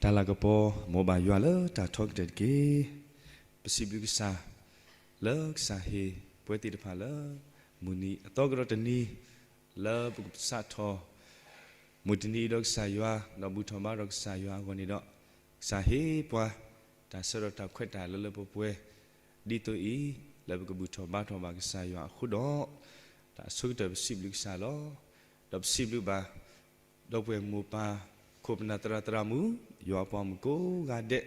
တၢ်လၤကပီၤ မ်ဘၣ်ယွၤလၢတၢ်ထီကတၢၢ်တက့ၢ်. ပစံးဘျုးကစၢ် လၢကစၢ်ဟ့ၣ်ပှၤသ့ၣ်တဖၣ်လၢ မုၢ်နံၤအသီကဒီးတနံၤ လၢပကစးထီၣ် မုၢ်တနံၤအံၤဒီးကစၢ်ယွၤ ဒီးဘူၣ်ထီၣ်ဘါထီၣ်ကစၢ်ယွၤအဂီၢ်န့ၣ်ဒီး ကစၢ်ဟ့ၣ်ပှၤ တၢ်ဆၢထီၣ်တၢ်ခွဲးတၢ်ယာ်လၢလၢပှဲၤပှဲၤ ဒ်သိးအံၤ လၢပကဘူၣ်ထီၣ်ဘါထီၣ်ဘၣ်ကစၢ်ယွၤအဃိဒီး တၢ်အဆိကတၢၢ်ပစံးဘျုးကစၢ်လီၤ. ဒီးပစံးဘျုးဘၣ် ဒီပုၢ်ဝဲၢ်မိၢ်ပၢ် ခိၣ်ပနၢ်သရၣ်သရၣ်မုၣ် ယွၤအပှၤမုၣ်ကိးဂၤဒဲး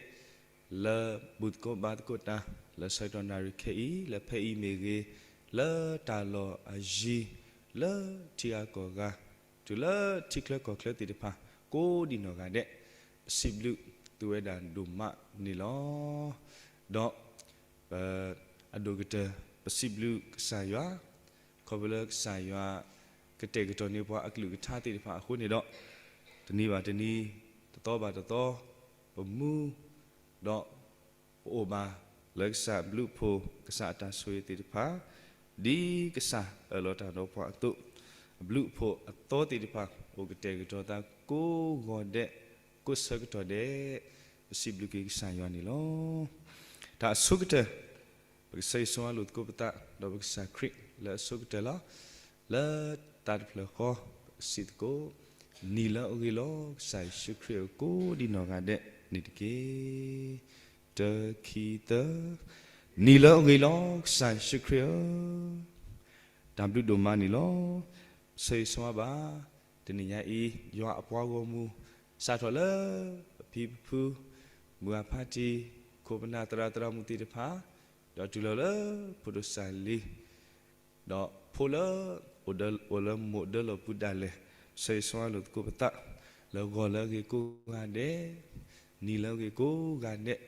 လၢဘူၣ်သကိးဘါသကိးတၢ် လၢဆၢကတီၢ်နၣ်ရံၣ်ခဲအံၤ လၢဖဲအံၤမ့ၢ်ဂ့ၤ လၢတၢ်လီၢ်အယံၤ လၢထံဂၤကီၢ်ဂၤ တုၤလၢထံချၢကီၢ်ချၢသ့ၣ်တဖၣ် ကိးဒံနီၢ်ဂၤဒဲး ပစံးဘျုးသုဝဲဒၣ်ဒိၣ်မးန့ၣ်လီၤ. ဒီး ပ အဒိၣ်ကတၢၢ် ပစံးဘျုးကစၢ်ယွၤ ခီဖျိလၢကစၢ်ယွၤ ကတဲာ်ကတီၤန့ၢ်ပှၤအကလုၢ်ကထါသ့ၣ်တဖၣ်အဃိန့ၣ်ဒီး တနံၤဘၣ်တနံၤ တသီဘၣ်တသီ ပမူ ဒီးပအိၣ်ဘၣ်လၢကစၢ်အဘျုးအဖှိၣ် ကစၢ်အတၢ်ဆိၣ်ဂ့ၤသ့ၣ်တဖၣ် ဒ်ကစၢ်အၢၣ်လီၤတၢ်ဒီးပှၤအသိး အဘျုးအဖှိၣ်အသီသ့ၣ်တဖၣ် အိၣ်ကတဲာ်ကတီၤသးကိးဂီၤဒဲး ကိးဆၢကတီၢ်ဒဲး ပစံးဘျုးက့ၤကစၢ်ယွၤန့ၣ်လီၤ. တၢ်အဆိကတၢၢ် ပကဆၢဂ့ၤဆၢဝါလိာ်သကိးပသး ဒီးပကစၢ်ခရံာ်လၢအဆိကတၢၢ်လီၤ. လၢသးတဖျၢၣ်ဃီ ပကစံးသကိး နံၤလၢအဂ့ၤလီၤ ကစၢ်ယ့ၣ်ၡူးခရံာ်ဧၢကိးဒံနီၢ်ဂၤဒဲးန့ၣ်တက့ၢ်. တၢ ခံ သၢ, နံၤလၢအဂ့ၤလီၤ ကစၢ်ယ့ၣ်ၡူးခရံာ်ဧၢ, တၢ်ဘျုးဒိၣ်မးန့ၣ်လီၤ. ဆၢဂ့ၤဆၢဝါဘၣ် တနံၤညါအံၤ ယွၤအပှၤဂီၢ်မုၢ် စးထီၣ်လၢ ပဖံပဖု မုၢ်အဖါတံၢ် ခိၣ်ပနၢ်သရၣ်သရၣ်မုၣ်သ့ၣ်တဖၣ် ဒီးတုၤလီၤလၢ ဖိဒိၣ်စၢ်လံ ဒီးဖိလၢ အိၣ်လၢမိၢ်ဒၢလီၢ်ပူၤဒၣ်လဲာ် ဆၢဂ့ၤဆၢဝါလိာ်သကိးပသး လၢဂီၤလၢအဂ့ၤကိးဂၤဒဲး, နံၤလၢအဂ့ၤကိးဂၤဒဲး,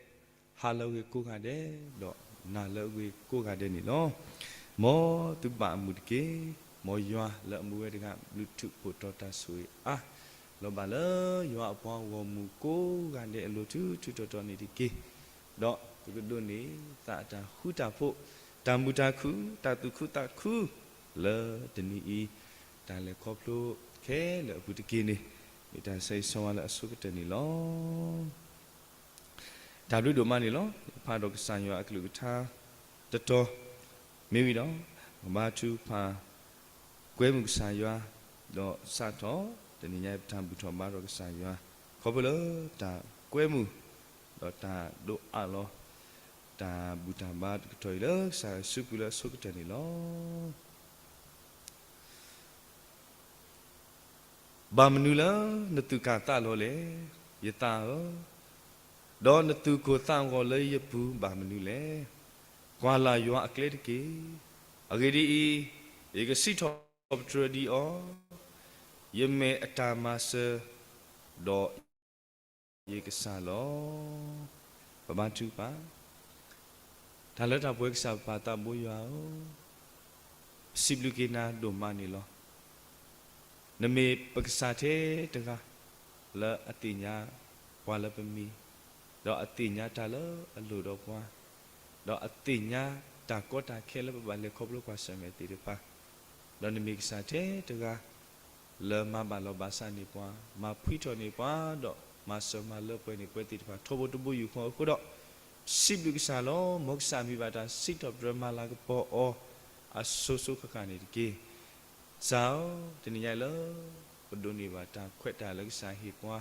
ဟါလၢအဂ့ၤကိးဂၤဒဲး, ဒီးနၤလၢအဂ့ၤကိးဂၤဒဲးန့ၣ်လီၤ. မ်သုဘၣ်အမုာ်တက့ၢ်. မ်ယွၤလၢအမူဝဲတဂၤ ဘျုးထူးဖှိၣ်ထီၣ်တၢ်ဆိၣ်ဂ့ၤအါ လီၤဘၣ်လၢယွၤအပှၤဂီၢ်မုၢ်ကိးဂၤဒဲးအလိၤ ထူထူတီတီန့ၣ်တက့ၢ်. ဒီးပကဒိးန့ၢ်သးအတၢ်ဃူတၢ်ဖိး, တၢ်မုာ်တၢ်ခုၣ်, တၢ်သူၣ်ခုသးခု လၢတနံၤအံၤ တၢ်လဲၤခီဖျိခဲလၢာ်အပူၤတက့ၢ်န့ၣ် မ့ၢ်တၢ်ဆၢဂ့ၤဆၢဝါလၢအဆိကတၢၢ်န့ၣ်လီၤ. တၢ်ဘျုးဒိၣ်မးန့ၣ်လီၤ. ဖးဒီးကစၢ်ယွၤအကလုၢ်ကထါတတီၤ မ့ၢ်ဝံၤဒီး ပဘါထုကဖၣ် ကွဲမုာ်ကစၢ်ယွၤ, ဒီးစးထီၣ် တနံၤညါအံၤ ပတၢ်ဘူၣ်ထီၣ်ဘါထီၣ်ကစၢ်ယွၤ ခီဖျိလၢတၢ်ကွဲမုာ် ဒီးတၢ်ဒိးအးလီၤ တၢ်ဘူၣ်တၢ်ဘါတကတီၢ်အံၤလၢကစၢ်ယွၤစုပူၤလၢအဆိကတၢၢ်န့ၣ်လီၤ. ဘၣ်မနုၤလၢနသူၣ်ကၢ်သးလီၤလဲၣ်, ယသးဧၢ, ဒီးနသူၣ်ကိၢ်သးဂီၤလၢယပူၤဘၣ်မနုၤလဲၣ်. ကွၢ်လၢ်ယွၤအကျဲတက့ၢ်. အဂ့ၢ်ဒ်အံၤ, ယကစံးထီၣ်ပတြၢၤဒံးအီၤ, ယမ့ၢ်အတၢ်မၤစၢၤ, ဒီးယကစၢ်လီၤ. ပဘါထုကဖၣ် တၢ်လၢတၢ်ပှဲၤကစၢ်ပပၢ်သးဘိယွၤဧၢ, ပစံးဘျုးက့ၤနၤဒိၣ်မးန့ၣ်လီၤ. နမ့ၢ်ပကစၢ်ထဲတဂၤ လၢအသ့ၣ်ညါပှၤလၢပမံၤ, ဒီးအသ့ၣ်ညါတၢ်လၢအလိၣ်ဒီးပှၤ, ဒီးအသ့ၣ်ညါတၢ်ကီတၢ်ခဲလၢပဘၣ်လဲၤခီဖျိကွၢ်ဆၢၣ်မဲာ်သ့ၣ်တဖၣ်, ဒီးနမ့ၢ်ကစၢ်ထဲတဂၤ လၢမၤဘၣ်လီၤဘၣ်စးန့ၢ်ပှၤ, မၤဖှံထီၣ်န့ၢ်ပှၤ, ဒီးမၤစၢၤမၤလၢပှဲၤန့ၢ်ပှၤသ့ၣ်တဖၣ် ထီဘိတဘိယူၢ်ဃီအဃိဒီး, စံးဘျုးကစၢ်လီၤ. မ်ကစၢ်မံၤဘၣ်တၢ်စံးထီၣ်ပတြၢၤမၤလၤကပီၤအီၤ အစိၤစိၤဃၣ်ဃၣ်န့ၣ်တက့ၢ်. ကစၢ်ဧၢ, တနံၤညါအံၤလၢ ပဒိးန့ၢ်ဘၣ်တၢ်ခွဲးတၢ်ယာ်လၢကစၢ်ဟ့ၣ်ပှၤ,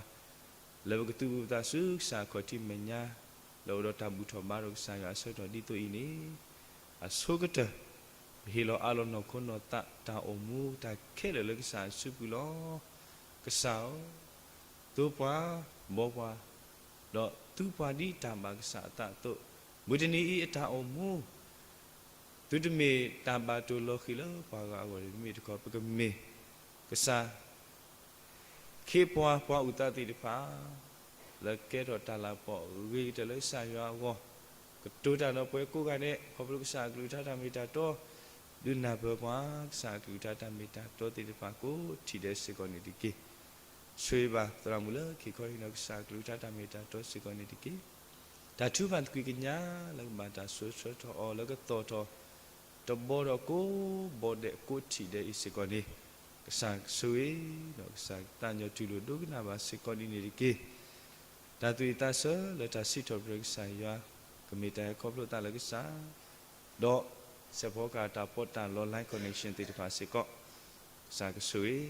လၢပကသူၣ်ပသးဆူကစၢ်အခီၣ်ထံးမဲာ်ညါ, လၢအိၣ်ဒီးတၢ်ဘူၣ်ထီၣ်ဘါထီၣ်ကစၢ်ယွၤအဆၢကတီၢ်ဒ်သိးအံၤန့ၣ်, အဆိကတၢၢ် ပဟ့ၣ်လီၤအးလီၤနီၢ်ခိနီၢ်သး တၢ်အိၣ်မူတၢ်ခဲလၢာ်လၢကစၢ်အစုပူၤလီၤ. ကစၢ်ဧၢ, သိပှၤ, ဘှီပှၤ, ဒီးသူပှၤဒ်တၢ်ဘၣ်ကစၢ်အသးအသိး, မုၢ်တနံၤအံၤအတၢ်အိၣ်မူ သုတမ့ၢ်တၢ်ဘၣ်တိၢ်လီၤဃံၤလၢပှၤဂၤအဂီၢ်န့ၣ် တမ့ၢ်တခီ ပကမ့ၢ်ကစၢ် ခ့ပှၤပှၤအုၣ်သးသ့ၣ်တဖၣ် လၢကဲထီၣ်တၢ်လၤကပီၤအဂ့ၤကတၢၢ်လၢကစၢ်ယွၤအဂီၢ်, ကတိၤတၢ်ဒီးပှၤကိးဂၤဒဲး ခီဖျိကစၢ်အကလုၢ်ကထါတၢ်မ့ၢ်တၢ်တီ, ဒုးနၢ်ပၢၢ်ပှၤ ကစၢ်အကလုၢ်ကထါတၢ်မ့ၢ်တၢ်တီသ့ၣ်တဖၣ်ကိးထံၣ်ဒဲးစ့ၢ်ကီးန့ၣ်တက့ၢ်. ဆိၣ်ဂ့ၤဘၣ်သရၣ်မုၣ်လၢခံခီဟံးန့ၢ်ကစၢ်အကလုၢ်ကထါတၢ်မ့ၢ်တၢ်တီစ့ၢ်ကီးန့ၣ်တက့ၢ်. တၢ်ထုကဖၣ်သကွံာ်ကညး လၢကဘၣ်တၢ်ဆိၣ်ဂ့ၤဆိၣ်ဂ့ၤအီၤလၢကသီၣ်ထီၣ် တဘီဒီးကိးဘီဒဲးကိးထံၣ်ဒဲးအံၤစ့ၢ်ကီးန့ၣ်, ကစၢ်ဆိၣ်ဂ့ၤ ဒီးကစၢ်သးကညီၤတူၢ်လိာ်ဒိကနၣ်ဘၣ်စ့ၢ်ကီးဒ်န့ၣ်တက့ၢ်. တၢ်သူၣ်ဝံၣ်သးဆၢလၢတၢ်စံးထီၣ်ပတြၢၤကစၢ်ယွၤ, ကမ့ၢ်တၢ်ဟဲခီဖျိသးလၢကစၢ်, ဒီးစဲးဖီကဟၣ်တၢ်ပီးတၢ်လီ line connection သ့ၣ်တဖၣ်စ့ၢ်ကီး, ကစၢ်ကဆိၣ်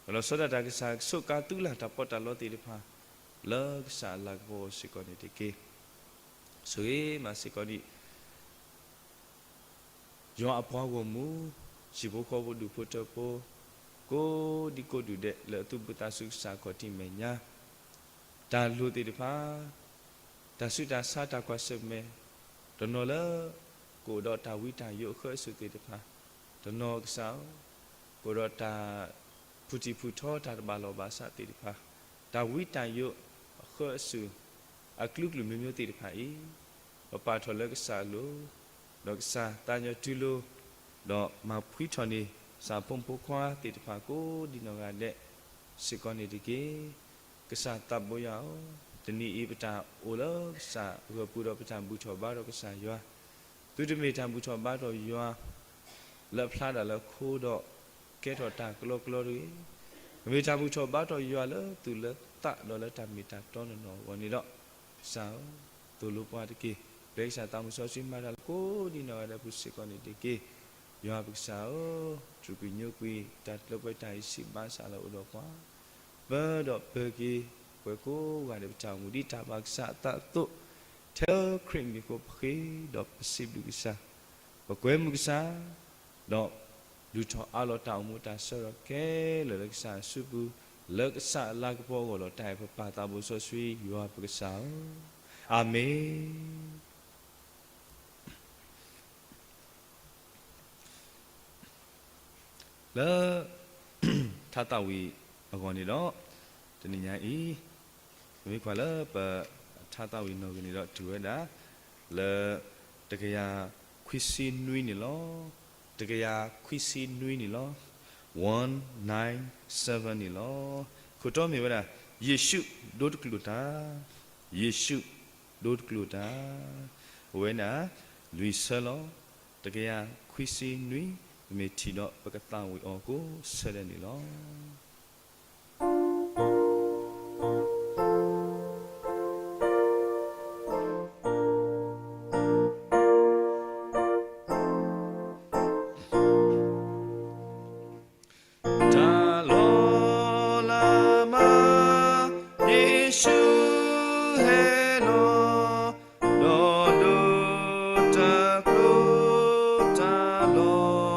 ဂ့ၤ, ဒီးလီၤဆီဒၣ်တၢ်ကစၢ်ကဆိးကါသူလၢ်တၢ်ပီးတၢ်လီသ့ၣ်တဖၣ်, လၢကစၢ်အလၤကပီၤအဂီၢ်စ့ၢ်ကီးန့ၣ်တက့ၢ်. ဆိၣ်ဂ့ၤမးစ့ၢ်ကီးဒံး ယွၤအပှၤဂီၢ်မုၢ်, ဟံၣ်ဖိဃီဖိဒူၣ်ဖိထၢဖိ, ကိးဒံကိးဒူၣ်ဒဲးလၢအသူၣ်ဘီၣ်သးစူၤကစၢ်အခီၣ်ထံးမဲာ်ညါ, တၢ်လိၣ်သ့ၣ်တဖၣ်, တၢ်ဆူးတၢ်ဆါတၢ်ကွၢ်ဆၢၣ်မဲာ်, တနီၤလၢကအိၣ်ဒီးတၢ်ဝံတၢ်ယိးအဃၢအစူၢ်သ့ၣ်တဖၣ်, တနီၤကစၢ်ဧၢ, ကအိၣ်ဒီးတၢ်ဖုၣ်ထံၣ်ဖုၣ်ထီတၢ်တဘၣ်လီၢ်ဘၣ်စးသ့ၣ်တဖၣ်, တၢ်ဝံတၢ်ယိးအဃၢအစူၢ် အကလုာ်ကလုာ်မျိုးမျိုးသ့ၣ်တဖၣ်အံၤ, ပပာ်ထီၣ်လၢကစၢ်အလိၤ, ဒီးကစၢ်သးကညီၤတူၢ်လိာ်, ဒီးမၤဖှံထီၣ်န့ၢ် ကစၢ်ဖိမုၣ်ဖိခွါသ့ၣ်တဖၣ်ကိးဒံနီၢ်ဂၤဒဲးစ့ၢ်ကီးန့ၣ်တက့ၢ်. ကစၢ်သးဘိယွၤဧၢ, တနံၤအံၤပတၢ်အိၣ်လၢကစၢ်ဂၢၢ်ပူၤဒီးပတၢ်ဘူၣ်ထီၣ်ဘါထီၣ်ကစၢ်ယွၤ, သုတမ့ၢ်တၢ်ဘူၣ်ထီၣ်ဘါထီၣ်ယွၤ လၢအဖျါဒၣ်လၢခိဒီး ကဲထီၣ်တၢ်ကလီကလီတဂ့ၤ. မ့ၢ်တၢ်ဘူၣ်ထီၣ်ဘါထီၣ်ယွၤလၢသူၣ်လၢသးဒီးလၢတၢ်မ့ၢ်တၢ်တီနီၢ်နီၢ်အဂီၢ်န့ၣ်ဒီး, ကစၢ်ဧၢ, သိၣ်လိပှၤတက့ၢ်. ပျဲကစၢ်သးမုၢ်စီဆှံမၤတၢ်လၢကိးဒံနီၢ်ဂၤဒဲးအပူၤစ့ၢ်ကီးန့ၣ်တက့ၢ်. ယွၤပကစၢ်ဧၢ, တြူာ်ကွံာ်ညိကွံာ် တၢ်တလၢပှဲၤတၢ်အံၤစံးဘၣ်ဆၣ်လၢအိၣ်ဒီးပှၤ ပၢဒီးပၢက့ၤ ပှၤကိးဂၤဒဲးပတၢ်အိၣ်မူဒ်တၢ်ဘၣ်ကစၢ်အသးအသိး, ထဲခရံာ်မံၤအဃိပဃ့ဒီးပစံးဘျုးကစၢ်, ပကွဲမုာ်ကစၢ်, ဒီးလုၢ်ထီၣ်အးလီၤတၢ်အိၣ်မူတၢ်ဆၢဒီးခဲလၢာ်လၢကစၢ်အစုပူၤ, လၢကစၢ်အလၤကပီၤအဂီၢ်ဒီးတၢ်အဲၣ်ပပၢ်သးဘိစီဆှံယွၤပကစၢ်ဧၢ, အၤမ့ၣ်. လၢ ထါသးဝံၣ်အဂီၢ်န့ၣ်ဒီး တနံၤညါအံၤ ပမ့ၢ်ကွၢ်လၢပထါသးဝံၣ်နီၣ်ဂံၢ်န့ၣ်ဒီး တုၤဝဲဒၣ် လၢ တကယၤခွံဆံနွံန့ၣ်လီၤ. တကယၤခွံဆံနွံန့ၣ်လီၤ. one nine seven န့ၣ်လီၤ. ခိၣ်တီမ့ၢ်ဝဲဒၣ် ယ့ၣ်ၡူးဒိတကျိာ်တၢ်, ယ့ၣ်ၡူးဒိတကျိာ်တၢ်, အဝဲဒၣ် လွံၢ်ဆၢလီၤ. တကယၤခွံဆံနွံ, ပမ့ၢ်ထံၣ်ဒီးပကသးဝံၣ်အီၤကိးဆၢဒဲးန့ၣ်လီၤ. တၢ်လီၤလးမး ယ့ၣ်ၡူးဟဲလီၤ, ဒီးဒိတကျိာ်တၢ်လီၤ.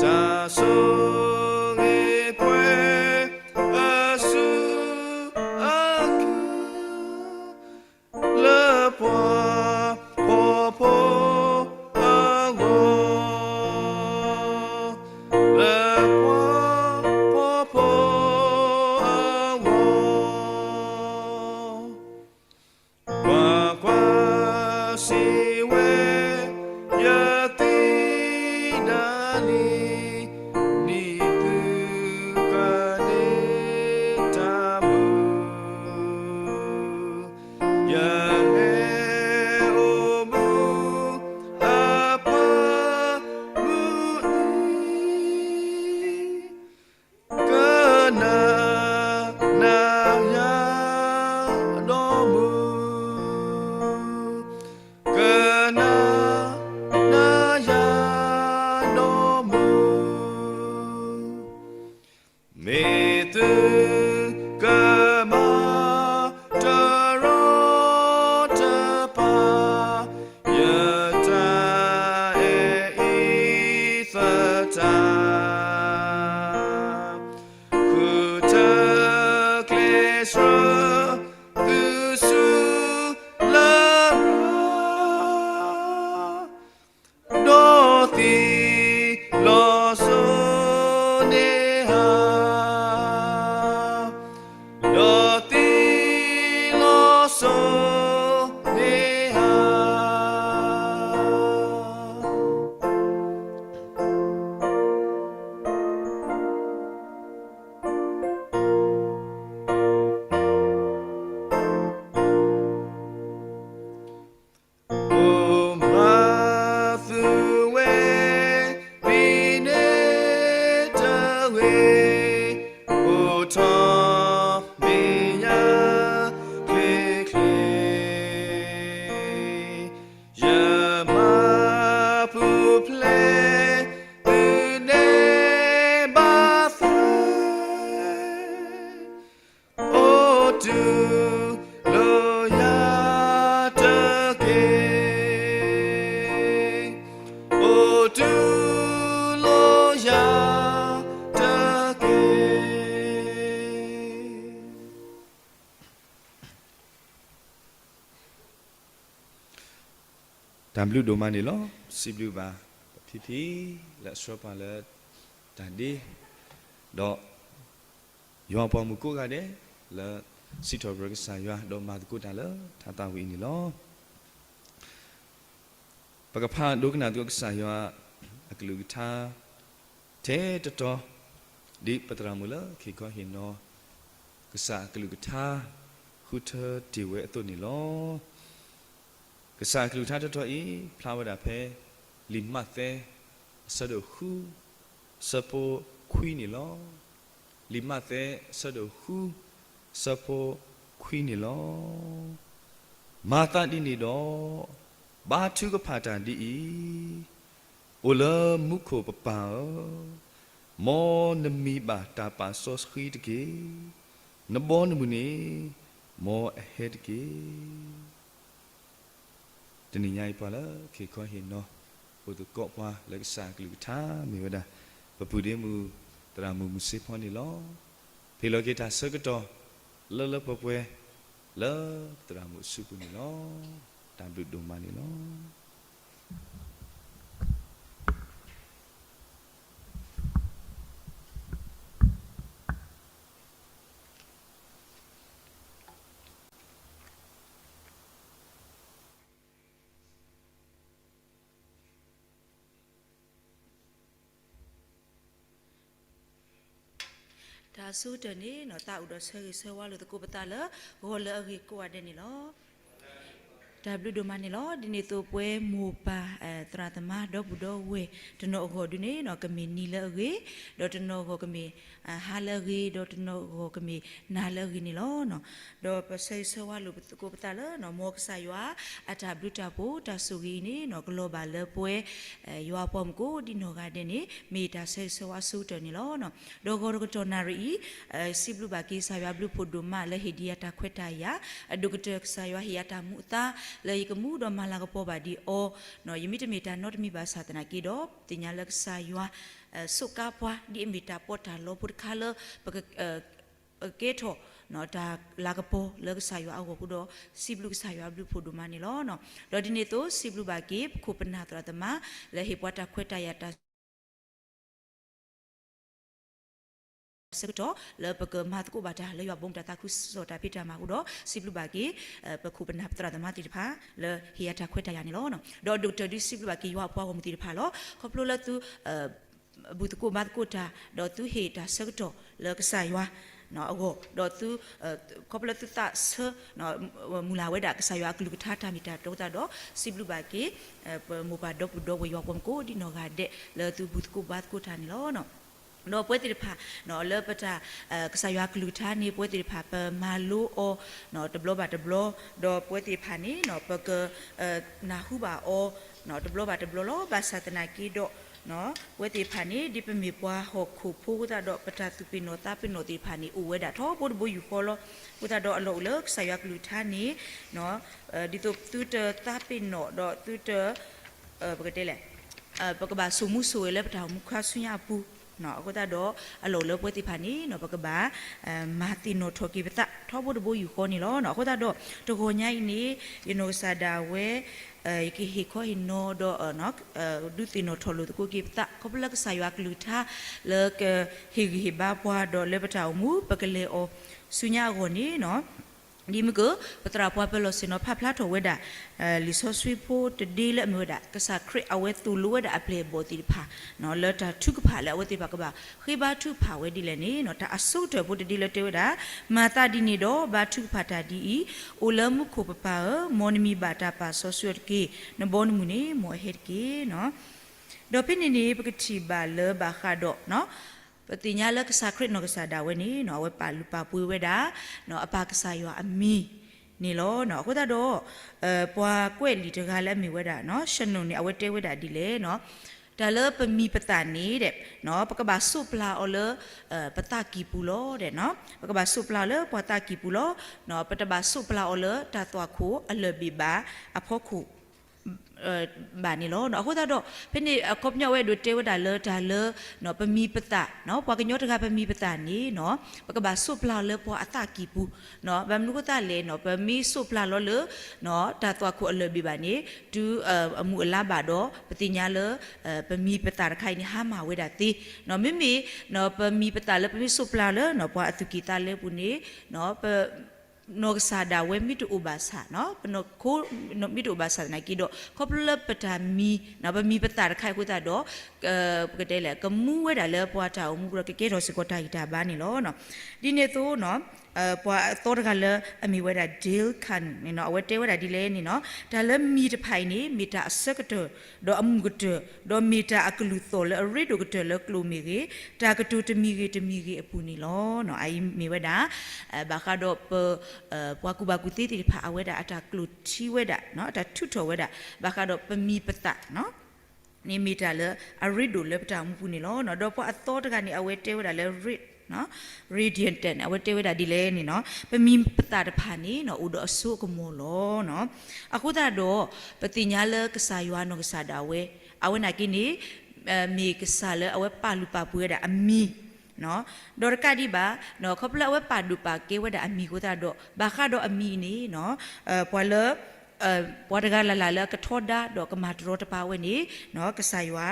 တၢ်ဆိၣ်ဂ့ၤပှဲၤ အစုအခူၣ် လၢပှၤဖှီၣ်ဖိအဂီၢ်, လၢပှၤဖှီၣ်ဖိအဂီၢ်, ကွၢ်ကွၢ်စံးဝဲ, ယသံနၤလံ, နံၤသုကန့ၢ်တၢ်မုာ် ယဟဲအိၣ်မူအပၢ်မုၢ်နံၤ, ကနၤနၤယၤဒီးမုၢ်, ကနၤနၤယၤဒီးမုၢ်. မ့ၢ်သုကမၤတရီတပါ ယတၢ်အဲၣ်အံၤသတး, ဃုထၢကျဲစၢးသုစုလရာ် ဒီးသံလီၤစိၤန့ၣ်ဧါ, ဒီးသံလီၤစိၤန့ၣ်ဧါ. တူၢ်လိာ်ယၤတက့ၢ်, အိၣ်တူၢ်လိာ်ယၤတက့ၢ်. တၢ်ဘျုးဒိၣ်မးန့ၣ်လီၤ. စံးဘျုးဘၣ်ပဖံဖံ လၢအဆှၢပှၤလၢတၢ်ဒ့, ဒီးယွၤအပှၤမုၣ်ကိးဂၤဒဲး လၢစံးထီၣ်ပတြၢၤကစၢ်ယွၤ ဒီးမၤသကိးတၢ်လၢထါသးဝံၣ်အံၤန့ၣ်လီၤ. ပကဖးဒိကနၣ်သကိးကစၢ်ယွၤအကလုၢ်ကထါ ထဲတတီၤ ဒ်ပသရၣ်မုၣ်လၢခံခီဟ့ၣ်နီၤ ကစၢ်အကလုၢ်ကထါ ဃုထၢတ့ၢ်ဝဲအသိးန့ၣ်လီၤ. ကစၢ်အကလုၢ်ကထါတတီၤအံၤ ဖျါဝဲဒၣ်ဖဲ လံာ်မးသဲ အဆၢဒိၣ်ဃု ဆၢဖိခွံန့ၣ်လီၤ. လံာ်မးသဲ အဆၢဒိၣ်ဃု ဆၢဖိခွံန့ၣ်လီၤ. မၤသးဒ်န့ၣ်ဒီး, ဘါထုကဖၣ်တၢ်ဒ်အံၤ, အိၣ်လၢမူခိၣ်ပပၢ်ဧၢ, မ်နမံၤဘၣ်တၢ်ပာ်စီဆှံတက့ၢ်. နဘီနမုၢ်န့ၣ် မ်အဟဲတက့ၢ်. တနံၤညါအံၤပှၤလၢခံခီဟ့ၣ်နီၤ အိၣ်သကိးပှၤလၢကစၢ်အကလုၢ်ကထါမ့ၢ်ဝဲဒၣ် ပပုၢ်ဒ့မုၣ် သရၣ်မုၣ်မုၢ်စ့ဖီန့ၣ်လီၤ. ဟ့ၣ်လီၤက့ၤတၢ်ဆၢကတီၢ် လၢလၢပှဲၤပှဲၤ လၢသရၣ်မုၣ်အစုပူၤန့ၣ်လီၤ. တၢ်ဘျုးဒိၣ်မးန့ၣ်လီၤ. တၢ်အဆိကတၢၢ်န့ၣ် သးအိၣ်ဒီးဆၢဂ့ၤဆၢဝါလိာ်သကိးပသးလၢ ဂီၤလၢအဂ့ၤကိးဂၤဒဲးန့ၣ်လီၤ. တၢ်ဘျုးဒိၣ်မးန့ၣ်လီၤ. ဒ်န့ၣ်အသိးပဝဲမိၢ်ပၢ် သရၣ်သမါဒီပုၢ်ဒီဝဲၢ်တနီၤအဂီၢ်ဒုန့ၣ် ကမ့ၢ်နံၤလၢအဂ့ၤ, ဒီးတနီၤအဂီၢ်ကမ့ၢ်ဟါလၢအဂ့ၤ, ဒီးတနီၤအဂီၢ်ကမ့ၢ်နၤလၢအဂ့ၤန့ၣ်လီၤ. ဒီးပဆၢဂ့ၤဆၢဝါလိာ်သကိးပသးလၢ မ်ကစၢ်ယွၤအတၢ်ဘျုးတၢ်ဖှိၣ်တၢ်ဆိၣ်ဂ့ၤအံၤန့ၣ် ကလီၤဘၣ်လၢပဝဲ ယွၤအပှၤမုၣ်ကိးဒံနီၢ်ဂၤဒဲးန့ၣ် မ့ၢ်တၢ်ဆၢဂ့ၤဆၢဝါအဆိကတၢၢ်န့ၣ်လီၤ. ဒီးဂီၤတကတီၢ်နၣ်ရံၣ်အံၤ စံးဘျုးဘၣ်က့ၤကစၢ်ယွၤအဘျုးဖှိၣ်ဒိၣ်မးလၢဟ့ၣ်ဒံးယၤတၢ်ခွဲးတၢ်ယာ်, အဒိၣ်ကတၢၢ်ကစၢ်ယွၤဟ့ၣ်ယၤတၢ်မူအသါ လၢယကမူဒီးမၤလၤကပီၤဘၣ်ဒံးအီၤ, ယမ့ၢ်တမ့ၢ်တၢ်နီတမံၤဘၣ်ဆၣ်သနာ်က့ဒီး သ့ၣ်ညါလၢကစၢ်ယွၤ စူးကါပှၤ ဒ်အမ့ၢ်တၢ်ပီးတၢ်လီဖိတခါလၢ ပကကဲထီၣ် တၢ်လၤကပီၤလၢကစၢ်ယွၤအဂီၢ်အဃိဒီး စံးဘျုးကစၢ်ယွၤအဘျုးဖှိၣ်ဒိၣ်မးန့ၣ်လီၤ. ဒီးဒ်န့ၣ်အသိး စံးဘျုးဘၣ်က့ၤ ပခိၣ်ပနၢ်သရၣ်သမါ လၢဟ့ၣ်ပှၤတၢ်ခွဲးတၢ်ယာ်တၢ် ဆၢကတီၢ် လၢပကမၤသကိးဘၣ်တၢ်လၢယွၤဘိးမုၢ်တၢ်သးခုကစီၣ်တၢ်ဖံးတၢ်မၤအဃိဒီး စံးဘျုးဘၣ်က့ၤ ပခိၣ်ပနၢ်သရၣ်သမါသ့ၣ်တဖၣ် လၢဟ့ၣ်ယၤတၢ်ခွဲးတၢ်ယာ်န့ၣ်လီၤ. ဒီးအဒိၣ်ကတၢၢ်ဒုးစံးဘျုးဘၣ်က့ၤယွၤအပှၤဂီၢ်မုၢ်သ့ၣ်တဖၣ်လီၤ. ခီဖျိလၢသု ဘူၣ်သကိးဘါသကိးတၢ် ဒီးသုဟ့ၣ်တၢ်ဆၢကတီၢ်လၢကစၢ်ယွၤအဂီၢ် ဒီးသု ခီဖျိလၢသုသးဆၢ မုၢ်လၢ်ဝဲဒၣ်ကစၢ်ယွၤအကလုၢ်ကထါတၢ်မ့ၢ်တၢ်တီအဃိသတးဒီး စံးဘျုးဘၣ်က့ၤ ပမိၢ်ပၢ်ဒီပုၢ်ဒီဝဲၢ်ယွၤပှၤမုၣ်ကိးဒံနီၢ်ဂၤဒဲး လၢသုဘူၣ်သကိးဘါသကိးတၢ်န့ၣ်လီၤ. ဒီးပဝဲသ့ၣ်တဖၣ် လၢပတၢ် ကစၢ်ယွၤအကလုၢ်ကထါန့ၣ် ပဝဲသ့ၣ်တဖၣ် ပမၤလိအီၤ တဘျီဘၣ်တဘျီ ဒီးပဝဲသ့ၣ်တဖၣ်န့ၣ် ပက နၢ်ဟူဘၣ်အီၤ တဘျီဘၣ်တဘျီလီၤ. ဘၣ်ဆၣ်သနာ်က့ဒီး ပဝဲသ့ၣ်တဖၣ်န့ၣ် ဒ်ပမ့ၢ်ပှၤဟီၣ်ခိၣ်ဖိအဃိသတးဒီး ပတၢ်သူၣ်ပ့ၤနီၣ်သးပ့ၤနီၣ်သ့ၣ်တဖၣ်န့ၣ် အိၣ်ဝဲဒၣ်ထီဘိတဘိယူၢ်ဃီလီၤ. အဃိသတးဒီးအလီၢ်အိၣ်လၢကစၢ်ယွၤအကလုၢ်ကထါန့ၣ် ဒ်သိးသုတသးပ့ၤနီၣ်ဒီးသုတ ပကတဲလဲၣ် ပကဘၣ်ဆိၣ်မူဆိၣ်ဂဲၤလၢပတၢ်အိၣ်မူခါဆူညါအပူၤ အဃိသတးဒီး အလီၢ်အိၣ်လၢပဝဲသ့ၣ်တဖၣ်န့ၣ် ပကဘၣ် မၤသ့ၣ်နီၣ်ထီၣ်က့ၤပသး ထီဘိတဘိယူၢ်ဃီန့ၣ်လီၤ. အဃိသတးဒီး တဂီၤညါအံၤန့ၣ် ယနီၢ်ကစၢ်ဒၣ်ဝဲ ယကဟ့ၣ်ခီဟ့ၣ်နီၤဒီး ဒုးသ့ၣ်နီၣ်ထီၣ်လိာ်သကိးက့ၤပသး ခီဖျိလၢကစၢ်ယွၤအကလုၢ်ကထါ လၢကဟ့ၣ်ဂံၢ်ဟ့ၣ်ဘါပှၤ ဒီးလၢပတၢ်အိၣ်မူ ပကလဲၤအီၤဆူညါအဂီၢ်န့ၣ် ဒ်မ့ၢ်က ပသရၣ်ပှၤပၢၤလီၢ်ဆ့ၣ်နီၤဖးဖျါထီၣ်ဝဲဒၣ် လံာ်စီဆှံဖိတဒ့လၢအမ့ၢ်ဝဲဒၣ် ကစၢ်ခရံာ်အဝဲသိၣ်လိဝဲဒၣ်အပျဲၢ်အဘီၣ်သ့ၣ်တဖၣ် လၢတၢ်ထုကဖၣ်လၢအဝဲသ့ၣ်တဖၣ်ကဘၣ်ဃ့ဘါထုကဖၣ်ဝဲဒ်လဲၣ်န့ၣ် တၢ်အဆိကတၢၢ်ဖိတဒ့လၢတဲဝဲဒၣ် မၤသးဒ်န့ၣ်ဒီး ဘါထုကဖၣ်တၢ်ဒ်အံၤ, အိၣ်လၢမူခိၣ်ပပၢ်ဧၢ, မ်နမံၤဘၣ်တၢ်ပာ်စီဆှံအီၤတက့ၢ်. နဘီနမုၢ်န့ၣ် မ်အဟဲတက့ၢ်. ဒီးဖဲန့ၣ်န့ၣ် ပကထံၣ်ဘၣ်လၢဘၣ်ဃးဒီး ပသ့ၣ်ညါလၢကစၢ်ခရံာ်နီၢ်ကစၢ်ဒၣ်ဝဲန့ၣ် အဝဲပာ်လုၢ်ပာ်ပှ့ၤဝဲဒၣ် အပၢ်ကစၢ်ယွၤအမံၤန့ၣ်လီၤ. အဃိသတးဒီး ပှၤကွဲးလံာ်တဂၤလၢအမ့ၢ်ဝဲဒၣ် ၡနိၣ်န့ၣ် အဝဲတဲဝဲဒၣ်ဒ်လဲၣ်န့ၣ် တၢ်လၢပမံၤပသးန့ၣ်ဒီး ပကဘၣ်စိးပျၢ်အီၤလၢ ပသးကံၢ်ပူၤလီၤ. ပကဘၣ်စိးပျၢ်အီၤလၢပှၤသးကံၢ်ပူၤလီၤ. ပတဘၣ်စိးပျၢ်အီၤလၢတၢ်သွၣ်ခိၣ်အလၢၢ်ဘ့ၣ်ဘၣ်အဖီခိၣ် ဘၣ်န့ၣ်လီၤ. အဃိသတးဒီး ဖဲန့ၣ်အခီပညီအဝဲဒိးတဲဝဲဒၣ်လၢတၢ်လၢ ပမံၤပသး ပှၤကညီတဂၤပမံၤပသးန့ၣ် ပကဘၣ်စိးပျၢ်အီၤလၢပှၤအသးကံၢ်ပူၤ, ဘၣ်မနုၤအဃိသတးလဲၣ် ပမ့ၢ်စိးပျၢ်လီၤလၢ တၢ်သွၣ်ခိၣ်အလၢၢ်ဘ့ၣ်ဘၣ်န့ၣ် တုၤအမုၢ်အလါဘၣ်ဒီး ပသ့ၣ်ညါလၢ ပမံၤပသးတခါအံၤန့ၣ် ဟါမၢ်ဝဲဒၣ်သ့, မ့မ့ၢ် ပမံၤပသးလၢပမ့ၢ်စိးပျၢ်လၢ ပှၤအသူၣ်ကံၢ်သးလဲပူၤန့ၣ် နီၢ်ကစၢ်ဒၣ်ဝဲမ့ၢ်တအိၣ်ဘၣ်ဆၣ်, ပနီၢ်ခိမ့ၢ်တအိၣ်ဘၣ်ဆၣ်သနာ်က့ဒီး ခီဖျိလၢပတၢ်မံၤ ပမံၤပသးတခါအံၤအဃိသတးဒီး ပကတဲလဲၣ် ကမူဝဲဒၣ်လၢပှၤတၢ်အိၣ်မူပူၤဒီး ကကဲထီၣ်စ့ၢ်ကီးတၢ်ဂံၢ်တၢ်ဘါန့ၣ်လီၤ. ဒ်န့ၣ်အသိး ပှၤအသီတဂၤလၢအမ့ၢ်ဝဲဒၣ် Dale Carnegie န့ၣ် အဝဲတဲဝဲဒၣ်ဒ်လဲၣ်န့ၣ်နီၤ, တၢ်လၢမံၤတဖၣ်အံၤန့ၣ် မ့ၢ်တၢ်အဆၢကတၢၢ် ဒီးအမုာ်ကတၢၢ် ဒီးမ့ၢ်တၢ်အကလုၢ်သီၣ်လၢအရ့ဒိၣ်ကတၢၢ်လၢကျိၣ်မ့ၢ်ဂ့ၤ, တၢ်ကတိၤတမံၤဂ့ၤတမံၤဂ့ၤအပူၤန့ၣ်လီၤ. အအံၤမ့ၢ်ဝဲဒၣ် ဘၣ်ဃးဒီးပ ပှၤကူၣ်ဘၣ်ကူၣ်သ့သ့ၣ်တဖၣ် အဝဲဒၣ်အတၢ်ကျိၣ်ထံဝဲဒၣ် အတၢ်ထုးထီၣ်ဝဲဒၣ် ဘၣ်ဃးဒီးပမံၤပသး န့ၣ်မ့ၢ်တၢ်လၢအရ့ဒိၣ်လၢပတၢ်အိၣ်မူပူၤန့ၣ်လီၤ. ဒီးပှၤအသီတဂၤန့ၣ် အဝဲတဲဝဲဒၣ်လၢ radiant န့ၣ် အဝဲတဲဝဲဒၣ်ဒ်လဲၣ်န့ၣ်နီၤ, ပမံၤပသးတဖၣ်န့ၣ် အိၣ်ဒီးအစိအကမီၤလီၤ. အဃိသတးဒီး ပသ့ၣ်ညါလၢကစၢ်ယွၤနီၢ်ကစၢ်ဒၣ်ဝဲ အဝဲနာ်က့န့ၣ် မ့ၢ်ကစၢ်လၢအဝဲပာ်လုၢ်ပာ်ပှ့ၤဝဲဒၣ်အမံၤ ဒီးတကးဒံးဘၣ် ခီဖျိလၢအဝဲပာ်ဒိၣ်ပာ်ကဲဝဲဒၣ်အမံၤအဃိသတးဒီး ဘၣ်ဃးဒီးအမံၤန့ၣ် ပှၤလၢ ပှၤတဂၤလၢ်လၢ်လၢအကထီဒါဒီးကမၤတရီတပါဝဲန့ၣ် ကစၢ်ယွၤ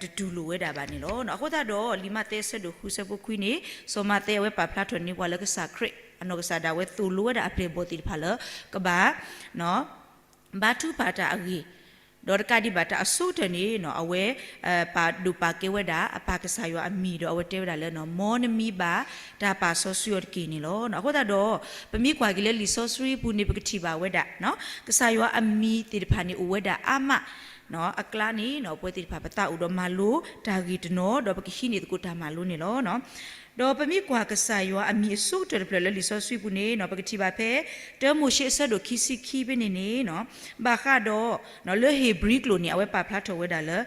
တတူၢ်လိာ်ဝဲဒၣ်ဘၣ်န့ၣ်လီၤ. အဃိသတးဒီး လံာ်မးသဲအဆၢဒိၣ်ဃုအဆၢဖိခွံန့ၣ် စီၤမးသဲအဝဲပာ်ဖျါထီၣ်န့ၢ်ပှၤလၢကစၢ်ခရံာ် အနီၢ်ကစၢ်ဒၣ်ဝဲသိၣ်လိဝဲဒၣ်အပျဲၢ်အဘီၣ်သ့ၣ်တဖၣ်လၢ ကဘၣ် ဘါထုကဖၣ်တၢ်အဂ့ၢ်, ဒီးတကးဒံးဘၣ်တၢ်အဆိကတၢၢ်န့ၣ် အဝဲ ပာ်ဒိၣ်ပာ်ကဲဝဲဒၣ် အပၢ်ကစၢ်ယွၤအမံၤဒီးအဝဲတဲဝဲဒၣ်လၢ မ်နမံၤဘၣ်တၢ်ပာ်စီဆှံအီၤတက့ၢ်န့ၣ်လီၤ. အဃိသတးဒီး ပမ့ၢ်ကွၢ်က့ၤလၢလံာ်စီဆှံပူၤန့ၣ် ပကထံၣ်ဘၣ်ဝဲဒၣ် ကစၢ်ယွၤအမံၤသ့ၣ်တဖၣ်န့ၣ် အိၣ်ဝဲဒၣ်အါမး အကျါန့ၣ် ပဝဲသ့ၣ်တဖၣ်ပသးအိၣ်ဒီးမၤလိတၢ်ဂ့ၢ်တနီၤ ဒီးပကဟံးန့ၢ်သကိးတၢ်မၤလိန့ၣ်လီၤ. ဒီးပမ့ၢ်ကွၢ်ကစၢ်ယွၤအမံၤအဆိကတၢၢ်တဖျၢၣ်လၢလံာ်စီဆှံပူၤန့ၣ် ပကထံၣ်ဘၣ်ဖဲ တၢမိၤၡ့အဆၢဒိၣ်ခံဆံခံဖဲန့ၣ်န့ၣ် ဘၣ်ဃးဒီး လၢဧ့ၤဘြံၤကျိာ်န့ၣ် အဝဲပာ်ဖျါထီၣ်ဝဲဒၣ်လၢ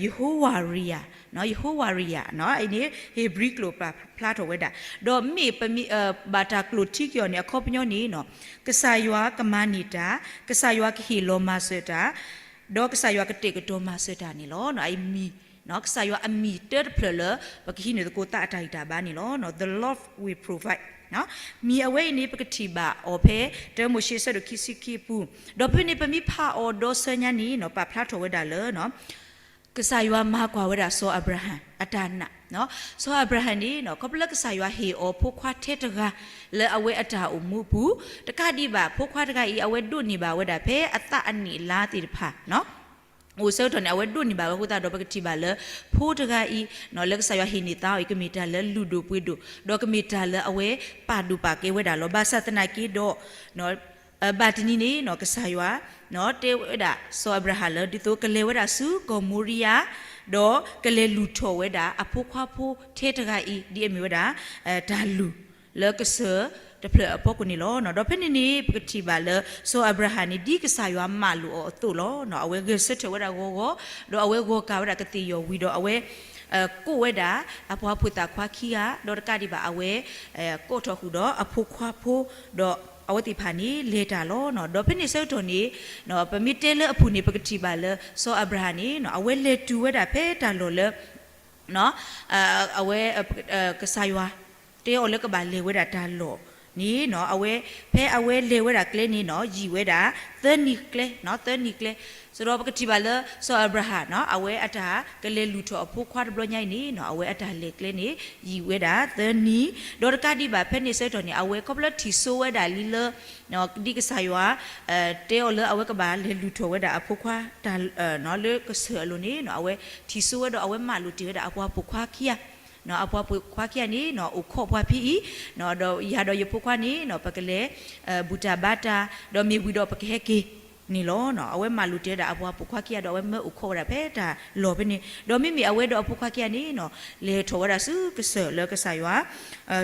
ယဟိဝၤရံယၤ, ယဟိဝၤရံယၤ အံၤန့ၣ် ဧ့ၤဘြံၤကျိာ်ပာ်ဖျါထီၣ်ဝဲဒၣ်, ဒီးမ့ၢ်ပမ့ၢ် ဘၣ်တၢ်ကျိၣ်ထံက့ၤအီၤန့ၣ် အခီပညီန့ၣ် ကစၢ်ယွၤကမၤန့ၢ်တၢ်, ကစၢ်ယွၤကဟ့ၣ်လီၤမၤစၢၤတၢ်, ဒီးကစၢ်ယွၤကတဲာ်ကတီၤမၤစၢၤတၢ်န့ၣ်လီၤ. အအံၤမံၤ ကစၢ်ယွၤအမံၤတၢတဖျၢၣ်လၢ ပကဟံးန့ၢ်သကိးသးအတၢ်ဂံၢ်တၢ်ဘါန့ၣ်လီၤ. The Lord will provide မံၤအဝဲအံၤန့ၣ် ပကထံၣ်ဘၣ်အီၤဖဲ တၢမိၤၡ့အဆၢဒိၣ်ခံဆံခံအပူၤ, ဒီးဖဲန့ၣ်ပမ့ၢ်ဖးအီၤဒီးဆၢညါန့ၣ် ပာ်ဖျါထီၣ်ဝဲဒၣ်လၢ ကစၢ်ယွၤမၤကွၢ်ဝဲဒၣ်စီၤအၤဘြၤဟၣ်အတၢ်နာ်, စီၤအၤဘြၤဟၣ်န့ၣ် ခီဖျိလၢကစၢ်ယွၤဟ့ၣ်အီၤဖိခွါထဲတဂၤ လၢအဝဲအတၢ်အိၣ်မူအပူၤ, တကးဒံးဘၣ် ဖိခွါတဂၤအံၤ အဝဲဒိးန့ၢ်ဘၣ်ဝဲဒၣ်ဖဲအသးအနံၣ်အလါသ့ၣ်တဖၣ် အိၣ်ဆၢကတီၢ်န့ၣ် အဝဲဒိးန့ၢ်ဘၣ်ဝဲအဃိသတးဒီး ပကထံၣ်ဘၣ်လၢ ဖိတဂၤအံၤ လၢကစၢ်ယွၤဟ့ၣ်န့ၢ်သါအီၤအံၤ ကမ့ၢ်တၢ်လၢလုၢ်ဒိၣ်ပှ့ၤဒိၣ် ဒီးကမ့ၢ်တၢ်လၢအဝဲပာ်ဒိၣ်ပာ်ကဲဝဲဒၣ်လီၤ. ဘၣ်ဆၣ်သနာ်က့ဒီး ဘၣ်တနံၤန့ၣ် ကစၢ်ယွၤ တဲဝဲဒၣ်စီၤအၤဘြၤဟၣ်လၢ ဒ်သိးကလဲၤဝဲဒၣ်ဆူကီၢ်မိရံယါ ဒီးကလဲၤလုၢ်ထီၣ်ဝဲဒၣ်အဖိခွါဖိထဲတဂၤအံၤ ဒ်အမ့ၢ်ဝဲဒၣ် တၢ်လုၢ်လၢကစၢၢ်တဖျၢၣ်အဖီခိၣ်န့ၣ်လီၤ.ဒီးဖဲန့ၣ်န့ၣ် ပကထံၣ်ဘၣ်လၢ စီၤအၤဘြၤဟၣ်န့ၣ် ဒ်ကစၢ်ယွၤမၢလိာ်အီၤအသိးလီၤ. အဝဲဂဲၤဆၢထၢၣ်ဝဲဒၣ်ဂီၤဂီၤ ဒီးအဝဲဂီၤကၢ်ဝဲဒၣ်ကသ့ၣ်ယီၣ်ဝံၤဒီး အဝဲ ကိးဝဲဒၣ် အပှၤဖိသၣ်ခွါခံဂၤ ဒီးတကးဒံးဘၣ်အဝဲ ကိးထီၣ်ဃုာ်ဒီးအဖိခွါဖိ ဒီးအဝဲသ့ၣ်တဖၣ်န့ၣ် လဲၤတၢ်လီၤ. ဒီးဖဲန့ၣ်ဆၢကတီၢ်န့ၣ် ပမ့ၢ်တဲလၢအပူၤန့ၣ် ပကထံၣ်ဘၣ်လၢ စီၤအၤဘြၤဟၣ်န့ၣ် အဝဲလဲၤတုၤဝဲဒၣ်ဖဲတၢ်လီၢ်လၢ အဝဲ ကစၢ်ယွၤ တဲအီၤလၢကဘၣ်လဲၤဝဲဒၣ်တၢ်လီၢ်န့ၣ် အဝဲ ဖဲအဝဲလဲၤဝဲဒၣ်ကျဲန့ၣ် ယံာ်ဝဲဒၣ် သၢနံၤကျဲ သၢနံၤကျဲ စဒီးပကထံၣ်ဘၣ်လၢ စီၤအၤဘြၤဟၣ် အဝဲအတၢ်ကလဲၤလုၢ်ထီၣ်အဖိခွါတဘျီညါအံၤန့ၣ် အဝဲအတၢ်လဲၤကျဲန့ၣ် ယံာ်ဝဲဒၣ်သၢနံၤ ဒီးတကးဒံးဘၣ်ဖဲန့ၣ်ဆၢကတီၢ်န့ၣ် အဝဲခီဖျိထံၣ်စိဝဲဒၣ်လံလၢ ဒ်ကစၢ်ယွၤ တဲအီၤလၢအဝဲကဘၣ်လဲၤလုၢ်ထီၣ်ဝဲဒၣ်အဖိခွါ လၢကစၢၢ်အလိၤန့ၣ် အဝဲထံၣ်စိဝဲဒီးအဝဲမၤလိာ်တ့ၢ်ဝဲဒၣ်အပှၤပိာ်ခွါခံဂၤ အပှၤပိာ်ခွါခံဂၤန့ၣ် အိၣ်ခိးပှၤဖဲအံၤ ဒီးယၤဒီးယဖိခွါန့ၣ် ပကလဲၤ ဘူၣ်တၢ်ဘါတၢ် ဒီးမ့ၢ်ဝံၤဒီးပကဟဲက့ၤန့ၣ်လီၤ. အဝဲမၤလိာ်တ့ၢ်ဝဲဒၣ်အပှၤပိာ်ခွါခံဂၤဒီးအဝဲမၢအိၣ်ခိးဝဲဒၣ်ဖဲတၢ်လီၢ်ဖဲန့ၣ် ဒီးမ့မ့ၢ်အဝဲဒီးအဖိခွါခံဂၤန့ၣ် လဲၤထီၣ်ဝဲဒၣ်ဆူကစၢၢ်လၢကစၢ်ယွၤ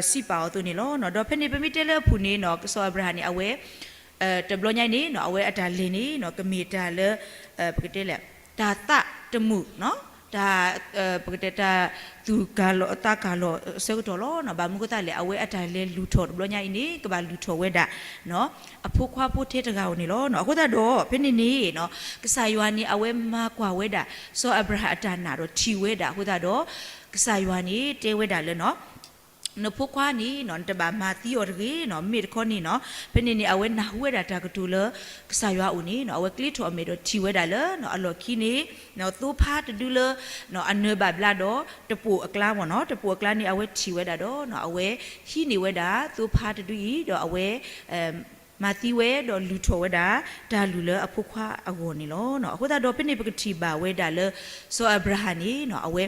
စံးပာ်အီၤအသိးန့ၣ်လီၤ. ဒီးဖဲန့ၣ်ပမ့ၢ်တဲလၢအပူၤန့ၣ် စီၤအၤဘြၤဟၣ်န့ၣ် အဝဲ တဘျီညါအံၤန့ၣ် အဝဲအတၢ်လဲၤန့ၣ် ကမ့ၢ်တၢ်လၢ ပကတဲလဲၣ် တၢ်သးတမုာ် တၢ် ပကတဲတၢ်သူၣ်ကၢ်လီၤသးကၢ်လီၤအဆၢကတီၢ်လီၤ. ဘၣ်မနုၤအဃိသတးလဲၣ်, အဝဲအတၢ်လဲၤလုၢ်ထီၣ်တဘျီညါအံၤန့ၣ် ကဘၣ်လုၢ်ထီၣ်ဝဲဒၣ် အဖိခွါဖိထဲတဂၤဧိၤန့ၣ်လီၤ. အဃိသတးဒီး ဖဲန့ၣ်န့ၣ် ကစၢ်ယွၤန့ၣ် အဝဲမၤကွၢ်ဝဲဒၣ် စီၤအၤဘြၤဟၣ်အတၢ်နာ်ဒီးထံၣ်ဝဲဒၣ်အဃိသတးဒီး ကစၢ်ယွၤန့ၣ်တဲဝဲဒၣ်လၢ နဖိခွါန့ၣ် နတဘၣ်မၤသံအီၤတဂ့ၤ, မ့ၢ်တခီန့ၣ် ဖဲန့ၣ်န့ၣ် အဝဲနၢ်ဟူဝဲဒၣ်တၢ်ကတိၤလၢ ကစၢ်ယွၤအအိၣ်န့ၣ် အဝဲကျ့ထီၣ်အမဲာ်ဒီးထံၣ်ဝဲဒၣ်လၢ အလီၢ်ခံန့ၣ် သိဖါတဒုလၢ အနၢဘၣ်ဘျါဒီး တပိာ်အကျါမ့ၢ်နီၤ, တပိာ်အကျါန့ၣ် အဝဲထံၣ်ဝဲဒၣ်ဒီး အဝဲဟံးန့ၢ်ဝဲဒၣ် သိဖါတဒုအံၤ ဒီးအဝဲ မၤသံဝဲဒီးလုၢ်ထီၣ်ဝဲဒၣ် တၢ်လုၢ်လၢအဖိခွါအဂီၢ်န့ၣ်လီၤ. အဃိသတးဒီး ဖဲန့ၣ်ပကထံၣ်ဘၣ်ဝဲဒၣ်လၢ စီၤအၤဘြၤဟၣ်န့ၣ် အဝဲ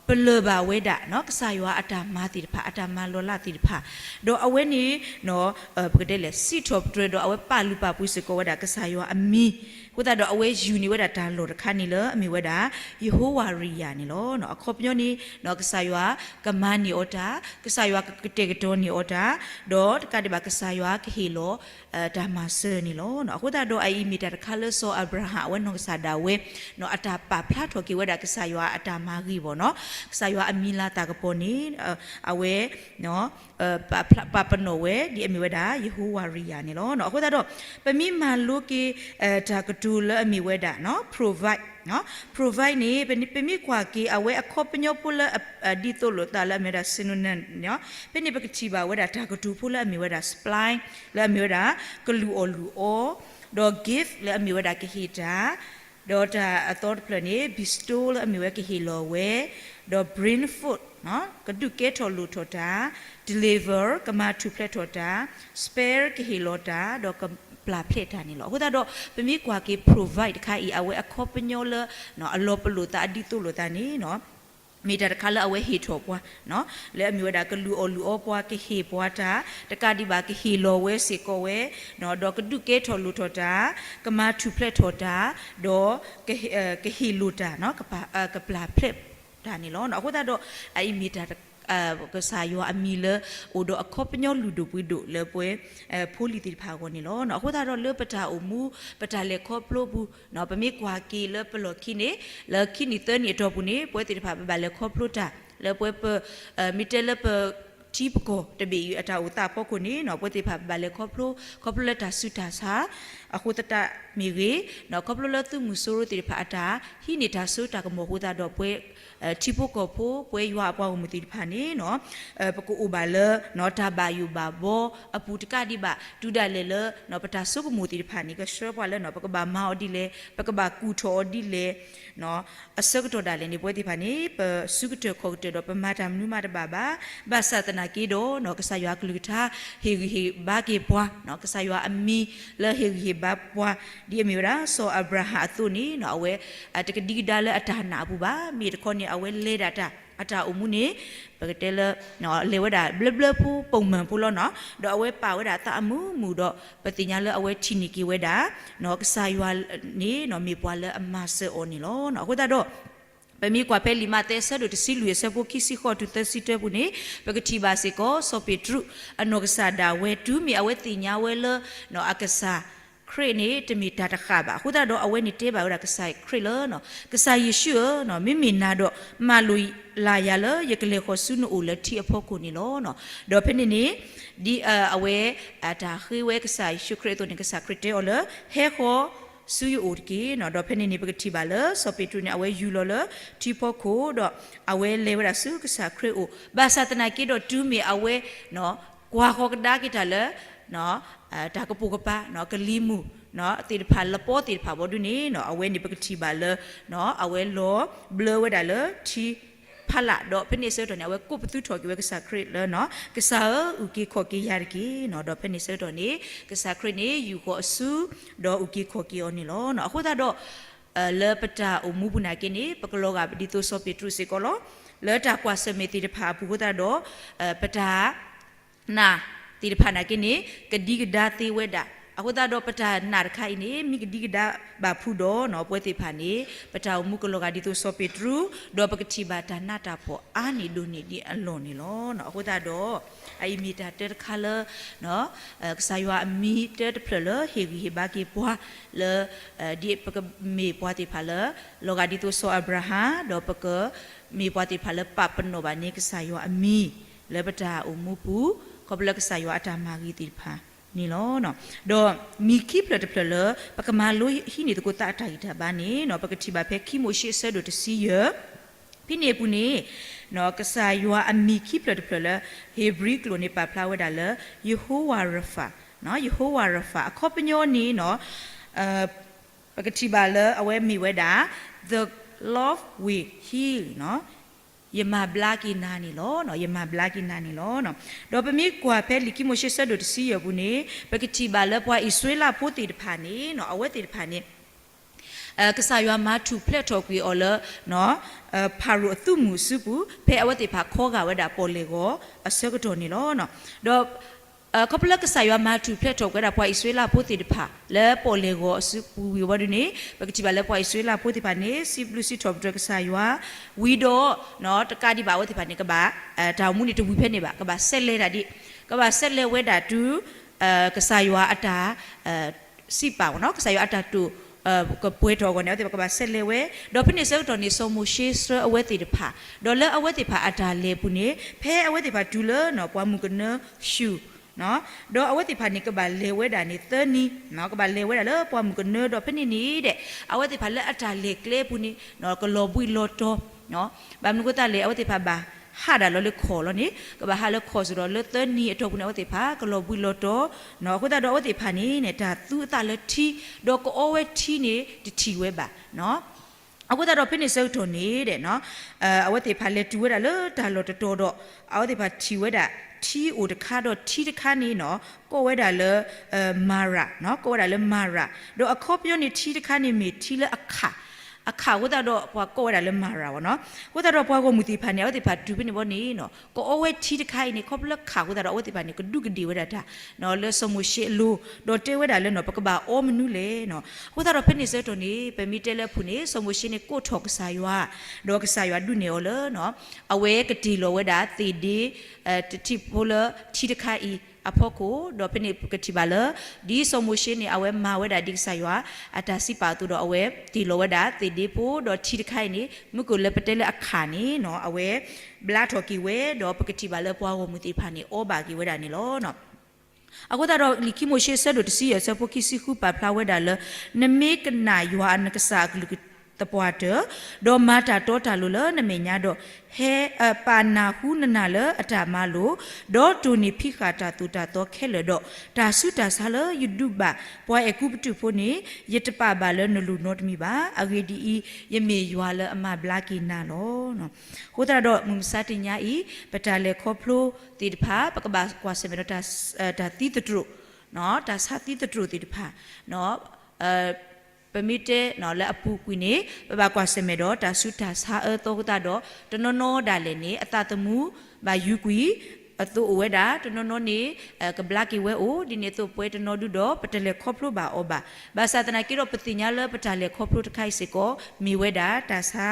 ပလၢၢ်ဘၣ်ဝဲဒၣ် ကစၢ်ယွၤအတၢ်မၤသ့ၣ်တဖၣ် အတၢ်မၤလီၤလးသ့ၣ်တဖၣ်, ဒီးအဝဲန့ၣ် ပကတဲလဲၣ် စံးထီၣ်ပတြၢၤဒီးအဝဲပာ်လုၢ်ပာ်ပှ့ၤစ့ၢ်ကီးဝဲဒၣ်ကစၢ်ယွၤအမံၤ, အဃိသတးဒီးအဝဲယူၢ်န့ၢ်ဝဲဒၣ်တၢ်လီၢ်တခါန့ၣ်လၢအမ့ၢ်ဝဲဒၣ် ယဟိဝၤရံယၤန့ၣ်လီၤ. အခီပညီန့ၣ် ကစၢ်ယွၤကမၤန့ၢ်အီၤတၢ်, ကစၢ်ယွၤကကတဲာ်ကတီၤန့ၢ်အီၤတၢ်, ဒီးတကးဒံးဘၣ်ကစၢ်ယွၤကဟ့ၣ်လီၤ တၢ်မၤစၢၤန့ၣ်လီၤ. အဃိသတးဒီးအအံၤမ့ၢ်တၢ်တခါလၢစီၤအၤဘြၤဟၣ်အဝဲနီၢ်ကစၢ်ဒၣ်ဝဲ အတၢ်ပာ်ဖျါထီၣ်က့ၤဝဲဒၣ်ကစၢ်ယွၤအတၢ်မၤဂ့ၤဘၣ်နီၤ, ကစၢ်ယွၤအမံၤလၤသးကပီၤန့ၣ် အဝဲ ပာ်ပနီၣ်ဝဲ ဒ်အမ့ၢ်ဝဲဒၣ် ယဟိဝၤရံယၤန့ၣ်လီၤ. အဃိသတးဒီး ပမ့ၢ်မၤလိက့ၤ တၢ်ကတိၤလၢအမ့ၢ်ဝဲဒၣ် provide, provide န့ၣ် ပမ့ၢ်ကွၢ်က့ၤအဝဲအခီပညီဖိလၢ ဒ်သိးလိာ်သးလၢအမ့ၢ်ဝဲဒၣ် synonym န့ၣ် ဖဲန့ၣ်ပကထံၣ်ဘၣ်ဝဲဒၣ်တၢ်ကတိၤဖိလၢအမ့ၢ်ဝဲဒၣ် supply လၢအမ့ၢ်ဝဲဒၣ် ကလုၢ်အီၣ်လုၢ်အီ, ဒီး give လၢအမ့ၢ်ဝဲဒၣ်ကဟ့ၣ်တၢ်, ဒီးတၢ်အသီတဖျၢၣ်န့ၣ် bestow လၢအမ့ၢ်ဝဲကဟ့ၣ်လီၤဝဲ, ဒီး bring forth ကဒုးကဲထီၣ်လိၣ်ထီၣ်တၢ်, deliver ကမၤထူၣ်ဖျဲးထီၣ်တၢ်, spare ကဟ့ၣ်လီၤတၢ် ဒီးကပျၢ်ဖျဲးတၢ်န့ၣ်လီၤ. အဃိသတးဒီး ပမ့ၢ်ကွၢ်က့ၤ provide တခါအံၤ အဝဲအခီပညီလၢ အလီၤပလိာ်သးအဒ်သိးလိာ်သးန့ၣ် မ့ၢ်တၢ်တခါလၢအဝဲဟ့ၣ်ထီၣ်ပှၤ လၢအမ့ၢ်ဝဲဒၣ်ကလုၢ်အီၣ်လုၢ်အီပှၤ ကဟ့ၣ်ပှၤတၢ်, တကးဒံးဘၣ်ကဟ့ၣ်လီၤဝဲစ့ၢ်ကီးဝဲ, ဒီးကဒုးကဲထီၣ်လိၣ်ထီၣ်တၢ်, ကမၤထူၣ်ဖျဲးထီၣ်တၢ်, ဒီး ကဟ့ၣ်လိာ်တၢ် ကပျၢ်ဖျဲးတၢ်န့ၣ်လီၤ. အဃိသတးဒီး အအံၤမ့ၢ်တၢ် ကစၢ်ယွၤအမံၤလၢ အိၣ်ဒီးအခီပညီလုၢ်ဒိၣ်ပှ့ၤဒိၣ်လၢပှဲၤ ဖိလံၤသ့ၣ်တဖၣ်အဂီၢ်န့ၣ်လီၤ. အဃိသတးဒီးလၢပတၢ်အိၣ်မူ ပတၢ်လဲၤခီဖျိပူၤ ပမ့ၢ်ကွၢ်က့ၤလၢပလီၢ်ခံန့ၣ် လၢခံနံၣ်သၢနံၣ်အတီၢ်ပူၤန့ၣ် ပဝဲသ့ၣ်တဖၣ်ပဘၣ်လဲၤခီဖျိတၢ် လၢပဝဲပ မ့ၢ်တဲလၢပ ထံပကီၢ်တဘ့ၣ်အံၤအတၢ်အိၣ်သးအဖီခိၣ်န့ၣ် ပဝဲသ့ၣ်တဖၣ်ပဘၣ်လဲၤခီဖျိ ခီဖျိလၢတၢ်ဆူးတၢ်ဆါ အဃိသတးမ့ၢ်ဂ့ၤ, ခီဖျိလၢသုးမုၢ်စိရိၤသ့ၣ်တဖၣ်အတၢ်ဟံးန့ၢ်တၢ်စိတၢ်ကမီၤအဃိသတးဒီး ပဝဲ ထံဖိကီၢ်ဖိ ပဝဲယွၤအပှၤဂီၢ်မုၢ်သ့ၣ်တဖၣ်န့ၣ် ပကအိၣ်ဘၣ်လၢ တၢ်ဘၣ်ယိၣ်ဘၣ်ဘီအပူၤတကးဒံးဘၣ် တုၤဒၣ်လဲာ်လၢ ပတၢ်ဆိကမိၣ်သ့ၣ်တဖၣ်န့ၣ် ကဆှၢပှၤလၢ ပကဘၣ်မၤအီၤဒ်လဲၣ် ပကဘၣ်ကူၣ်ထီၣ်အီၤဒ်လဲၣ် အဆၢကတီၢ်ဒၣ်လဲာ်န့ၣ် ပဝဲသ့ၣ်တဖၣ်န့ၣ် ပစုကတၢၢ်ခီၣ်ကတၢၢ်ဒီးပမၤတၢ်မနုၤမးတဘၣ်ဘၣ်. ဘၣ်ဆၣ်သနာ်က့ဒီး ကစၢ်ယွၤအကလုၢ်ကထါ ဟ့ၣ်ဂံၢ်ဟ့ၣ်ဘါက့ၤပှၤ ကစၢ်ယွၤအမံၤလၢဟ့ၣ်ဂံၢ်ဟ့ၣ်ဘါပှၤ ဒ်အမ့ၢ်ဝဲဒၣ် စီၤအၤဘြၤဟၣ်အသိးန့ၣ် အဝဲ တကဒံကဒါလၢအတၢ်နာ်အပူၤဘၣ်. မ့ၢ်တခီန့ၣ် အဝဲလဲၤဒၣ်တၢ် အတၢ်အိၣ်မူန့ၣ် ပကတဲလၢ လဲၤဝဲဒၣ်ဘျၢဘျၢဖိ ပိာ်မၢၣ်ဖိလီၤနီၤ. ဒီးအဝဲပာ်ဝဲဒၣ်သးအမုာ်မုာ်ဒီး ပသ့ၣ်ညါလၢအဝဲထံၣ်န့ၢ်က့ၤဝဲဒၣ် ကစၢ်ယွၤန့ၣ် မ့ၢ်ပှၤလၢအမၤစၢၤအီၤန့ၣ်လီၤ. အဃိသတးဒီး ပမ့ၢ်ကွၢ်ဖဲလံာ်မးသဲအဆၢဒိၣ်တဆံလွံၢ်အဆၢဖိခံဆံဃိးတုၤသၢဆံတၢပူၤန့ၣ် ပကထံၣ်ဘၣ်စ့ၢ်ကီး စီၤပ့းတရူး အနီၢ်ကစၢ်ဒၣ်ဝဲ တုၤမ့ၢ်အဝဲသ့ၣ်ညါဝဲလၢ အကစၢ်ခရံာ်န့ၣ် တမ့ၢ်တၢ်တဃၣ်ဘၣ်. အဃိသတးဒီး အဝဲန့ၣ်တဲဘၣ်ဝဲဒၣ်ကစၢ်ခရံာ်လၢ ကစၢ်ယ့ၣ်ၡူးဧၢ, မ့မ့ၢ်နၤဒီး မၤလိာ်လၢ်ယၤလၢ ယကလဲၤဃီၤဆူနအိၣ်လၢထံအဖီခိၣ်န့ၣ်လီၤ. ဒီးဖဲန့ၣ်န့ၣ် ဒ်အဝဲ တၢ်ဃ့ဝဲကစၢ်ယ့ၣ်ၡူးခရံာ်အသိးန့ၣ် ကစၢ်ခရံာ်တဲအီၤလၢ ဟဲဃီၤဆူယအိၣ်တက့ၢ်. ဒီးဖဲန့ၣ်န့ၣ် ပကထံၣ်ဘၣ်လၢ စီၤပ့းတရူးန့ၣ် အဝဲယူၤလီၤလၢထံဖီခိၣ် ဒီးအဝဲလဲၤဝဲဒၣ်ဆူကစၢ်ခရံာ်အအိၣ်. ဘၣ်ဆၣ်သနာ်က့ဒီး တုၤမ့ၢ်အဝဲ ကွၢ်ဃီၤကဒါက့ၤတၢ်လၢ တၢ်ကပိာ်ကပၤ ကလံၤမုၢ်သ့ၣ်တဖၣ် လပီသ့ၣ်တဖၣ်ဘီဒုန့ၣ် အဝဲန့ၣ်ပကထံၣ်ဘၣ်လၢ အဝဲလီၤဘျၢဝဲဒၣ်လၢထံဖးလၢ် ဒီးဖဲန့ၣ်အဆၢကတီၢ်န့ၣ် အဝဲကိးပသူထီၣ်က့ၤဝဲကစၢ်ခရံာ်လၢ ကစၢ်ဧၢ, အုၣ်က့ၤခီၣ်က့ၤယၤတက့ၢ်. ဒီးဖဲန့ၣ်အဆၢကတီၢ်န့ၣ် ကစၢ်ခရံာ်န့ၣ် ယူၤဃီၤအစု ဒီးအုၣ်က့ၤခီၣ်က့ၤအီၤန့ၣ်လီၤ. အဃိသတးဒီး လၢပတၢ်အိၣ်မူပူၤနာ်က့န့ၣ် ပကလီၤဂာ်ဒ်သိးစီၤပ့းတရူးစ့ၢ်ကီးလီၤ. လၢတၢ်ကွၢ်ဆၢၣ်မဲာ်သ့ၣ်တဖၣ်အပူၤအဃိသတးဒီး ပတၢ်နာ်သ့ၣ်တဖၣ်နာ်က့န့ၣ် ကဒံကဒါသ့ဝဲဒၣ် အဃိသတးဒီးပတၢ်နာ်တခါအံၤန့ၣ် မ့ၢ်ကဒံကဒါဘၣ်ဖုးဒီးနီၤ ပဝဲသ့ၣ်တဖၣ်န့ၣ် ပတၢ်အိၣ်မူကလီၤဂာ်ဒ်သိးစီၤပ့းတရူး, ဒီးပကထံၣ်ဘၣ်တၢ်နးတၢ်ဖှီၣ်အါန့ၢ်ဒိၣ်န့ၢ်ဒ်အလီၢ်န့ၣ်လီၤ. အအံၤမ့ၢ်တၢ်တၢတခါလၢ ကစၢ်ယွၤအမံၤတၢတဖျၢၣ်လၢဟ့ၣ်ဂံၢ်ဟ့ၣ်ဘါက့ၤပှၤလၢ ဒ်ပကမ့ၢ်ပှၤသ့ၣ်တဖၣ်လၢ လီၤဂာ်ဒ်သိးစီၤအၤဘြၤဟၣ် ဒီးပကမ့ၢ်ပှၤသ့ၣ်တဖၣ်လၢပာ်ပနီၣ်ဘၣ်န့ၢ်ကစၢ်ယွၤအမံၤ လၢပတၢ်အိၣ်မူပူၤ ခီဖျိလၢကစၢ်ယွၤအတၢ်မၤဂ့ၤသ့ၣ်တဖၣ်န့ၣ်လီၤ. ဒီးမံၤခံဖျၢၣ်တဖျၢၣ်လၢ ပကမၤလိဟံးန့ၢ်သကိးသးအတၢ်ဂံၢ်တၢ်ဘါန့ၣ် ပကထံၣ်ဘၣ်ဖဲခံမိၤၡ့အဆၢဒိၣ်တဆံယဲၢ် ဖဲန့ၣ်အပူၤန့ၣ် ကစၢ်ယွၤအမံၤခံဖျၢၣ်တဖျၢၣ်လၢ ဧ့ၤဘြံၤကျိာ်န့ၣ် ပာ်ဖျါဝဲဒၣ်လၢ ယဟိဝၤရဖၣ်, ယဟိဝၤရဖၣ် အခီပညီန့ၣ် ပကထံၣ်ဘၣ်လၢအဝဲမ့ၢ်ဝဲဒၣ် the Lord will heal ယမၤဘျါက့ၤနၤန့ၣ်လီၤ. ယမၤဘျါက့ၤနၤန့ၣ်လီၤ. ဒီးပမ့ၢ်ကွၢ်ဖဲလံာ်ခံမိၤၡ့ဆၢဒိၣ်တဆံယဲၢ်ပူၤန့ၣ် ပကထံၣ်ဘၣ်လၢပှၤအံၣ်စရ့လးဖိသ့ၣ်တဖၣ်န့ၣ် အဝဲသ့ၣ်တဖၣ်န့ၣ် ကစၢ်ယွၤမၤထူၣ်ဖျဲးထီၣ်ကွံာ်အီၤလၢ ဖၤရိၤအသုးမုၢ်အစုပူၤ ဖဲအဝဲသ့ၣ်တဖၣ်ခီဂာ်ဝဲဒၣ်ပီၣ်လဲၣ်ဂီၤအဆၢကတီၢ်န့ၣ်လီၤ. ဒီး ခီဖျိလၢကစၢ်ယွၤမၤထူၣ်ဖျဲးထီၣ်ကွံာ်ဝဲဒၣ်ပှၤအံၣ်စရ့လးဖိသ့ၣ်တဖၣ် လၢပီၣ်လဲၣ်ဂီၤအစုပူၤဝံၤဝဲဒၣ်န့ၣ် ပကထံၣ်ဘၣ်လၢပှၤအံၣ်စရ့လးဖိသ့ၣ်တဖၣ်န့ၣ် စံးဘျုးစံးထီၣ်ပတြၢၤကစၢ်ယွၤ ဝံၤဒီး တကးဒံးဘၣ်အဝဲသ့ၣ်တဖၣ်န့ၣ် ကဘၣ် တၢ်အိၣ်မူန့ၣ်တဝံၤဖဲန့ၣ်ဘၣ် ကဘၣ်ဆဲးလဲၤတၢ်ဒ် ကဘၣ်ဆဲးလဲၤဝဲဒၣ်တုၤ ကစၢ်ယွၤအတၢ် စံးပာ်ဝဲနီၤ ကစၢ်ယွၤအတၢ်တိာ် ကပှဲၤထီၣ်အဂီၢ်န့ၣ် အဝဲသ့ၣ်တဖၣ်ကဘၣ်ဆဲးလဲၤဝဲ ဒီးဖဲန့ၣ်ဆၢကတီၢ်န့ၣ် စီၤမိၤၡ့ဆှၢအဝဲသ့ၣ်တဖၣ် ဒီးလၢအဝဲသ့ၣ်တဖၣ်အတၢ်လဲၤပူၤန့ၣ် ဖဲအဝဲသ့ၣ်တဖၣ်တုၤလၢ ပှၢ်မုၢ်ကနၢဆူၣ် ဒီးအဝဲသ့ၣ်တဖၣ်န့ၣ် ကဘၣ်လဲၤဝဲဒၣ်န့ၣ်သၢနံၤ ကဘၣ်လဲၤဝဲဒၣ်လၢပှၢ်မုၢ်ကနၢ ဒီးဖဲန့ၣ်န့ၣ်ဒီး အဝဲသ့ၣ်တဖၣ်လၢအတၢ်လဲၤကျဲပူၤန့ၣ် ကလီၤဘှံးလီၤတီၤ ဘၣ်မနုၤအဃိသတးလဲၣ် အဝဲသ့ၣ်တဖၣ်ဘၣ်ဟးဒၣ်လီၤလၢခီၣ်လီၤန့ၣ် ကဘၣ်ဟးလၢခီၣ်စ့ၢ်ဒီး လၢသၢနံၤအတီၢ်ပူၤန့ၣ် အဝဲသ့ၣ်တဖၣ်ကလီၤဘှံးလီၤတီၤ အဃိသတးဒီးအဝဲသ့ၣ်တဖၣ်န့ၣ် တၢ်သူအသးလၢထံ ဒီးကအီဝဲထံန့ၣ် တထံၣ်ဝဲဘၣ် အဃိသတးဒီးဖဲန့ၣ်ဆၢကတီၢ်န့ၣ်ဒီး အဝဲသ့ၣ်တဖၣ်လဲၤတုၤဝဲဒၣ်လၢတၢ်လီၢ်တတီၤဒီး အဝဲသ့ၣ်တဖၣ်ထံၣ်ဝဲဒၣ်ထံအိၣ်တခါ ဒီးထံတခါန့ၣ်နီၤ ကိးဝဲဒၣ်လၢ မၤရၤ ကိးဝဲဒၣ်လၢမၤရၤ ဒီးအခီပညီန့ၣ်ထံတခါန့ၣ်မ့ၢ်ထံလၢအခၣ် အခၣ်အဃိသတးဒီးပှၤကိးဝဲဒၣ်လၢမၤရၤဘၣ်နီၤ အဃိသတးဒီးပှၤဂီၢ်မုၢ်သ့ၣ်တဖၣ်န့ၣ် အဝဲသ့ၣ်တဖၣ်တုၤဖဲန့ၣ်ဘီန့ၣ်နီၤ ကအီဝဲထံတခါအံၤန့ၣ် ခီဖျိလၢခၣ်အဃိသတးဒီး အဝဲသ့ၣ်တဖၣ်န့ၣ် ကဒူးကဒ့ၣ်ဝဲဒၣ်တၢ် လၢစီၤမိၤၡ့အလိၤ ဒီးတဲဝဲဒၣ်လၢနီၤ ပကဘၣ်အီမနုၤလဲၣ်နီၤ အဃိသတးဒီးဖဲန့ၣ်ဆၢကတီၢ်န့ၣ် ပမ့ၢ်တဲလၢအပူၤန့ၣ် စီၤမိၤၡ့န့ၣ်ကိးထီၣ်ကစၢ်ယွၤ ဒီးကစၢ်ယွၤဒုးနဲၣ်အီၤလၢ အဝဲကတ့ၢ်လီၤဝဲဒၣ်သ့ၣ်ဒ့ တထံၣ်ဖိလၢထံတခါအံၤအဖီခိၣ် ဒီးဖဲန့ၣ်ပကထံၣ်ဘၣ်လၢ ဒ်စီၤမိၤၡ့န့ၣ် အဝဲမၤဝဲဒၣ်ဒ်ကစၢ်ယွၤအတၢ်စံးပာ်အသိးဒီး အဝဲတ့ၢ်လီၤဝဲဒၣ်သ့ၣ်ဒ့ဖိ ဒီးထံတခါအံၤန့ၣ် မုၢ်ကၢၢ်လၢပတဲလၢအခၣ်န့ၣ်နီၤ အဝဲဘျါထီၣ်က့ၤဝဲ ဒီးပကထံၣ်ဘၣ်လၢပှၤဂီၢ်မုၢ်သ့ၣ်တဖၣ်န့ၣ် အီဘၣ်က့ၤဝဲဒၣ်န့ၣ်လီၤ. အဃိသတးဒီးလံာ်ခံမိၤၡ့အဆၢဒိၣ်တဆံယဲၢ်အဆၢဖိခံဆံဃုပာ်ဖျါဝဲဒၣ်လၢ နမ့ၢ်ကနာ်ယွၤနကစၢ်အကလုၢ်သပှၢ်တၢၢ်, ဒီးမၤတၢ်တီတၢ်လိၤလၢနမဲာ်ညါဒီး, ဟဲ ပာ်နၢ်ဟူနနာ်လၢအတၢ်မၤလိာ်, ဒီးတိၢ်န့ၢ်ဖံးဃာ်တၢ်သိၣ်တၢ်သီခဲလၢာ်ဒီး, တၢ်ဆူးတၢ်ဆါလၢယဒုးဘၣ်ပှၤအဲၤကူပတူးဖိန့ၣ်, ယတပာ်ဘၣ်လၢနလိၤနီတမံၤဘၣ်. အဂ့ၢ်ဒ်အံၤ, ယမ့ၢ်ယွၤလၢအမၤဘျါက့ၤနၤလီၤ. အဃိသတးဒီး မုၢ်မဆါတနံၤအံၤ, ပတၢ်လဲၤခီဖျိသ့ၣ်တဖၣ် ပကဘၣ်ကွၢ်ဆၢၣ်မဲာ်ဒီး တၢ်သံသတြိာ်, တၢ်ဆါသံသတြိာ်သ့ၣ်တဖၣ်, ပမ့ၢ်တဲလၢအပူၤကွံာ်န့ၣ် ပဘၣ်ကွၢ်ဆၢၣ်မဲာ်ဒီး တၢ်ဆူးတၢ်ဆါအၢသီအဃိသတးဒီး တနီၤနီၤဒၣ်လဲာ်န့ၣ် အသးသမူဘၣ်ယုၤကွံာ်အသိးအိၣ်ဝဲဒၣ်, တနီၤနီၤန့ၣ် ကဘျါက့ၤဝဲအိၣ်, ဒ်န့ၣ်အသိးပဝဲတနီၤဒုဒီး ပတလဲၤခီဖျိဘၣ်အီၤဘၣ်. ဘၣ်ဆၣ်သနာ်က့ဒီး ပသ့ၣ်ညါလၢပတၢ်လဲၤခီဖျိတခါအံၤစ့ၢ်ကီး မ့ၢ်ဝဲဒၣ်တၢ်ဆါ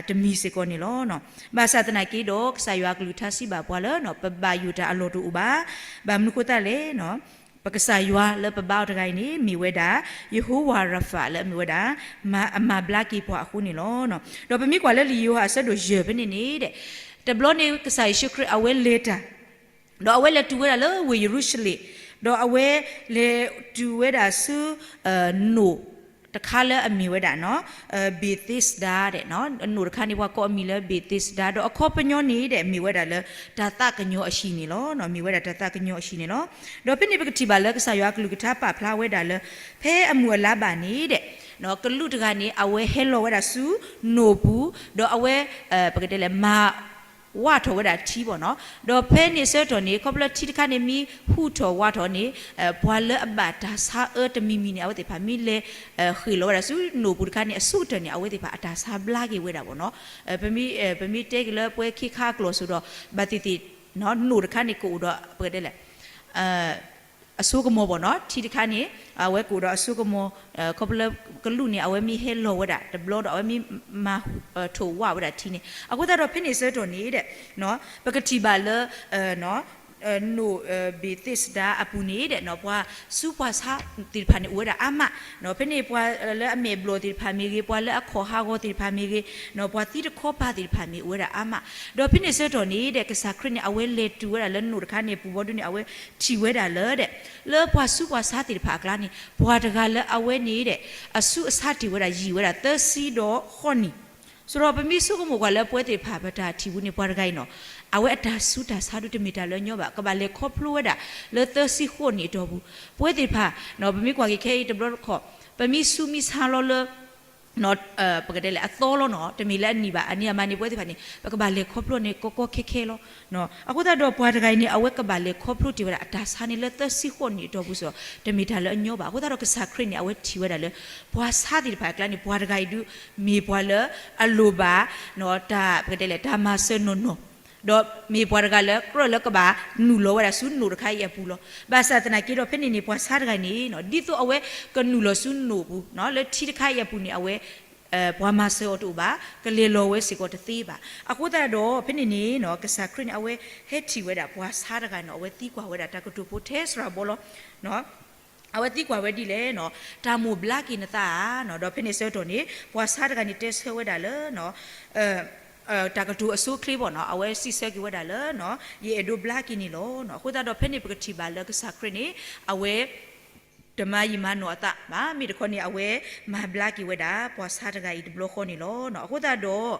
တမံၤစ့ၢ်ကီးန့ၣ်လီၤ. ဘၣ်ဆၣ်သနာ်က့ဒီး ကစၢ်ယွၤအကလုၢ်ကထါစံးဘၣ်ပှၤလၢ ပဘၣ်ယိၣ်တၢ်အလီၢ်တအိၣ်ဘၣ်. ဘၣ်မနုၤအဃိသတးလဲၣ် ပကစၢ်ယွၤလၢပဘါအီၤတဂၤအံၤန့ၣ် မ့ၢ်ဝဲဒၣ် ယဟိဝၤရၤဖး လၢအမ့ၢ်ဝဲဒၣ် အမၤဘျါက့ၤပှၤအဃိန့ၣ်လီၤ. ဒီးပမ့ၢ်ကွၢ်လၢလံာ်ယိၤဟၣ်အဆၢဒိၣ်ယဲၢ်ဖဲန့ၣ်န့ၣ် တဘျီန့ၣ် ကစၢ်ယ့ၣ်ၡူးခရံာ်အဝဲလဲၤတၢ် ဒီးအဝဲလဲၤတုၤဝဲဒၣ်လၢဝ့ၢ်ယရူၤၡလ့ၣ်, ဒီးအဝဲလဲၤတုၤဝဲဒၣ်ဆူ နိၣ်တခါလၢအမ့ၢ်ဝဲဒၣ် ဘ့းသ့းစဒါ, နိၣ်တခါန့ၣ် ပှၤကိးအမံၤလၢဘ့းသ့းစဒါ, ဒီးအခီပညီန့ၣ်ဒီး မ့ၢ်ဝဲဒၣ်လၢတၢ်သးကညီၤအဟံၣ်န့ၣ်လီၤ. မ့ၢ်ဝဲဒၣ်တၢ်သးကညီၤအဟံၣ်န့ၣ်လီၤ. ဒီးဖဲန့ၣ်ပကထံၣ်ဘၣ်လၢ ကစၢ်ယွၤအကလုၢ်ကထါပာ်ဖျါဝဲဒၣ်လၢ ဖဲအမုၢ်အလါဘၣ်န့ၣ်ဒီး ကလူးတဂၤန့ၣ် အဝဲဟဲလီၤဝဲဒၣ်ဆူနိၣ်ပူၤ, ဒီးအဝဲ ပကတဲလဲၣ် မၤ ဝးထီၣ်ဝဲဒၣ်ထံဘၣ်နီၤ. ဒီးဖဲန့ၣ်ဆၢကတီၢ်န့ၣ် ခီဖျိထံတခါန့ၣ် မ့ၢ်ဟူးထီၣ်ဝးထီၣ်န့ၣ် ပှၤလၢအဘၣ်တၢ်ဆါအၢတမံၤမံၤန့ၣ် အဝဲသ့ၣ်တဖၣ်မ့ၢ်လဲၤဃ့ၢ်လီၤဝဲဒၣ်ဆူနိၣ်ပူၤတခါန့ၣ် အဆိကတၢၢ်န့ၣ် အဝဲသ့ၣ်တဖၣ်အတၢ်ဆါဘျါက့ၤဝဲဒၣ်ဘၣ်နီၤ. ပမ့ၢ်တဲက့ၤလၢပဝဲခ့ခါအကျိာ်စိဒီး ဘၣ်သ့ၣ်သ့ၣ် နိၣ်တခါန့ၣ်ကအိၣ်ဒီး ပကတဲလဲၣ် အစိကမီၤဘၣ်နီၤ, ထံတခါန့ၣ် အဝဲကအိၣ်ဒီးအစိကမီၤ, ခီဖျိလၢကလူးန့ၣ် အဝဲမ့ၢ်ဟဲလီၤဝဲဒၣ်တဘျီဒီး အဝဲမ့ၢ်မၤထိၣ်ဝးဝဲဒၣ်ထံန့ၣ်, အဃိသတးဒီးဖဲန့ၣ်ဆၢကတီၢ်န့ၣ်ဒီး ပကထံၣ်ဘၣ်လၢ နိၣ်ဘ့းသ့းစဒါအပူၤန့ၣ်ဒီး ပှၤဆူးပှၤဆါသ့ၣ်တဖၣ်န့ၣ် အိၣ်ဝဲဒၣ်အါမး, ဖဲန့ၣ်ပှၤလၢအမဲာ်ဘျီၣ်သ့ၣ်တဖၣ်မ့ၢ်ဂ့ၤ, ပှၤလၢအခီၣ်ဟးဂီၤသ့ၣ်တဖၣ်မ့ၢ်ဂ့ၤ, ပှၤသံတခီပၤသ့ၣ်တဖၣ်မ့ၢ်အိၣ်ဝဲဒၣ်အါမး, ဒီးဖဲန့ၣ်ဆၢကတီၢ်န့ၣ်ဒီး ကစၢ်ခရံာ်န့ၣ် အဝဲလဲၤတုၤဝဲဒၣ်လၢနိၣ်တခါန့ၣ် ပူၤဘီဒုန့ၣ် အဝဲထံၣ်ဝဲဒၣ်လၢဒီး လၢပှၤဆူးပှၤဆါသ့ၣ်တဖၣ်အကျါန့ၣ် ပှၤတဂၤလၢအဝဲန့ၣ်ဒီး အဆူးအဆါတ့ၢ်ဝဲဒၣ်ယံာ်ဝဲဒၣ်သၢဆံဒီးဃိးနံၣ်, ဆိုတော့ ပမ့ၢ်ဆိကမိၣ်ကွၢ်လၢပဝဲသ့ၣ်တဖၣ် ပတၢ်ထံၣ်ပူၤန့ၣ် ပှၤတဂၤအံၤနီၤ, အဝဲအတၢ်ဆူးတၢ်ဆါဒုးတမ့ၢ်တၢ်လၢအညီဘၣ်, ကဘၣ်လဲၤခီဖျိဝဲဒၣ်လၢသၢဆံဃိးနံၣ်အတီၢ်ပူၤ, ပဝဲသ့ၣ်တဖၣ် ပမ့ၢ်ကွၢ်က့ၤခဲအံၤတဘျီတခီၣ် ပမ့ၢ်ဆူးမ့ၢ်ဆါလီၤလၢ ပကတဲလဲၣ် အသီလီၤနီၤ, တမ့ၢ်လၢအနံၣ်ဘၣ်, အနံၣ်အမါန့ၣ် ပဝဲသ့ၣ်တဖၣ်န့ၣ် ပကဘၣ်လဲၤခီဖျိန့ၣ် ကီကီခဲခဲလီၤ. အဃိသတးဒီးပှၤတဂၤအံၤန့ၣ် အဝဲကဘၣ်လဲၤခီဖျိတ့ၢ်ဝဲဒၣ်အတၢ်ဆါန့ၣ်လၢသၢဆံဃိးနံၣ်အတီၢ်ပူၤစ့ၢ်ကီး တမ့ၢ်တၢ်လၢအညီဘၣ်. အဃိသတးဒီးကစၢ်ခရံာ်န့ၣ် အဝဲထံၣ်ဝဲဒၣ်လၢ ပှၤဆါသ့ၣ်တဖၣ်အကျါန့ၣ် ပှၤတဂၤအံၤဒုး မ့ၢ်ပှၤလၢအလိၣ်ဘၣ် တၢ် ပကတဲလဲၣ် တၢ်မၤစၢၤနီၢ်နီၢ်, ဒီးမ့ၢ်ပှၤတဂၤလၢကြၢးလၢကဘၣ်နုာ်လီၤဝဲဒၣ်ဆူနိၣ်တခါအံၤအပူၤလီၤ. ဘၣ်ဆၣ်သနာ်က့ဒီး ဖဲန့ၣ်န့ၣ် ပှၤဆါတဂၤန့ၣ် ဒ်သိးအဝဲကနုာ်လီၤဆူနိၣ်ပူၤ လၢထံတခါအံၤအပူၤန့ၣ် အဝဲ ပှၤမၤစၢၤအီၤတအိၣ်ဘၣ်, ကလဲၤလီၤဝဲစ့ၢ်ကီးတသ့ဘၣ်. အဃိသတးဒီး ဖဲန့ၣ်န့ၣ် ကစၢ်ခရံာ်န့ၣ် အဝဲဟဲထံၣ်ဝဲဒၣ်ပှၤဆါတဂၤန့ၣ် အဝဲသံကွၢ်ဝဲဒၣ်တၢ်ကတိၤဖိထဲစှၤဘီလီၤ. အဝဲသံကွၢ်ဝဲဒ်လဲၣ်, တၢ်မိၣ်ဘျါက့ၤနသးဧါ, ဒီးဖဲန့ၣ်ဆၢကတီၢ်န့ၣ် ပှၤဆါတဂၤန့ၣ် တဲဆၢဝဲဒၣ်လၢ တၢ်ကတိၤအဆိအချ့ဘၣ်နီၤ, အဝဲစံးဆၢက့ၤဝဲဒၣ်လၢ ယအဲၣ်ဒိးဘျါက့ၤန့ၣ်လီၤ. အဃိသတးဒီး ဖဲန့ၣ်ပကထံၣ်ဘၣ်လၢကစၢ်ခရံာ်န့ၣ် အဝဲ တမၤယံာ်မၤနီၢ်အသးဘၣ်, မ့ၢ်တခီန့ၣ် အဝဲမၤဘျါက့ၤဝဲဒၣ် ပှၤဆါတဂၤအံၤတဘျီဃီန့ၣ်လီၤ. အဃိသတးဒီး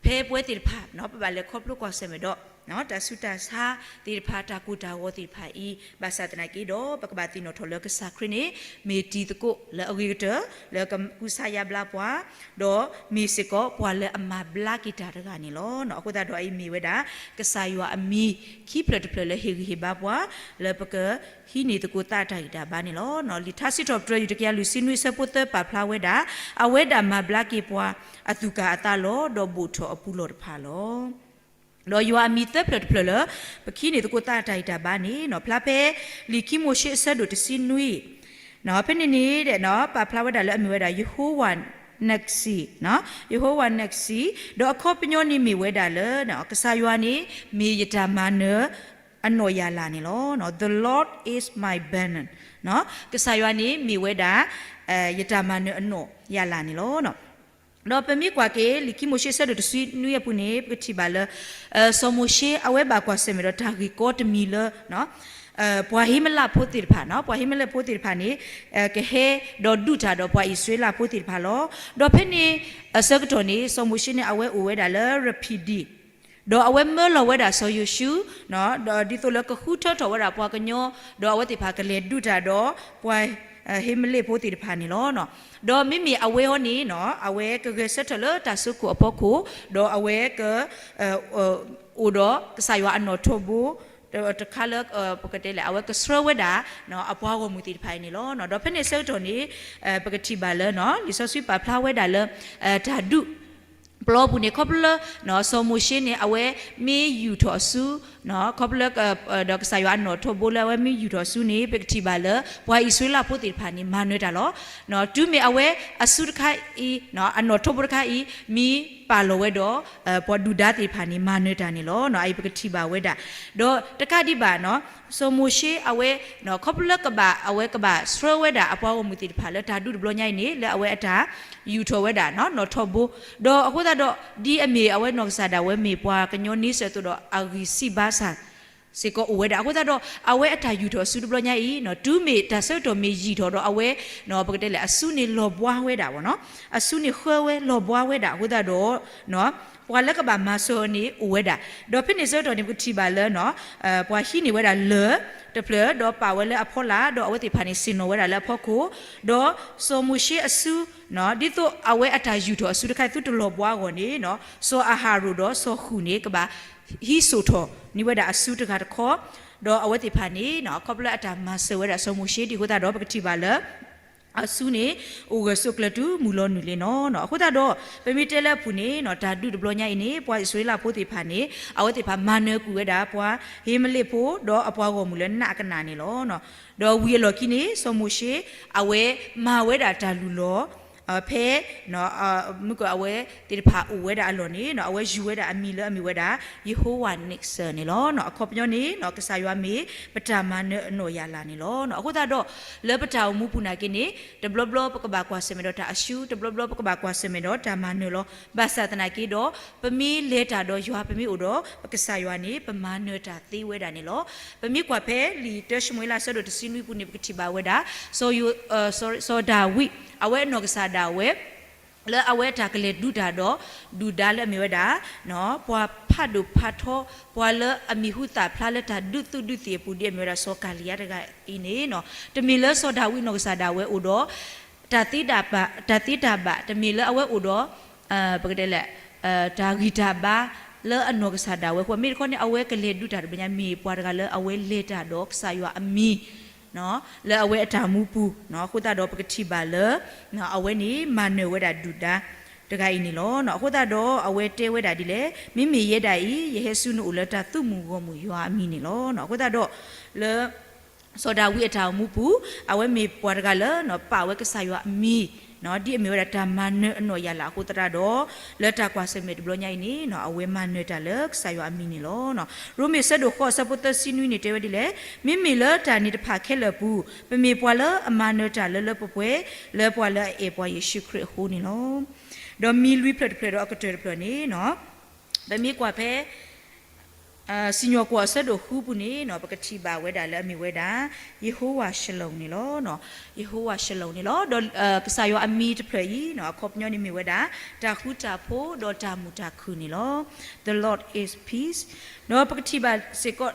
ဖဲပဝဲသ့ၣ်တဖၣ် ပဘၣ်လဲၤခီဖျိကွၢ်ဆၢၣ်မဲာ်ဒီး တၢ်ဆူးတၢ်ဆါသ့ၣ်တဖၣ် တၢ်ကိၢ်တၢ်ဂီၤသ့ၣ်တဖၣ်အံၤ, ဘၣ်ဆၣ်သနာ်က့ဒီး ပကဘၣ်သ့ၣ်နီၣ်ထီၣ်လၢကစၢ်ခရံာ်န့ၣ် မ့ၢ်တံၤသကိးလၢအဂ့ၤကတၢၢ် လၢကကူစါယါဘျါပှၤ, ဒီးမ့ၢ်စ့ၢ်ကီးပှၤလၢအမၤဘျါက့ၤတၢ်တဂၤန့ၣ်လီၤ. အဃိသတးဒီးအအံၤမ့ၢ်ဝဲဒၣ် ကစၢ်ယွၤအမံၤခံဖျၢၣ်တဖျၢၣ်လၢဟ့ၣ်ဂံၢ်ဟ့ၣ်ဘါပှၤ လၢပကဟံးန့ၢ်သကိးသးအတၢ်ဂံၢ်တၢ်ဘါန့ၣ်လီၤ. လံာ်ထါစံးထီၣ်ပတြၢၤ ယူၢ်တကယၤလွံၢ်ဆံနွံ အဆၢဖိသၢပာ်ဖျါဝဲဒၣ်, အဝဲဒၣ်မၤဘျါက့ၤပှၤအသူၣ်ကၢ်အသးလီၤ, ဒီးဘိၣ်ထီၣ်အပူၤလီၢ်တဖၣ်လီၤ. ဒီးယွၤအမံၤသၢဖျၢၣ်တဖျၢၣ်လၢ ပကဟံးန့ၢ်သကိးသးအတၢ်ဂံၢ်တၢ်ဘါန့ၣ် ဖျါဖဲလံာ်ခံမိၤၡ့အဆၢဒိၣ်တဆံနွံ, ဖဲန့ၣ်န့ၣ် ပာ်ဖျါဝဲဒၣ်လၢအမ့ၢ်ဝဲဒၣ် ယဟိဝၤနၢၣ်စံ, ယဟိဝၤနၢၣ်စံ, ဒီးအခီပညီန့ၣ်မ့ၢ်ဝဲဒၣ်လၢ ကစၢ်ယွၤန့ၣ် မ့ၢ်ယတၢ်မၤနၢၤအနီၣ်ယၢ်လၢ်န့ၣ်လီၤ. The Lord is my banner. ကစၢ်ယွၤန့ၣ်မ့ၢ်ဝဲဒၣ် ယတၢ်မၤနၢၤအနီၣ်ယၢ်လၢ်န့ၣ်လီၤ. ဒီးပမ့ၢ်ကွၢ်က့ၤ လံာ်ခံမိၤၡ့အဆၢဒိၣ်တဆံနွံအပူၤန့ၣ် ပကထံၣ်ဘၣ်လၢ စီၤမိၤၡ့အဝဲဘၣ်ကွၢ်ဆၢၣ်မဲာ်ဒီးတၢ်ဂ့ၢ်ကီတမံၤလၢ ပှၤဟ့မလးဖိသ့ၣ်တဖၣ်, ပှၤဟ့မလးဖိသ့ၣ်တဖၣ်န့ၣ် ကဟဲဒီးဒုးတၢ်ဒီးပှၤအံၣ်စရ့လးဖိသ့ၣ်တဖၣ်လီၤ. ဒီးဖဲန့ၣ်အဆၢကတီၢ်န့ၣ် စီၤမိၤၡ့န့ၣ် အဝဲအိၣ်ဝဲဒၣ်လၢရဖံၣ်ဒံၣ်, ဒီးအဝဲမၢလီၤဝဲဒၣ်စီၤယိၤၡူး, ဒီးဒ်သိးလၢကဃုထၢထီၣ်ဝဲဒၣ်ပှၤကညီ, ဒီးအဝဲသ့ၣ်တဖၣ်ကလဲၤဒုးတၢ်ဒီးပှၤဟ့မလးဖိသ့ၣ်တဖၣ်န့ၣ်လီၤ. ဒီးမ့မ့ၢ်အဝဲအံၤန့ၣ် အဝဲကဂဲၤဆၢထၢၣ်လၢတၢ်စိခိၣ်အဖီခိၣ်, ဒီးအဝဲက အိၣ်ဒီးကစၢ်ယွၤအနီၣ်ထိးဘိ တခါလၢ ပကတဲလဲၣ် အဝဲကဆှၢဝဲဒၣ် အပှၤဂီၢ်မုၢ်သ့ၣ်တဖၣ်အံၤန့ၣ်လီၤ. ဒီးဖဲန့ၣ်ဆၢကတီၢ်န့ၣ် ပကထံၣ်ဘၣ်လၢ လံာ်စီဆှံပာ်ဖျါဝဲဒၣ်လၢ တၢ်ဒုးပျီပူၤန့ၣ် ခီဖျိလၢ စီၤမိၤၡ့န့ၣ် အဝဲမ့ၢ်ယူာ်ထီၣ်အစု ခီဖျိလၢ ဒီးကစၢ်ယွၤအနီၣ်ထိးဘိလၢအဝဲမ့ၢ်ယူာ်ထီၣ်အစုန့ၣ် ပကထံၣ်ဘၣ်လၢ ပှၤအံၣ်စရ့လးဖိသ့ၣ်တဖၣ်န့ၣ် မၤနၢၤတၢ်လီၤ. တုၤမ့ၢ်အဝဲအစုတခါအံၤ အနီၣ်ထိးဘိတခါအံၤ မ့ၢ်ပာ်လီၤဝဲဒီး ပှၤဒုၣ်ဒါသ့ၣ်တဖၣ်န့ၣ် မၤနၢၤတၢ်န့ၣ်လီၤ. အအံၤပကထံၣ်ဘၣ်ဝဲဒၣ်. ဒီးတကးဒံးဘၣ် စီၤမိၤၡ့အဝဲ ခီဖျိလၢကဘၣ် အဝဲကဘၣ်ဆှၢဝဲဒၣ်အပှၤဂီၢ်မုၢ်သ့ၣ်တဖၣ်လၢတၢ်ဒုးတဘျီညါအံၤန့ၣ် လၢအဝဲအတၢ်ယူာ်ထီၣ်ဝဲဒၣ် နီၣ်ထိးဘိ, ဒီးအဃိသတးဒီး ဒ်အမ့ၢ်အဝဲနီၢ်ကစၢ်ဒၣ်ဝဲမ့ၢ်ပှၤကညီန့ဆၢၣ်အသိးဒီး အဂံၢ်စၢ်ဘါစၢ် စ့ၢ်ကီးအိၣ်ဝဲဒၣ်. အဃိသတးဒီး အဝဲအတၢ်ယူာ်ထီၣ်အစုတဘျီညါအံၤ တုၤမ့ၢ်တၢ်ဆၢကတီၢ်မ့ၢ်ယံာ်ထီၣ်ဒီး အဝဲ ပကတဲလဲၣ် အစုန့ၣ်လီၤဘှါဝဲဒၣ် အစုန့ၣ်ဃၢဝဲလီၤဘှါဝဲဒၣ်အဃိသတးဒီး ပှၤလၢကဘၣ်မၤစၢၤအီၤန့ၣ်အိၣ်ဝဲဒၣ်. ဒီးဖဲန့ၣ်ဆၢကတီၢ်န့ၣ် ပကထံၣ်ဘၣ်လၢ ပှၤဟံးန့ၢ်ဝဲဒၣ်လၢၢ်တဖျၢၣ် ဒီးပာ်ဝဲလၢအဖီလာ် ဒီးအဝဲသ့ၣ်တဖၣ်န့ၣ် ဆ့ၣ်နီၤဝဲဒၣ်လၢအဖီခိၣ်, ဒီးစီၤမိၤၡ့အစု ဒ်သိးအဝဲအတၢ်ယူာ်ထီၣ်အစုတခါအံၤ သုတလီၤဘှါအဂီၢ်န့ၣ် စီၤအၤဟရိၣ်ဒီးစီၤဃုၣ်န့ၣ် ကဘၣ်ဟံးစိာ်ထီၣ်န့ၢ်ဝဲဒၣ်အစုတဂၤတခီ, ဒီးအဝဲသ့ၣ်တဖၣ်န့ၣ် ခီဖျိလၢအတၢ်မၤစၢၤဝဲဒၣ်စီၤမိၤၡ့ဒ်အဃိသတးဒီး ပကထံၣ်ဘၣ်လၢ အစုန့ၣ် အိၣ်ဂၢၢ်ဆိးကျၢၤတုၤမုၢ်လီၤနုာ်လံနီၤ. အဃိသတးဒီး ပမ့ၢ်တဲလၢအပူၤန့ၣ်နီၤ တၢ်ဒုးတဘျီညါအံၤန့ၣ် ပှၤအံၣ်စရ့လးဖိသ့ၣ်တဖၣ်န့ၣ် အဝဲသ့ၣ်တဖၣ်မၤနၢၤကွံာ်ဝဲဒၣ် ပှၤဟ့မလ့ၣ်ဖိ ဒီးအပှၤဂီၢ်မုၢ်လၢနးအကနၣ်န့ၣ်လီၤ. ဒီးဝံၤအလီၢ်ခံန့ၣ် စီၤမိၤၡ့ အဝဲမၤဝဲဒၣ်တၢ်လုၢ်လီၢ် ဖဲ မုၢ်ကၢအဝဲသ့ၣ်တဖၣ်အိၣ်ဝဲဒၣ်အလီၢ်န့ၣ်နီၤ အဝဲယူၤဝဲဒၣ်အမံၤလၢအမ့ၢ်ဝဲဒၣ် ယဟိဝၤနံၣ်စၢၢ်န့ၣ်လီၤ. အခီပညီန့ၣ်နီၤ ကစၢ်ယွၤမ့ၢ်ပတၢ်မၤနၢၤအနီၢ်ယၢ်လၢ်န့ၣ်လီၤ. အဃိသတးဒီး လၢပတၢ်အိၣ်မူပူၤနာ်က့န့ၣ် တဘျီဘျီပကဘၣ်ကွၢ်ဆၢၣ်မဲာ်ဒီးတၢ်အၡူ တဘျီဘျီပကဘၣ်ကွၢ်ဆၢၣ်မဲာ်ဒီးတၢ်မၤနၢၤလီၤ. ဘၣ်ဆၣ်သနာ်က့ဒီး ပမ့ၢ်လဲၤတၢ်ဒီးယွၤ ပမ့ၢ်အိၣ်ဒီးပကစၢ်ယွၤန့ၣ် ပမၤနၢၤတၢ်သ့ဝဲဒၣ်န့ၣ်လီၤ. ပမ့ၢ်ကွၢ်ဖဲလံာ်တၢၡမူၤအ့လး အဆၢဒိၣ်တဆံနွံပူၤန့ၣ် ပကထံၣ်ဘၣ်ဝဲဒၣ် စီၤယိၤ စီၤဒၤဝံး အဝဲအနီၢ်ကစၢ်ဒၣ်ဝဲ လၢအဝဲတၢ်ကလဲၤဒုးတၢ်ဒီး ဒုၣ်ဒါလၢအမ့ၢ်ဝဲဒၣ် ပှၤဖးဒိၣ်ဖးထီ ပှၤလၢအမံၤဟူသၣ်ဖျါလၢတၢ်ဒုးသုးဒုးသံၣ်အပူၤ ဒ်အမ့ၢ်ဝဲဒၣ်စီၤကၤလံယါတဂၤအံၤန့ၣ်နီၤ တမ့ၢ်လၢစီၤဒၤဝံးအနီၢ်ကစၢ်ဒၣ်ဝဲအိၣ်ဒီး တၢ်သ့တၢ်ဘၣ် တၢ်သ့တၢ်ဘၣ် တမ့ၢ်လၢအဝဲအိၣ်ဒီး ပကတဲလဲၣ် တၢ်ဂံၢ်တၢ်ဘါလၢအနီၢ်ကစၢ်ဒၣ်ဝဲအဃိ မ့ၢ်တခီန့ၣ် အဝဲကလဲၤဒုးတၢ်တဘျီညါ မ့ၢ်ပှၤတဂၤလၢအဝဲလဲၤတၢ်ဒီးကစၢ်ယွၤအမံၤ လၢအဝဲအတၢ်မူပူၤ အဃိသတးဒီးပကထံၣ်ဘၣ်လၢ အဝဲန့ၣ်မၤနၢၤဝဲဒၣ်ဒုၣ်ဒါတဂၤအံၤန့ၣ်လီၤ. အဃိသတးဒီးအဝဲတဲဝဲဒၣ်ဒ်လဲၣ်, မ့မ့ၢ်ယဲဒၣ်အံၤ ယဟဲဆူနအိၣ်လၢတၢ်သုးမုၢ်ဂီၢ်မုၢ်ယွၤအမံၤန့ၣ်လီၤ. အဃိသတးဒီး လၢ စီၤဒၤဝံးအတၢ်အိၣ်မူပူၤ အဝဲမ့ၢ်ပှၤတဂၤလၢ ပာ်ဝဲကစၢ်ယွၤအမံၤ ဒ်အမ့ၢ်ဝဲဒၣ်တၢ်မၤနၢၤအနီၢ်ယၢ်လၢ်အဃိသတးဒီး လၢတၢ်ကွၢ်ဆၢၣ်မဲာ်တဘျီညါအံၤန့ၣ် အဝဲမၤနၢၤတၢ်လၢကစၢ်ယွၤအမံၤန့ၣ်လီၤ. ရိမ့ၤအဆၢဒိၣ်ဃိး အဆၢဖိသၢဆံနွံန့ၣ်တဲဝဲဒ်လဲၣ်, မ့မ့ၢ်လၢတၢ်န့ၣ်တဖၣ်ခဲလၢာ်အပူၤ ပမ့ၢ်ပှၤလၢအမၤနၢၤတၢ်လၢလၢပှဲၤပှဲၤ လၢပှၤလၢအအဲၣ်ပှၤယ့ၣ်ၡူးခရံာ်အဃိန့ၣ်လီၤ. ဒီးမံၤလွံၢ်ဖျၢၣ်တဖျၢၣ်ဒီးအကတၢၢ်တဖျၢၣ်န့ၣ် ပမ့ၢ်ကွၢ်ဖဲ စံၣ်ညီၣ်ကွီၢ်အဆၢဒိၣ်ဃုပူၤန့ၣ် ပကထံၣ်ဘၣ်ဝဲဒၣ်လၢအမ့ၢ်ဝဲဒၣ် ယဟိဝၤၡလိၣ်န့ၣ်လီၤ. ယဟိဝၤၡလိၣ်န့ၣ်လီၤ. ဒီးကစၢ်ယွၤအမံၤတဖျၢၣ်အံၤ အခီပညီန့ၣ်မ့ၢ်ဝဲဒၣ် တၢ်ဃူတၢ်ဖိးဒီးတၢ်မုာ်တၢ်ခုၣ်န့ၣ်လီၤ. The Lord is peace. ဒီးပကထံၣ်ဘၣ်စ့ၢ်ကီး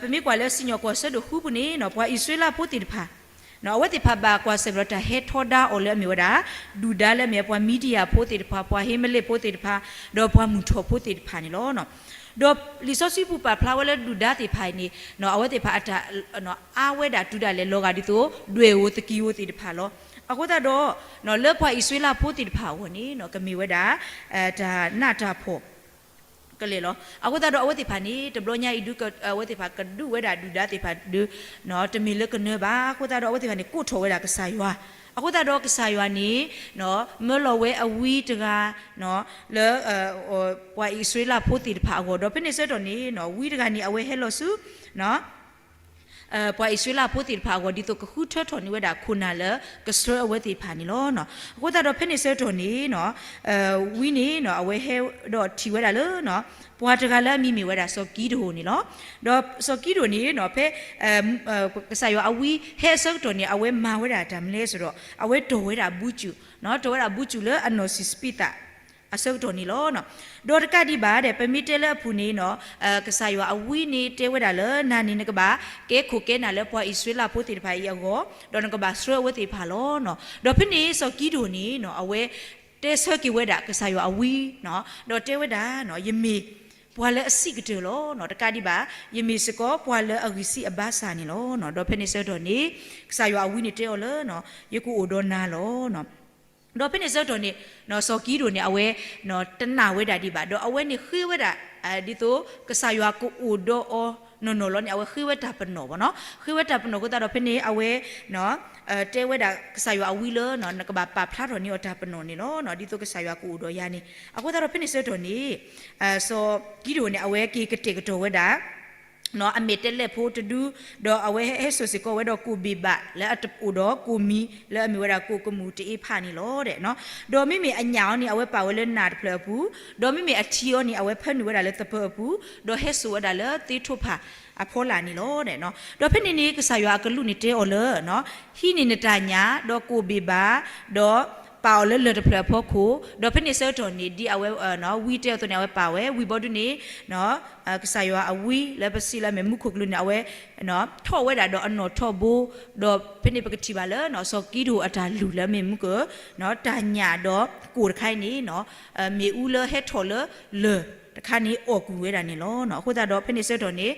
ပမ့ၢ်ကွၢ်လၢစံၣ်ညီၣ်ကွီၢ်အဆၢဒိၣ်ဃုပူၤန့ၣ် ပှၤအံၣ်စရ့လးဖိသ့ၣ်တဖၣ် အဝဲသ့ၣ်တဖၣ်ဘၣ်ကွၢ်ဆၢၣ်မဲာ်ဒီးတၢ်ဟဲထီဒါအီၤလၢအမ့ၢ်ဝဲဒၣ် ဒုၣ်ဒါလၢအမ့ၢ်ပှၤမံၤဒံယၤဖိသ့ၣ်တဖၣ် ပှၤဟ့မလ့ၣ်ဖိသ့ၣ်တဖၣ် ဒီးပှၤမုၢ်ထီၣ်ဖိသ့ၣ်တဖၣ်န့ၣ်လီၤ. ဒီးလံာ်စီဆှံပူၤပာ်ဖျါဝဲလၢဒုၣ်ဒါသ့ၣ်တဖၣ်အံၤန့ၣ် အဝဲသ့ၣ်တဖၣ်အတၢ် အါဝဲဒၣ်တုၤဒၣ်လဲာ်လီၤဂာ်ဒ်သိး ဒွဲၣ်ဧိၤသကံဧိၤသ့ၣ်တဖၣ်လီၤ. အဃိသတးဒီး လၢပှၤအံၣ်စရ့လးဖိသ့ၣ်တဖၣ်အဂီၢ်န့ၣ် ကမ့ၢ်ဝဲဒၣ် တၢ်နးတၢ်ဖှီၣ် ကလဲာ်လီၤ. အဃိသတးဒီးအဝဲသ့ၣ်တဖၣ်န့ၣ် တဘျီညါအံၤဒုး အဝဲသ့ၣ်တဖၣ်ကဒုးဝဲဒ၁ၣ်ဒုၣ်ဒါသ့ၣ်တဖၣ်ဒုး တမ့ၢ်လၢကနၢၤဘၣ်. အဃိသတးဒီးအဝဲသ့ၣ်တဖၣ်န့ၣ် ကိးထီၣ်ဝဲဒၣ်ကစၢ်ယွၤ. အဃိသတးဒီးကစၢ်ယွၤန့ၣ် မၢလီၤဝဲအဝံတဂၤ လၢ ပှၤအံၣ်စရ့လးဖိသ့ၣ်တဖၣ်အဂီၢ် ဒီးဖဲန့ၣ်ဆၢကတီၢ်န့ၣ် ဝံတဂၤန့ၣ် အဝဲဟဲလီၤဆူ ပှၤအံၣ်စရ့လးဖိသ့ၣ်တဖၣ်အဂီၢ် ဒ်သိးကဃုထၢထီၣ်န့ၢ်ဝဲဒၣ်ခိၣ်နၢ်လၢကဆှၢအဝဲသ့ၣ်တဖၣ်န့ၣ်လီၤ. အဃိသတးဒီးဖဲန့ၣ်ဆၢကတီၢ်န့ၣ် ဝံန့ၣ် အဝဲဟဲဒီးထံၣ်ဝဲဒၣ်လၢ ပှၤတဂၤလၢအမံၤမ့ၢ်ဝဲဒၣ်စီၤကံဒဧိၣ်န့ၣ်လီၤ. ဒီးစီၤကံဒဧိၣ်န့ၣ် ဖဲ ကစၢ်ယွၤအဝံဟဲအဆၢကတီၢ်န့ၣ် အဝဲမၤဝဲဒၣ်တၢ်မနုၤလဲၣ်ဆိုတော့ အဝဲတီၢ်ဝဲဒၣ်ဘုကၠူၣ်, တီၢ်ဝဲဒၣ်ဘုကၠူၣ်လၢအနီၢ်ဆံးစပံးသၣ် အဆၢကတီၢ်န့ၣ်လီၤ. ဒီးတကးဒံးဘၣ်ဒီး ပမ့ၢ်တဲလၢအပူၤန့ၣ် ကစၢ်ယွၤအဝံန့ၣ်တဲဝဲဒၣ်လၢ နၤန့ၣ်နကဘၣ်ကဲခိၣ်ကဲနၢ်လၢပှၤအံၣ်စရ့လးဖိသ့ၣ်တဖၣ်အံၤအဂီၢ်, ဒီးနကဘၣ်ဆှၢအဝဲသ့ၣ်တဖၣ်လီၤ. ဒီးဖဲန့ၣ်စီၤကံဒဧိၣ်န့ၣ် အဝဲတဲဆၢက့ၤဝဲဒၣ်ကစၢ်ယွၤအဝံ ဒီးတဲဝဲဒၣ် ယမ့ၢ်ပှၤလၢအစံးကတၢၢ်လီၤ. တကးဒံးဘၣ် ယမ့ၢ်စ့ၢ်ကီးပှၤလၢအဂံၢ်စၢ်အဘါစၢ်န့ၣ်လီၤ. ဒီးဖဲန့ၣ်ဆၢကတီၢ်န့ၣ် ကစၢ်ယွၤအဝံန့ၣ်တဲအီၤလၢ ယကအိၣ်ဒီးနၤလီၤ. ဒီးဖဲန့ၣ်ဆၢကတီၢ်န့ၣ် စီၤကံဒဧိၣ်န့ၣ် အဝဲ တနာ်ဝဲဒၣ်ဒံးဘၣ် ဒီးအဝဲန့ၣ်ဃ့ဝဲဒၣ် ဒ်သိးကစၢ်ယွၤကအိၣ်ဒီးအီၤနီၢ်နီၢ်လီၤန့ၣ် အဝဲဃ့ဝဲတၢ်ပနီၣ်ဘၣ်နီၤ. ဃ့ဝဲတၢ်ပနီၣ်အဃိသတးဒီးဖဲန့ၣ် အဝဲ တဲဝဲဒၣ်ကစၢ်ယွၤအဝံလၢ နကဘၣ်ပာ်ဖျါထီၣ်န့ၢ်အီၤတၢ်ပနီၣ်န့ၣ်လီၤ. ဒ်သိးကစၢ်ယွၤကအိၣ်ဒီးယၤန့ၣ် အဃိသတးဒီးဖဲန့ၣ်ဆၢကတီၢ်န့ၣ် စီၤကံဒဧိၣ်န့ၣ် အဝဲက့ၤကတဲာ်ကတီၤဝဲဒၣ် အမဲာ်တဲးလဲးဖိတဒု, ဒီးအဝဲဟဲစိာ်စ့ၢ်ကီးဝဲဒီးကိၣ်ဘ့ၣ်ဘၣ်လၢအအိၣ်ဒီးကိၣ်မံၤလၢအမ့ၢ်ဝဲဒၣ်ကိၣ်ကမူၣ်တအ့ဖးန့ၣ်လီၤ. ဒီးမ့မ့ၢ်အညၣ်အီၤန့ၣ် အဝဲပာ်ဝဲလၢနၢ်တဖျၢၣ်အပူၤ, ဒီးမ့မ့ၢ်အထံအီၤန့ၣ် အဝဲဖၢနုာ်ဝဲဒၣ်လၢသပၢၤအပူၤ, ဒီးဟဲစိာ်ဝဲဒၣ်လၢသ့ထိဖၣ်အဖီလာ်န့ၣ်လီၤ. ဒီးဖဲန့ၣ်န့ၣ် ကစၢ်ယွၤအကလူးန့ၣ်တဲအီၤလၢ ဟံးန့ၢ်နတၢ်ညၣ် ဒီးကိၣ်ဘ့ၣ်ဘၣ်, ဒီးပာ်အီၤလၢလၢၢ်တဖျၢၣ်အဖီခိၣ်, ဒီးဖဲန့ၣ်ဆၢကတီၢ်န့ၣ် ဒ်အဝဲ ဝံတဲအသိးန့ၣ် အဝဲပာ်ဝဲ ဝံၤဘီဒုန့ၣ် ကစၢ်ယွၤအဝံလၢပစံးလၢအမ့ၢ်မူခိၣ်ကလူးန့ၣ် အဝဲထီၣ်ဝဲဒၣ်ဒီးအနီၣ်ထီၣ်ဘိ, ဒီးဖဲန့ၣ်ပကထံၣ်ဘၣ်လၢ စီၤကံဒဧိၣ်အတၢ်လုၢ်လၢအမ့ၢ်မူကၢၢ် တၢ်ညၣ်ဒီးကိၣ်တခါအံၤန့ၣ် မ့ၣ်အူလၢဟဲထီၣ်လၢလၢၢ် တခါန့ၣ်အီၣ်ကွံာ်ဝဲဒၣ်န့ၣ်လီၤ. အဃိသတးဒီးဖဲန့ၣ်ဆၢကတီၢ်န့ၣ်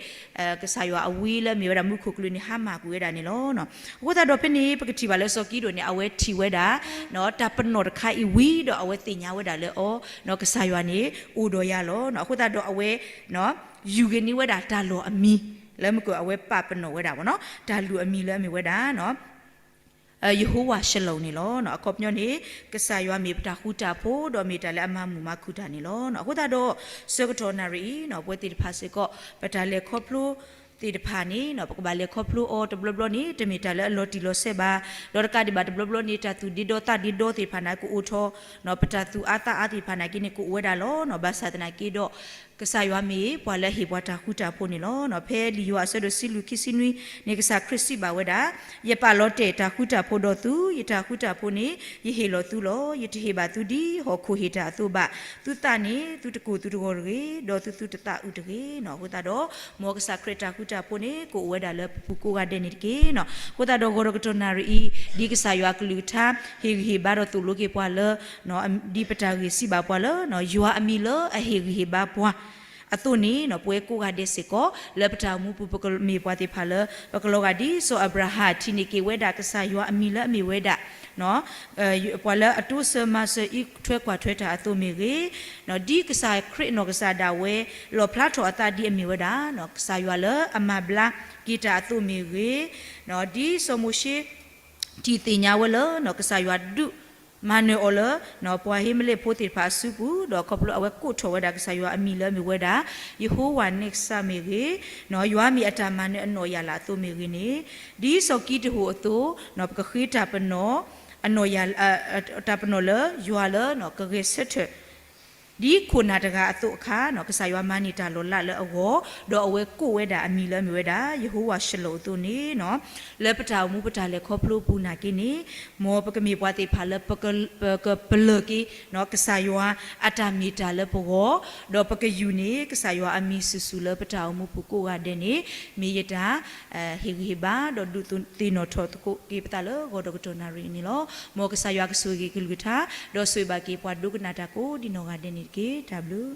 ကစၢ်ယွၤအဝံလၢအမ့ၢ်ဝဲဒၣ်မူခိၣ်ကလူးန့ၣ် ဟါမၢ်ကွံာ်ဝဲဒၣ်န့ၣ်လီၤ. အဃိသတးဒီးဖဲန့ၣ် ပကထံၣ်ဘၣ်လၢစီၤကံဒိၣ်န့ၣ် အဝဲထံၣ်ဝဲဒၣ် တၢ်ပနီၣ်တခါအံၤဝံၤဒီး အဝဲသ့ၣ်ညါဝဲဒၣ်လၢအီၤ ကစၢ်ယွၤန့ၣ် အိၣ်ဒီးယၤလီၤ. အဃိသတးဒီးအဝဲ ယူၢ်ဂ့ၤန့ၢ်ဝဲဒၣ်တၢ်လီၢ်အမံၤ လၢမုၢ်ကီၢ်အဝဲပာ်ပနီၣ်ဝဲဒၣ်ဘၣ်နီၤ တၢ်လုၢ်အမံၤလၢအမ့ၢ်ဝဲဒၣ် ယဟိဝၤၡလိၣ်န့ၣ်လီၤ. အခီပညီန့ၣ် ကစၢ်ယွၤမ့ၢ်ပတၢ်ဃူတၢ်ဖိး ဒီးမ့ၢ်တၢ်လၢအမၤမုာ်မၤခုၣ်တၢ်န့ၣ်လီၤ. အဃိသတးဒီး ဆၢကတီၢ်နၣ်ရံၣ်အံၤ ပဝဲသ့ၣ်တဖၣ်စ့ၢ်ကီး ပတၢ်လဲၤခီဖျိသ့ၣ်တဖၣ်န့ၣ် ပကဘၣ်လဲၤခီဖျိအီၤတဘျီဘျီန့ၣ် တမ့ၢ်တၢ်လၢအလီၤတံၢ်လီၤဆဲးဘၣ်. ဒီးတကးဒံးဘၣ်တဘျီဘျီန့ၣ် တၢ်သူၣ်ဒ့ဒီသးဒ့ဒီသ့ၣ်တဖၣ်န့ၣ် ကအိၣ်ထီၣ် ပတၢ်သူၣ်အါသးအါသ့ၣ်တဖၣ်နာ်က့န့ၣ် ကအိၣ်ဝဲဒၣ်လီၤ. ဘၣ်ဆၣ်သနာ်က့ဒီး ကစၢ်ယွၤမ့ၢ်ပှၤလၢအဟ့ၣ်ပှၤတၢ်ဃူတၢ်ဖိးန့ၣ်လီၤ. ဖဲလံာ်ယိၤဟၣ်အဆၢဒိၣ်တဆံလွံၢ်ခံဆံနွံန့ၣ် ကစၢ်ခရံာ်စံးဘၣ်ဝဲဒၣ်, ယပာ်လီၤတဲာ်တၢ်ဃူတၢ်ဖိးဒီးသု, ယတၢ်ဃူတၢ်ဖိးန့ၣ် ယဟ့ၣ်လီၤသုလီၤ. ယတဟ့ၣ်ဘၣ်သုဒ်ဟီၣ်ခိၣ်ဟ့ၣ်တၢ်အသိးဘၣ်. သုသးန့ၣ် သုတကိၢ်သုတဂီၤတဂ့ၤ, ဒီးသုသုတသးအုးတဂ့ၤ. အဃိသတးဒီး မ်ကစၢ်ခရံာ်တၢ်ဃူတၢ်ဖိးန့ၣ် ကအိၣ်ဝဲဒၣ်လၢပပူၤကိးဂၤဒဲးန့ၣ်တက့ၢ်. အဃိသတးဒီး ဂီၤဒီးကတီၢ်နၣ်ရံၣ်အံၤ ဒ်ကစၢ်ယွၤအကလုၢ်ကထါ ဟ့ၣ်ဂံၢ်ဟ့ၣ်ဘါဒီးသိၣ်လိက့ၤပှၤလၢ ဒ်ပတၢ်ဂ့ၢ်စံးဘၣ်ပှၤလၢ ယွၤအမံၤလၢအဟ့ၣ်ဂံၢ်ဟ့ၣ်ဘါပှၤအသိးန့ၣ် ပဝဲကိးဂၤဒဲးစ့ၢ်ကီး လၢပတၢ်အိၣ်မူပူၤ ပကမ့ၢ်ပှၤသ့ၣ်တဖၣ်လၢ ပကလီၤဂာ်ဒ်စီၤအၤဘြၤဟၣ်ထံၣ်န့ၢ်က့ၤဝဲဒၣ် ကစၢ်ယွၤအမံၤလၢအမ့ၢ်ဝဲဒၣ် ပှၤလၢအတိစၢၤမၤစၢၤအံးထွဲကွၢ်ထွဲတၢ်အသိးမ့ၢ်ဂ့ၤ, ဒ်ကစၢ်ခရံာ်အနီၢ်ကစၢ်ဒၣ်ဝဲ လီၣ်ဖျါထီၣ်အသးဒ်အမ့ၢ်ဝဲဒၣ် ကစၢ်ယွၤလၢအမၤဘျါက့ၤတၢ်အသိးမ့ၢ်ဂ့ၤ, ဒ်စီၤမိၤၡ့ ထံၣ်သ့ၣ်ညါဝဲလၢ ကစၢ်ယွၤဒုးမၤနၢၤအီၤလၢ ပှၤဧမလ့ၣ်ဖိသ့ၣ်တဖၣ်အစုပူၤ, ဒီးခီဖျိအဝဲကိးထီၣ်ဝဲဒၣ်ကစၢ်ယွၤအမံၤလၢအမ့ၢ်ဝဲဒၣ် ယဟိဝၤနံစၢ်မ့ၢ်ဂ့ၤ, ယွၤမ့ၢ်အတၢ်မၤနၢၤအနီၢ်ယၢ်လၢ်အသိးမ့ၢ်ဂ့ၤန့ၣ်, ဒ်စီၤကံဒဟိၣ်အသိး ပကဃ့တၢ်ပနီၣ် အနီၢ်ယၢ် တၢ်ပနီၣ်လၢယွၤလၢ ကဂဲၤဆၢထၢၣ် ဒ်ခိၣ်နၢ်တဂၤအသိးအခါ ကစၢ်ယွၤမၤန့ၢ်တၢ်လီၤလးလၢအဂီၢ်, ဒီးအဝဲကိးဝဲဒၣ်အမံၤလၢအမ့ၢ်ဝဲဒၣ် ယဟိဝၤၡလိၣ်အသိးန့ၣ်, လၢပတၢ်အိၣ်မူပတၢ်လဲၤခီဖျိအပူၤနာ်က့န့ၣ်, မ်ပကမ့ၢ်ပှၤသ့ၣ်တဖၣ်လၢ ပကပလၢၢ်က့ၤ ကစၢ်ယွၤအတၢ်မ့ၢ်တၢ်လၢပဂီၢ်, ဒီးပကယူၢ်န့ၢ် ကစၢ်ယွၤအမံၤစုာ်စုာ်လၢပတၢ်အိၣ်မူပူၤကိးဂၤဒဲးန့ၣ်, မ့ၢ်ယတၢ် ဟ့ၣ်ဂံၢ်ဟ့ၣ်ဘါ ဒီးဒုးသ့ၣ်နီၣ်ထီၣ်သကိးက့ၤပသးလၢဂီၤဒီးကတီၢ်နၣ်ရံၣ်န့ၣ်လီၤ. မ်ကစၢ်ယွၤကဆိၣ်ဂ့ၤကလုၢ်ကထါ, ဒီးဆိၣ်ဂ့ၤဘၣ်က့ၤပှၤဒိကနၣ်တၢ်ကိးဒံးနီၢ်ဂၤဒဲးန့ၣ်တက့ၢ်. တၢ်ဘျုး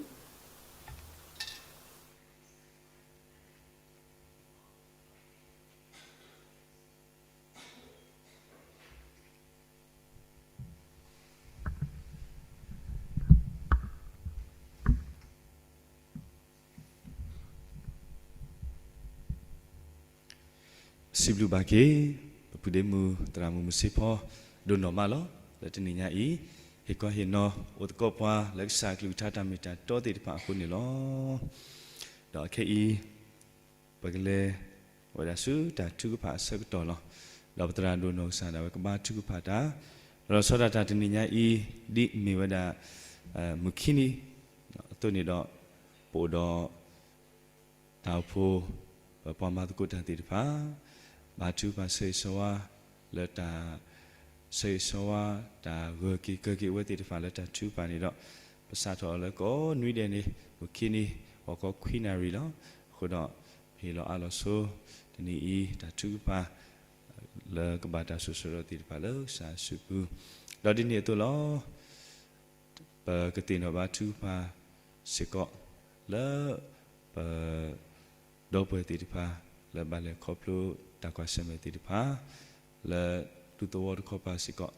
စံးဘျုးဘၣ်က့ၤ ပပုၢ်ဒ့မုၣ်သရၣ်မုၣ်မုၢ်စ့ဖီ ဒိၣ်နီၢ်မးလီၤ. လၢတနံၤညါအံၤ ဟ့ၣ်ခီဟ့ၣ်နီၤ အိၣ်သကိးပှၤလၢကစၢ်အကလုၢ်ကထါတၢ်မ့ၢ်တၢ်တီသ့ၣ်တဖၣ်အဃိန့ၣ်လီၤ. ဒီးခဲအံၤ ပကလဲၤဝဲဒၣ်ဆူတၢ်ထုကဖၣ်အဆၢကတီၢ်လီၤ. ဒီးပသရၣ်ဒိၣ်နီၢ်ကစၢ်ဒၣ်ဝဲကဘါထုကဖၣ်တၢ်, ဒီးလီၤဆီဒၣ်တၢ်တနံၤညါအံၤ ဒ်မ့ၢ်ဝဲဒၣ် မုၢ်ခံနံၤအသိးန့ၣ်ဒီး ပအိၣ်ဒီး တၢ်အိၣ်ဖှိၣ် ပပှၤမၤသကိးတၢ်သ့ၣ်တဖၣ် ဘါထုကဖၣ်ဆၢဂ့ၤဆၢဝါ လၢတၢ် ဆၢဂ့ၤဆၢဝါ တၢ်ဂၢၢ်က့ၤကၢၢ်က့ၤအဝဲသ့ၣ်တဖၣ်လၢတၢ်ထုကဖၣ်န့ၣ်ဒီး ပစးထီၣ်အီၤလၢကိးနွံဒဲးန့ၣ် မုၢ်ခံနံၤ ဂီၤခီခွံနၣ်ရံၣ်လီၤ. အဃိဒီး ပဟ့ၣ်လီၤအါလီၤဆိ တနံၤအံၤ တၢ်ထုကဖၣ် လၢကဘၣ်တၢ်စိၤစိၤဒီးသ့ၣ်တဖၣ်လၢကစၢ်အစုပူၤ, ဒီးဒ်န့ၣ်အသိးလီၤ. ပကသ့ၣ်နီၣ်ဘါထုကဖၣ်စ့ၢ်ကီး လၢပ ဒီပုၢ်ဝဲၢ်သ့ၣ်တဖၣ် လၢဘၣ်လဲၤခီဖျိတၢ်ကွၢ်ဆၢၣ်မဲာ်သ့ၣ်တဖၣ် လၢဒူသဝီတခီပၤစ့ၢ်ကီး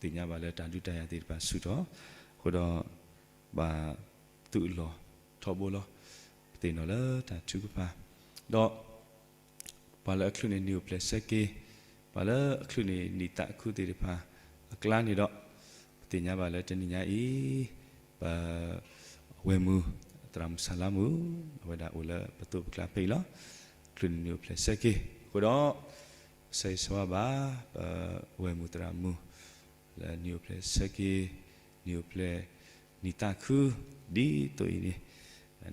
သ့ၣ်ညါဘၣ်လၢတၢ်ဒုးတၢ်ယၤသ့ၣ်တဖၣ်ဆူၣ်ထီၣ်, အဃိဒီး ဘၣ်သူအလီၢ်ထီဘိလီၤ. ပသ့ၣ်နီၣ်လၢတၢ်ထုကဖၣ် ဒီး ပှၤလၢအချုးန့ၢ်နံၣ်အိၣ်ဖျဲၣ်ဆၢက့ၤ, ပှၤလၢအချုးန့ၢ်နံၣ်သးခုသ့ၣ်တဖၣ်အကျါန့ၣ်ဒီး, ပသ့ၣ်ညါဘၣ်လၢတနံၤညါအံၤ, ပ ဝဲၢ်မုၣ်သရၣ်မုၣ်ဆၣ်လါမုၣ်, အဝဲဒၣ်အိၣ်လၢပသိးပကျါဖဲအံၤလီၤ. ချုးန့ၢ်နံၣ်အိၣ်ဖျဲၣ်ဆၢက့ၤ, အဃိဒီး ဆၢဂ့ၤဆၢဝါဘၣ် ပဝဲၢ်မုၣ်သရၣ်မုၣ် လၢနံၣ်အိၣ်ဖျဲၣ်ဆၢက့ၤ, နံၣ်အိၣ်ဖျဲၣ် နံၣ်သးခု ဒ်သိးအံၤန့ၣ်,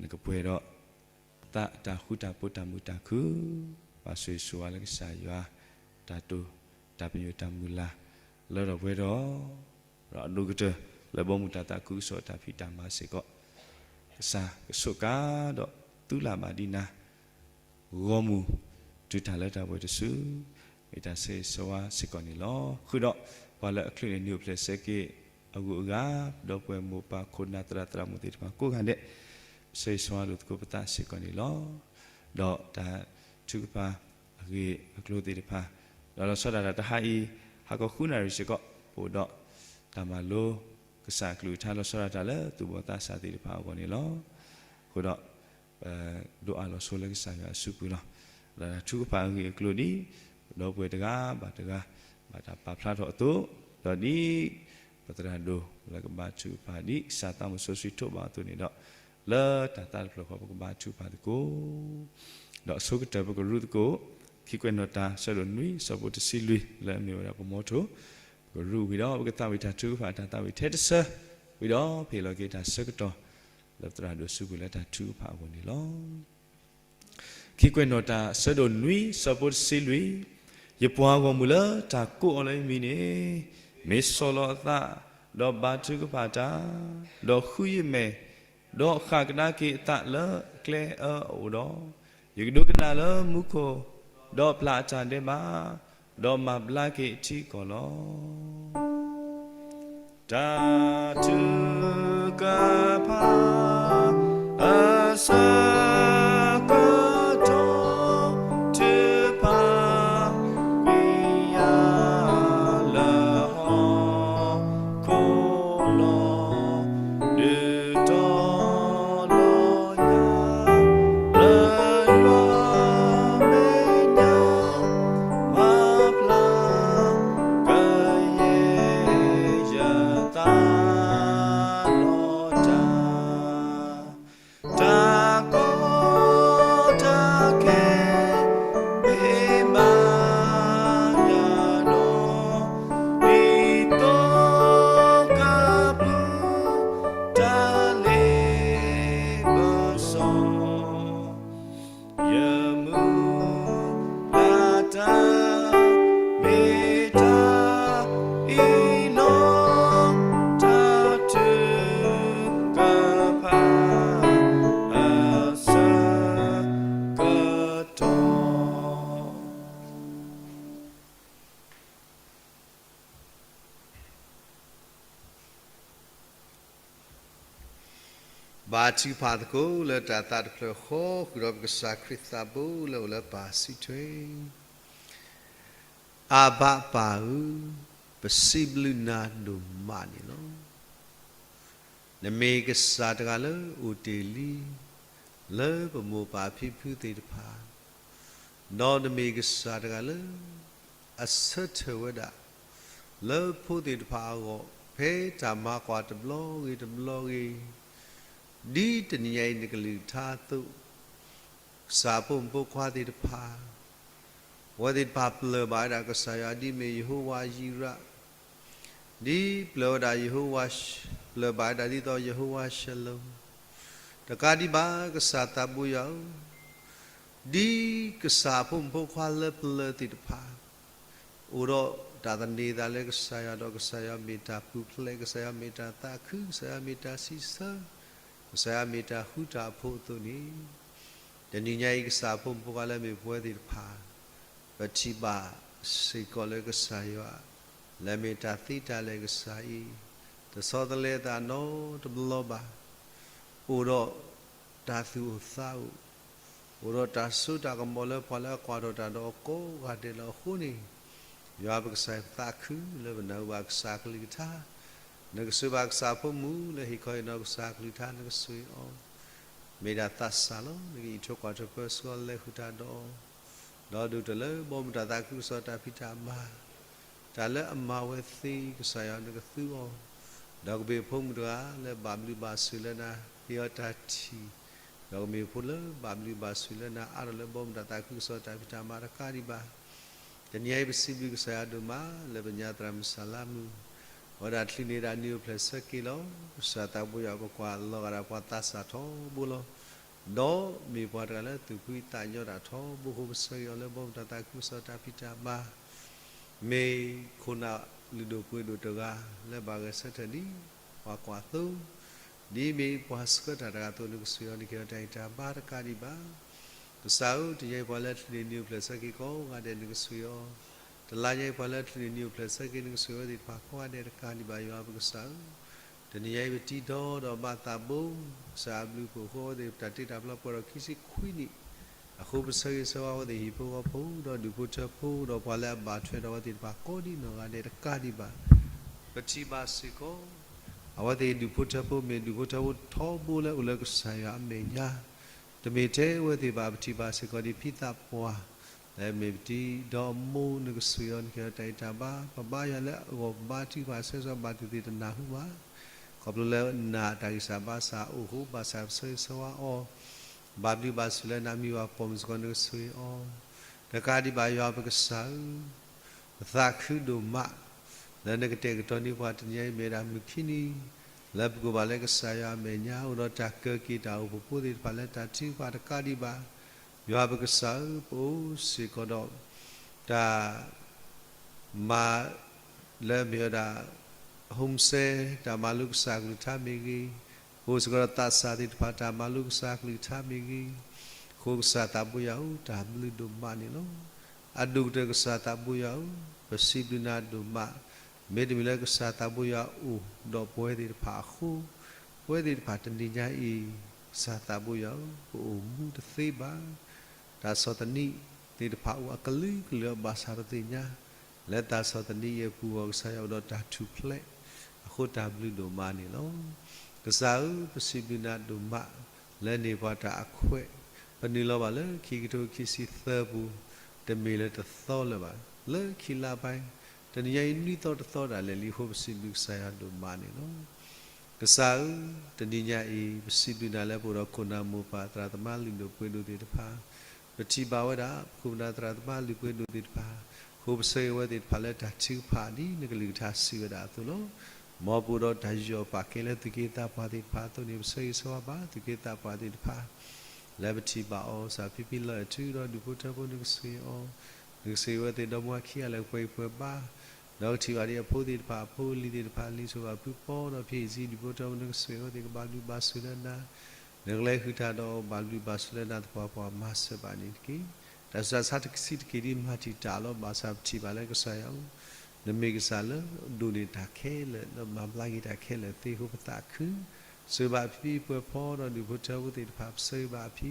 နကပှဲၤဒီး သးတၢ်ဃူတၢ်ဖိးတၢ်မုာ်တၢ်ခုၣ်, ဘၣ်ဆိၣ်ဂ့ၤဆိၣ်ဝါလၢကစၢ်ယွၤ တၢ်တိာ် တၢ်ပညိၣ်တၢ်မုၢ်လၢ် လၢဒီးပှဲၤဒီး ဒီးအဒိၣ်ကတၢၢ်လၢဘီမုၢ်တၢ်သးခုကစီၣ်တၢ်ဖံးတၢ်မၤစ့ၢ်ကီး, ကစၢ်ကဆိးကါဒီးသူလၢ်ဘၣ်ဒံးနၤ ဂီၢ်မုၢ်တုၤတၢ်လၢတၢ်ပှဲၤတစု, မ့ၢ်တၢ်ဆၢဂ့ၤဆၢဝါစ့ၢ်ကီးန့ၣ်လီၤ. ဃုာ်ဒီး ပှၤလၢအချုးန့ၢ်နံၣ်အိၣ်ဖျဲၣ်ဆၢက့ၤအဂုၤအဂၤ, ဒီပုၢ်ဝဲၢ်မိၢ်ပၢ်ခိၣ်နၢ်သရၣ်သရၣ်မုၣ်သ့ၣ်တဖၣ်ကိးဂၤဒဲး, ဆၢဂ့ၤဆၢဝါလိာ်သကိးပသးစ့ၢ်ကီးန့ၣ်လီၤ. ဒီးတၢ်ထုကဖၣ်အဂ့ၢ်အကျိၤသ့ၣ်တဖၣ်, ဒီးလီၤဆီဒၣ်တၢ်တဟါအံၤ ဟါခီဃုနၣ်ရံၣ်စ့ၢ်ကီး ပအိၣ်ဒီးတၢ်မၤလိကစၢ်အကလုၢ်ကထါ လီၤဆီဒၣ်တၢ်လၢသူၣ်ဘီၣ်သးစၢ်သ့ၣ်တဖၣ်အဂီၢ်န့ၣ်လီၤ. အဃိဒီး ပဒိးအးလီၤဆိလၢကစၢ်ယွၤအစုပူၤလီၤ. ဒီးတၢ်ထုကဖၣ်အဂ့ၢ်အကျိၤဒ် ပဒီပုၢ်ဝဲၢ်တဂၤဘၣ်တဂၤ ဘၣ်တၢ်ပာ်ဖျါထီၣ်အသိး, ဒီးဒ်ပသရၣ်ဒိၣ်လၢကဘါထုကဖၣ်ဒ်ကစၢ်သးမုၢ်စီဆှံထိးဘၣ်အသိးန့ၣ်ဒီး, လၢတၢ်သးတဖျၢၣ်ဃီပကဘါထုကဖၣ်သကိး, ဒီးအဆိကတၢၢ်ပကရူၢ်သကိး ခံကွဲးနီၣ်တၢ်ဆၢဒိၣ်နွံဆၢဖိတဆံလွံၢ် လၢအမ့ၢ်ဝဲဒၣ်ပမီထိ, ပကရူၢ်ဝံၤဒီးပကသးဝံၣ်တၢ်ထုကဖၣ်တၢ်သးဝံၣ်ထဲတဆၢ, ဝံၤဒီးပဟ့ၣ်လီၤက့ၤတၢ်ဆၢကတီၢ် လၢပသရၣ်ဒိၣ်စုပူၤလၢတၢ်ထုကဖၣ်အဂီၢ်န့ၣ်လီၤ. ခံကွဲးနီၣ်တၢ်ဆၢဒိၣ်နွံဆၢဖိတဆံလွံၢ်, ယပှၤဂီၢ်မုၢ်လၢတၢ်ကိးအီၤလၢယမံၤန့ၣ်, မ့ၢ်ဆီၣ်လီၤအသး, ဒီးဘါထုကဖၣ်တၢ်, ဒီးဃုယမဲာ်, ဒီးဃၣ်ကဒါက့ၤအသးလၢအကျဲအၢအအိၣ်ဒီး, ယကဒိကနၣ်လၢမူခိၣ်, ဒီးပျၢ်အတၢ်ဒဲးဘး, ဒီးမၤဘျါက့ၤအထံအကီၢ်လီၤ. တၢ်ထုကဖၣ်အဆၢကတီၢ် ထုကဖၣ်ကွံာ်ယၤလၢဟီၣ်ခိၣ်လီၤ. ဒုးတီၤလီၤယၤ လၢယွၤမဲာ်ညါ မၤဘျါကယဲၢ် ယသးလီၤတၢ်, တၢ်ကီတၢ်ခဲ မ့ၢ်မၤယၤဒီး, ဒ်သိးကပူၤ တၢ်လ့ပစီ ယမုၢ်လၢ်တၢ် မ့ၢ်တၢ်အံၤလီၤ. တၢ်ထုကဖၣ်အဆၢကတီၢ် ဘါထုကဖၣ်သကိးလၢတၢ်သးတဖျၢၣ်ဃီ ဃုာ်ဒီးပကစၢ်ခရံာ်သးဘိလၢအိၣ်လၢပၢ်စုထွဲ. အဘၣ်ပၢ်ဧၢ, ပစံးဘျုးနၤဒိၣ်မးန့ၣ်လီၤ. နမ့ၢ်ကစၢ်တဂၤလၢအိၣ်တ့ၢ်လံ လၢပမိၢ်ပၢ်ဖံဖုသ့ၣ်တဖၣ်, ဒီးနမ့ၢ်ကစၢ်တဂၤလၢ အဆၢထၢၣ်ဝဲဒၣ် လၢဖိသ့ၣ်တဖၣ်အဂီၢ် ဖဲတၢ်မၤကွၢ်တဘျီဂ့ၤတဘျီဂ့ၤ, ဒ်တနံၤညါအံၤနကလုၢ်ကထါအသိး, ကစၢ်ဖိမုၣ်ဖိခွါသ့ၣ်တဖၣ် အဝဲသ့ၣ်တဖၣ်ပျၢၢ်ဘၣ်ဝဲဒၣ်ကစၢ်ယွၤ ဒ်မ့ၢ်ယဟိဝၤယံရး, ဒ်ပျၢၢ်ဝဲဒၣ်ယဟိဝၤ, ပျၢၢ်ဘၣ်ဝဲဒၣ်ဒ်သိးယဟိဝၤၡလိၤ, တကးဒံးဘၣ် ကစၢ်သးဘိယွၤဧၢ, ဒ်ကစၢ်ဖိမုၣ်ဖိခွါလၢပျၢၢ်သ့ၣ်တဖၣ် အိၣ်ဒီးတၢ်သန့ၤသးလၢကစၢ်ယွၤဒီး ကစၢ်ယွၤမ့ၢ်တၢ်ပူၤဖျဲး, ကစၢ်ယွၤမ့ၢ်တၢ်သးခု, ကစၢ်ယွၤမ့ၢ်တၢ်စံးဆၢ, ကစၢ်ယွၤမ့ၢ်တၢ်ဃူတၢ်ဖိးအသိးန့ၣ်, တနံၤညါအံၤ ကစၢ်ဖိမုၣ်ဖိခွါလၢမ့ၢ်ပဝဲသ့ၣ်တဖၣ် ပထံၣ်ဘၣ်စ့ၢ်ကီးလၢကစၢ်ယွၤ လၢမ့ၢ်တၢ်သ့တၢ်လၢာ်ကစၢ်အံၤ တဆီတလဲအသးနီတဘျီဘၣ်. အိၣ်ဒီးတၢ်သူၣ်အိၣ်သးအိၣ်, အိၣ်ဒီးတၢ်စိတၢ်ကမီၤလၢပှၤလၢအကွၢ်ထီၣ်တၢ်ဒီးအီၤကိးဂၤဒဲးလီၤ. အဃိန့ၣ် ယွၤပကစၢ်ယွၤသးခုလၢပနၢ်ဟူဘၣ်ကစၢ်ကလုၢ်ကထါ, နကဆိၣ်ဂ့ၤဘၣ်ကစၢ်ဖိမုၣ်လၢဟ့ၣ်ခီဟ့ၣ်နီၤကစၢ်ကလုၢ်ကထါ နကဆိၣ်ဂ့ၤအီၤ, မ့ၢ်ဒၣ်သးစၢ်လီၤ. နကအံးထွဲကွၢ်ထွဲပၢဆှၢအီၤ လဲၤဃုာ်တၢ်ဒီးအီၤ, ဒီးဒိၣ်တုာ်လၢဘီမုၢ်တၢ်သးခုကစီၣ်တၢ်ဖံးတၢ်မၤ, တၢ်လၢအမၤဝဲသ့ ကစၢ်ယွၤနကသူအီၤ, ဒီးကမ့ၢ်ဖိမုၣ်တဂၤလၢဘၣ်ဘျုးဘၣ်ဆိၣ်လၢနၤ ဟ့ၣ်အီၤတၢ်ထံၣ်, ဒီးကမ့ၢ်ဖိလၢဘၣ်ဘျုးဘၣ်ဆိၣ်လၢနၤ အါထီၣ်လၢဘီမုၢ်တၢ်သးခုကစီၣ်တၢ်ဖံးတၢ်မၤတကးဒံးဘၣ်. တနံၤအံၤပစံးဘျုးကစၢ်ယွၤဒိၣ်မး လၢပညါသရၣ်မုၣ်စၢ်လါမုၣ်, အဝဲဒၣ်ချုးန့ၢ်ဒၣ်နံၣ်အိၣ်ဖျဲၣ်ဆၢက့ၤလီၤ. ကစၢ်သးဘိယွၤပကွၢ်လီၤဂာ်ဒၣ်ပှၤသးစၢ်ထီဘိလီၤ. ဒီးမ့ၢ်ပှၤတဂၤလၢသူၣ်ဖှံသးညီတၢ်ထီဘိအဃိ ပဆၢဂ့ၤအီၤလၢဘီမုၢ်တၢ်သးခုကစီၣ်တၢ်ဖံးတၢ်မၤ, မ့ၢ်ခိၣ်နၢ်လုၢ်ဒိၣ်ပှ့ၤဒိၣ်တဂၤလၢဘၣ်ဂဲၤဆၢထၢၣ်ဒ်ပှၤကွၢ်သိ, ဒ်မ့ၢ်ပှၤဆှၢတၢ်တဂၤအသိး နကဆိၣ်ဂ့ၤအီၤ နကဟ့ၣ်အီၤတၢ်ဂံၢ်တၢ်ဘါတကးဒံးဘၣ်. ကစၢ်ဧၢ, တနံၤညါအံၤပှၤလၢချုးန့ၢ်နံၣ်အိၣ်ဖျဲၣ်ဆၢက့ၤကိးဂၤဒဲး နကဆိၣ်ဂ့ၤအီၤ, တလါညါအံၤပှၤလၢချုးန့ၢ်နံၣ်အိၣ်ဖျဲၣ်ဆၢက့ၤ နကဆိၣ်ဂ့ၤအဝဲသ့ၣ်တဖၣ်ကိးဂၤဒဲးတကးဒံးဘၣ် ယွၤပကစၢ်ဧၢ. တနံၤညါအံၤ ပတံၤဒီးဒီးဘၣ်သးဘိ ကစၢ်အဘျုးအဖှိၣ်အဃိ အဝဲသ့ၣ်တၢ်တ့တၢ်ဖျီပှဲၤဒီးခံဆံခွံနံၣ် အဃိပဆၢဂ့ၤဆၢဝါအဝဲသ့ၣ်ဟံၣ်ဖိဃီဖိ ဒီးဒူၣ်ဖိထၢဖိ ဒီးပှၤလၢအဘၣ်ထွဲဒီးအဝဲသ့ၣ်တဖၣ်ကိးဒံနီၢ်ဂၤဒဲးတကးဒံးဘၣ် ပထံၣ်ဘၣ်စ့ၢ်ကီး အဝဲသ့ၣ်ဒူၣ်ဖိထၢဖိမ့ၢ်ဒူၣ်ဖိထၢဖိထီဘိလၢအိၣ်လၢကစၢ်ယွၤအမဲာ်ညါ တမ့ၢ်ထဲအဝဲသ့ၣ်ဘၣ် ပထံၣ်ဘၣ်စ့ၢ်ကီးဒ်ဖံသးပှၢ် လၢအမ့ၢ်ပတံၤဒီးမိၢ် နကဆိၣ်ဂ့ၤအီၤ နကဟ့ၣ်အီၤတၢ်ဂံၢ်တၢ်ဘါ ပဘါယွၤလၢအဂီၢ် ပဘါထုကဖၣ်ဆၢကတီၢ်ဘၣ်တသ့ၣ်တနၢ်ဟူဘၣ် ခီဖျိလၢနတၢ်ဂံၢ်စၢ်ဘါစၢ်အိၣ်အဃိ ဘၣ်ဆၣ်ပဆၢဂ့ၤဆၢဝါအီၤ ဘၣ်ဘျုးဘၣ်ဆိၣ်လၢနမံၤဘၣ်ပိာ်မုၣ်စ့ၢ်ကီး နကဆိၣ်ဂ့ၤအီၤ တကးဒံးဘၣ်ယွၤပကစၢ်ဧၢ ပသးခုဒိၣ်မး လၢနကတဲာ်ကတီၤန့ၢ်ပှၤတနံၤအံၤ မ့ၢ်ဝဲဒၣ်မုၢ်ခံနံၤ လၢပကိးဘၣ်လၢကစၢ်ယွၤအမဲာ်ညါ အိၣ်ဒီးတၢ်ကၢက့ၤတၢ်အိၣ်ဖှိၣ်ဖိသ့ၣ်တဖၣ်လၢတၢ်ထုကဖၣ်တကးဒံးဘၣ် ယွၤပကစၢ်ဧၢ ပအိၣ်စ့ၢ်ကီးဒီး တၢ် မၤ လၢအမ့ၢ်ဝဲဒၣ် homestay တၢ်မၤလိကစၢ်အကလုၢ်ကထါမ့ၢ်ဂ့ၤ, ပအိၣ်စ့ၢ်ကီးဒီးသးစၢ်သ့ၣ်တဖၣ် တၢ်မၤလိကစၢ်အကလုၢ်ကထါမ့ၢ်ဂ့ၤ, အဃိကစၢ်သးဘိယွၤဧၢ တၢ်ဘျုးဒိၣ်မးန့ၣ်လီၤ. အဒိၣ်ကတၢၢ်ကစၢ်သးဘိယွၤဧၢ, ပစံးဘျုးနၤဒိၣ်မး, မ့တမ့ၢ်လၢကစၢ်သးဘိယွၤအိၣ်ဒီးပဝဲသ့ၣ်တဖၣ်အဃိ, ပဝဲသ့ၣ်တဖၣ်တနံၤညါအံၤ ကစၢ်သးဘိယွၤဧၢ, ပအိၣ်မူတသ့ဘၣ်. တၢ်ဆီၣ်သနံးသ့ၣ်တဖၣ်အိၣ်အကလုာ်ကလုာ် ဘၣ်ဆၣ်ပသ့ၣ်ညါ လၢတၢ်ဆီၣ်သနံးအံၤအပူၤအဂီၢ် ကစၢ်ယွၤအိၣ်ဒီးတၢ်ထူၣ်ဖျဲး, အဃိတၢ်ဘျုးဒိၣ်မးန့ၣ်လီၤ. ကစၢ်ဧၢ, ပစံးဘျုးနၤဒိၣ်မး လၢန့ၢ်ပှၤတၢ်အခွဲး, ပနုာ်လီၤဘၣ်လၢခံကထိခံဆံသၢပူၤ, တမ့ၢ်လၢတသီလၢၤဘၣ်, လၢခံလါဘၣ်, တနံၤညါအံၤနွံသီတသီဒၣ်လဲာ်လံအဃိ ပစံးဘျုးကစၢ်ယွၤဒိၣ်မးန့ၣ်လီၤ. ကစၢ်ဧၢ, တနံၤညါအံၤ ပစံးဘျုးနၤလၢပအိၣ်ဒီးခိၣ်နၢ်မိၢ်ပၢ် သရၣ်သမါလုၢ်ဒိၣ်ပှ့ၤဒိၣ်သ့ၣ်တဖၣ်, ပထံၣ်ဘၣ်ဝဲဒၣ် ပခိၣ်ပနၢ်သရၣ်သမါလုၢ်ပှ့ၤဒိၣ်သ့ၣ်တဖၣ်, အဃိပဆၢဂ့ၤဝဲသ့ၣ်တဖၣ်လၢတၢ်ထုကဖၣ်ဒ်နကလုၢ်ကထါစံးဝဲဒၣ်အသိးလီၤ. မ်ပအိၣ်ဒီးတၢ်ယူးယီၣ်ပာ်ကဲလၢသူၣ်က့သးပှၢ်သ့ၣ်တဖၣ်အသိးန့ၣ် ပဆၢဂ့ၤဆၢဝါဘၣ်သူၣ်က့သးပှၢ်သ့ၣ်တဖၣ် လၢပထံၣ်ဘၣ်အီၤ ကစၢ်ဖံဖံလီၤအဲၣ်ထုဒီးဒူၣ်ဖိထၢဖိ နကဆိၣ်ဂ့ၤအီၤ, နကဆိၣ်ဂ့ၤဝဲသ့ၣ်ဒီမါခံဂၤလၢပှဲၤပှဲၤဘါ, ဒီးကထံၣ်ဘၣ်ဒ်အဖိသ့ၣ်တဖၣ် အဖိအလံၤသ့ၣ်တဖၣ် လံာ်ဆိၣ်ဘၣ်ဖုပီဒီး ဖံအံၤစံး ဒူၣ်ဖိထၢဖိ နကဆိၣ်ဂ့ၤဝဲသ့ၣ် ကဘၣ်ဘျုးဘၣ်ဆိၣ်လၢနၤ, နကလဲၤဟုၣ်တၢ်ဒီးဘၣ်ဘျုးဘၣ်ဆိၣ်လၢနၤသပှၢ်ပှၢ် မၤစၢၤဘၣ်န့ၣ်တက့ၢ်. တၢ်ဆူးတၢ်ဆါတဆံးတက့ၢ်ဒ်မၤတံာ်တာ်လီၤ. ဘၣ်ဆၣ်ပထံၣ်ဘၣ်လၢကစၢ်ယွၤဧၢ, နမ့ၢ်ကစၢ်လၢဒိးန့ၢ်တၢ်ခဲလၢာ် လၢမၤဘျါက့ၤတၢ်ခဲလၢာ်သ့အဃိ ပသးခု, ဆိၣ်ဂ့ၤဘၣ်ဖံဖံပှဲၤဖီဒီးဒူၣ်ဖိထၢဖိသ့ၣ်တဖၣ် ပဆၢဂ့ၤဘၣ်ဖံ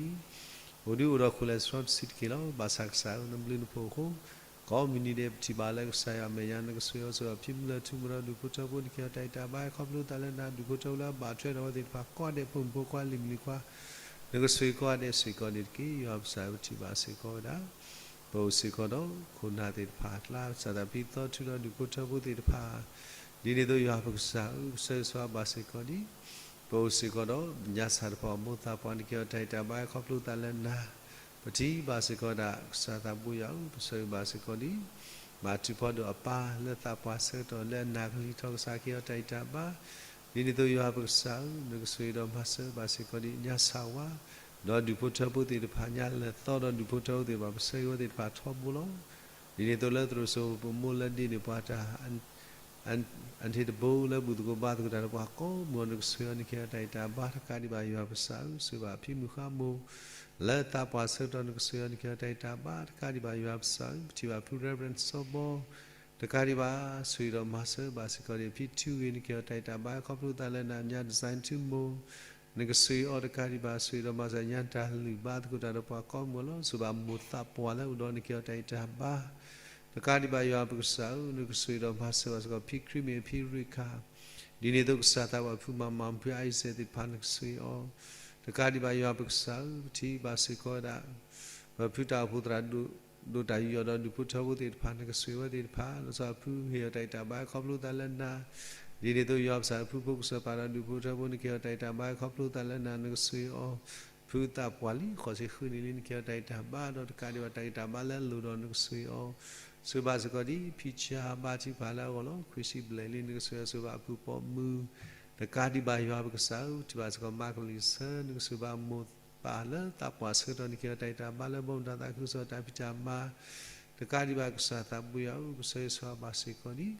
အိၣ်ဒုးအိၣ်ဒီးခိၣ်လဲၤစရီတဆံးတက့ၢ်လီၤ. ဘၣ်ဆၣ်ကစၢ်ဧၢ နဘျုးနဖှိၣ်အဃိ ကိးမုၢ်နံၤဒဲး ပထံၣ်ဘၣ်လၢကစၢ်ယွၤအမဲာ်ညါ နကဆိၣ်ဂ့ၤအီၤ ဆိၣ်ဂ့ၤအီၤ ဖံမုၢ်လၢၢ်ထူ မ့ၢ်ဒီးဒူၣ်ဖိထၢဖိ နကဟ့ၣ်အီၤတၢ်ဂံၢ်တၢ်ဘါ ခီဖျိသးလၢနၤ ဒူၣ်ဖိထၢဖိလၢအဘၣ်ထွဲဒီးအဝဲသ့ၣ်တဖၣ် ကိးဂၤဒဲး ဖိမုၣ်ဖိခွါ လံၤမုၣ်လံၤခွါ နကဆိၣ်ဂ့ၤကိးဂၤဒဲးစ့ၢ်ကီးန့ၣ်တက့ၢ်. ယွၤပကစၢ်ဧၢ ပထံၣ်ဘၣ်စ့ၢ်ကီးဝဲဒၣ် ပအိၣ်စ့ၢ်ကီးဒီးခိၣ်နၢ်သ့ၣ်တဖၣ်အကျါ ကစၢ်သးဖံသီထူဒီးဒူၣ်ဖိထၢဖိသ့ၣ်တဖၣ် ဒ်န့ၣ်အသိးယွၤပကစၢ်ဧၢ ပဆၢဂ့ၤဆၢဝါဘၣ်စ့ၢ်ကီးဒံး ပအိၣ်စ့ၢ်ကီးဒီးညါစၢ်တဖၣ်အမိၢ်သးပှၢ် နကဟ့ၣ်အီၤတၢ်ဂံၢ်တၢ်ဘါ ခီဖျိသးလၢနၤ ပထံၣ်ဘၣ်စ့ၢ်ကီးဝဲဒၣ် ကစၢ်သးဘိယွၤဧၢ ပဆၢဂ့ၤဘၣ်စ့ၢ်ကီးဒံး မၤထူးဖီဒိၣ်အပၢ်လၢသးပှၢ်ဆၢကတီၢ် လၢအနၢ်ကလံၤထီၣ် ကစၢ်ကဟ့ၣ်အီၤတၢ်ဂံၢ်တၢ်ဘါ ဒ်န့ၣ်အသိးယွၤပကစၢ်ဧၢ နကဆိၣ်ဂ့ၤဒီးမၤစၢၤဘၣ်စ့ၢ်ကီးဒံး ညါစၢ်ဝါ ဒီးဒူၣ်ဖိထၢဖိသ့ၣ်တဖၣ် ညါလၢသီဒီးဒူၣ်ဖိထၢဖိသ့ၣ်တဖၣ် ပဆၢဂ့ၤဝဲသ့ၣ်တဖၣ်ထီဘိလီၤ. ဒ်န့ၣ်အသိးလၢသရိာ်စိၤပမိၢ်လၢဒ့န့ၢ်ပှၤတၢ် အထံတဘိလၢဘူၣ်သကိးဘါသကိးတၢ်ဒီးပှၤကိးမုၢ် နကဆိၣ်ဂ့ၤအီၤ နကဟ့ၣ်အီၤတၢ်ဂံၢ်တၢ်ဘါ တကးဒံးဘၣ်ယွၤပကစၢ်ဧၢ ဆိၣ်ဂ့ၤဘၣ်ဖံမုၢ်ဃါမိၢ် လၢသးပှၢ်ဆၢကတီၢ် နကဆိၣ်ဂ့ၤအီၤ နကဟ့ၣ်အီၤတၢ်ဂံၢ်တၢ်ဘါ တကးဒံးဘၣ်ယွၤပကစၢ်ဧၢ ပထံၣ်ဘၣ်ဖု Reverend စီၤဘီ တကးဒံးဘၣ် ဆိၣ်ဂ့ၤဒီးမၤစၢၤဘၣ်စ့ၢ်ကီးဒံး ဖံထူဂ့ၤ နကဟ့ၣ်အီၤတၢ်ဂံၢ်တၢ်ဘါ ခီဖျိသးလၢနၤ ညါ Design ထူမိၢ် နကဆိၣ်ဂ့ၤအီၤတကးဒံးဘၣ် ဆိၣ်ဂ့ၤဒီးမၤစၢၤ ညါတၢ်လုၢ်ဘါသကိးတၢ်ဒီးပှၤကိးမုၢ်လီၤ. ဆိၣ်ဂ့ၤဘၣ်မိၢ်သးပှၢ်လၢအအိၣ်ဒီး နကဟ့ၣ်အီၤတၢ်ဂံၢ်တၢ်ဘါ တကးဒံးဘၣ်ယွၤပကစၢ်ဧၢ နကဆိၣ်ဂ့ၤဒီးမၤစၢၤဘၣ်စ့ၢ်ကီး ဖံခရံာ်မ့ၢ်ဖံရ့ခၣ် ဒ်န့ၣ်အသိးကစၢ်သးပှၢ်ဖုမၤမၤဖု Isaac သ့ၣ်တဖၣ် နကဆိၣ်ဂ့ၤအီၤ တကးဒံးဘၣ်ယွၤပကစၢ်ဧၢ ပထံၣ်ဘၣ်စ့ၢ်ကီးဝဲဒၣ် ပဖုတၢ်အိၣ်ဖှိၣ်သရၣ်ဒိၣ်တၢ်ယူးယီၣ်ဒီးဒူၣ်ဖိထၢဖိသ့ၣ်တဖၣ် နကဆိၣ်ဂ့ၤဝဲသ့ၣ်တဖၣ် လီၤဆီဖုဟ့ၣ်အီၤတၢ်ဂံၢ်တၢ်ဘါခီဖျိသးလၢနၤ ဒ်န့ၣ်အသိးယွၤပကစၢ်ဖုဖိကစၢၢ်ပၢ်ဒီးဒူၣ်ဖိထၢဖိ နကဟ့ၣ်အီၤတၢ်ဂံၢ်တၢ်ဘါခီဖျိသးလၢနၤ နကဆိၣ်ဂ့ၤအီၤ ဖုသးပှၢ်လံ ဃိးဆံဃုနံၣ်လံ နကဟ့ၣ်အီၤတၢ်ဂံၢ်တၢ်ဘါဒီးတကးဒံးဘၣ်တၢ်ဂံၢ်တၢ်ဘါလၢအလိၤဒီးနကဆိၣ်ဂ့ၤအီၤ ဆိၣ်ဂ့ၤဘၣ်စ့ၢ်ကီးဒ် ဖံဆါဘါထုကဖၣ်လၢအဂီၢ်လီၤ ခွံဆံဘျဲၣ်လံ နကဆိၣ်ဂ့ၤအီၤ ဆိၣ်ဂ့ၤဘၣ်အဖုပိာ်မုၣ် တကးဒံးဘၣ်ယွၤပကစၢ်ဧၢ ပထံၣ်ဘၣ်စ့ၢ်ကီးမၤကလံၤဆၢ နကဆိၣ်ဂ့ၤဘၣ်မိၢ်ပၢ်လၢသးပှၢ်ဆၢကတီၢ် နကဟ့ၣ်အီၤတၢ်ဂံၢ်တၢ်ဘါလၢဘီမုၢ်တၢ်သးခုကစီၣ်တၢ်ဖံးတၢ်မၤ တကးဒံးဘၣ်ကစၢ်သးဘိယွၤဧၢ ပဆၢဂ့ၤဆၢဝါဘၣ်စ့ၢ်ကီးဒံး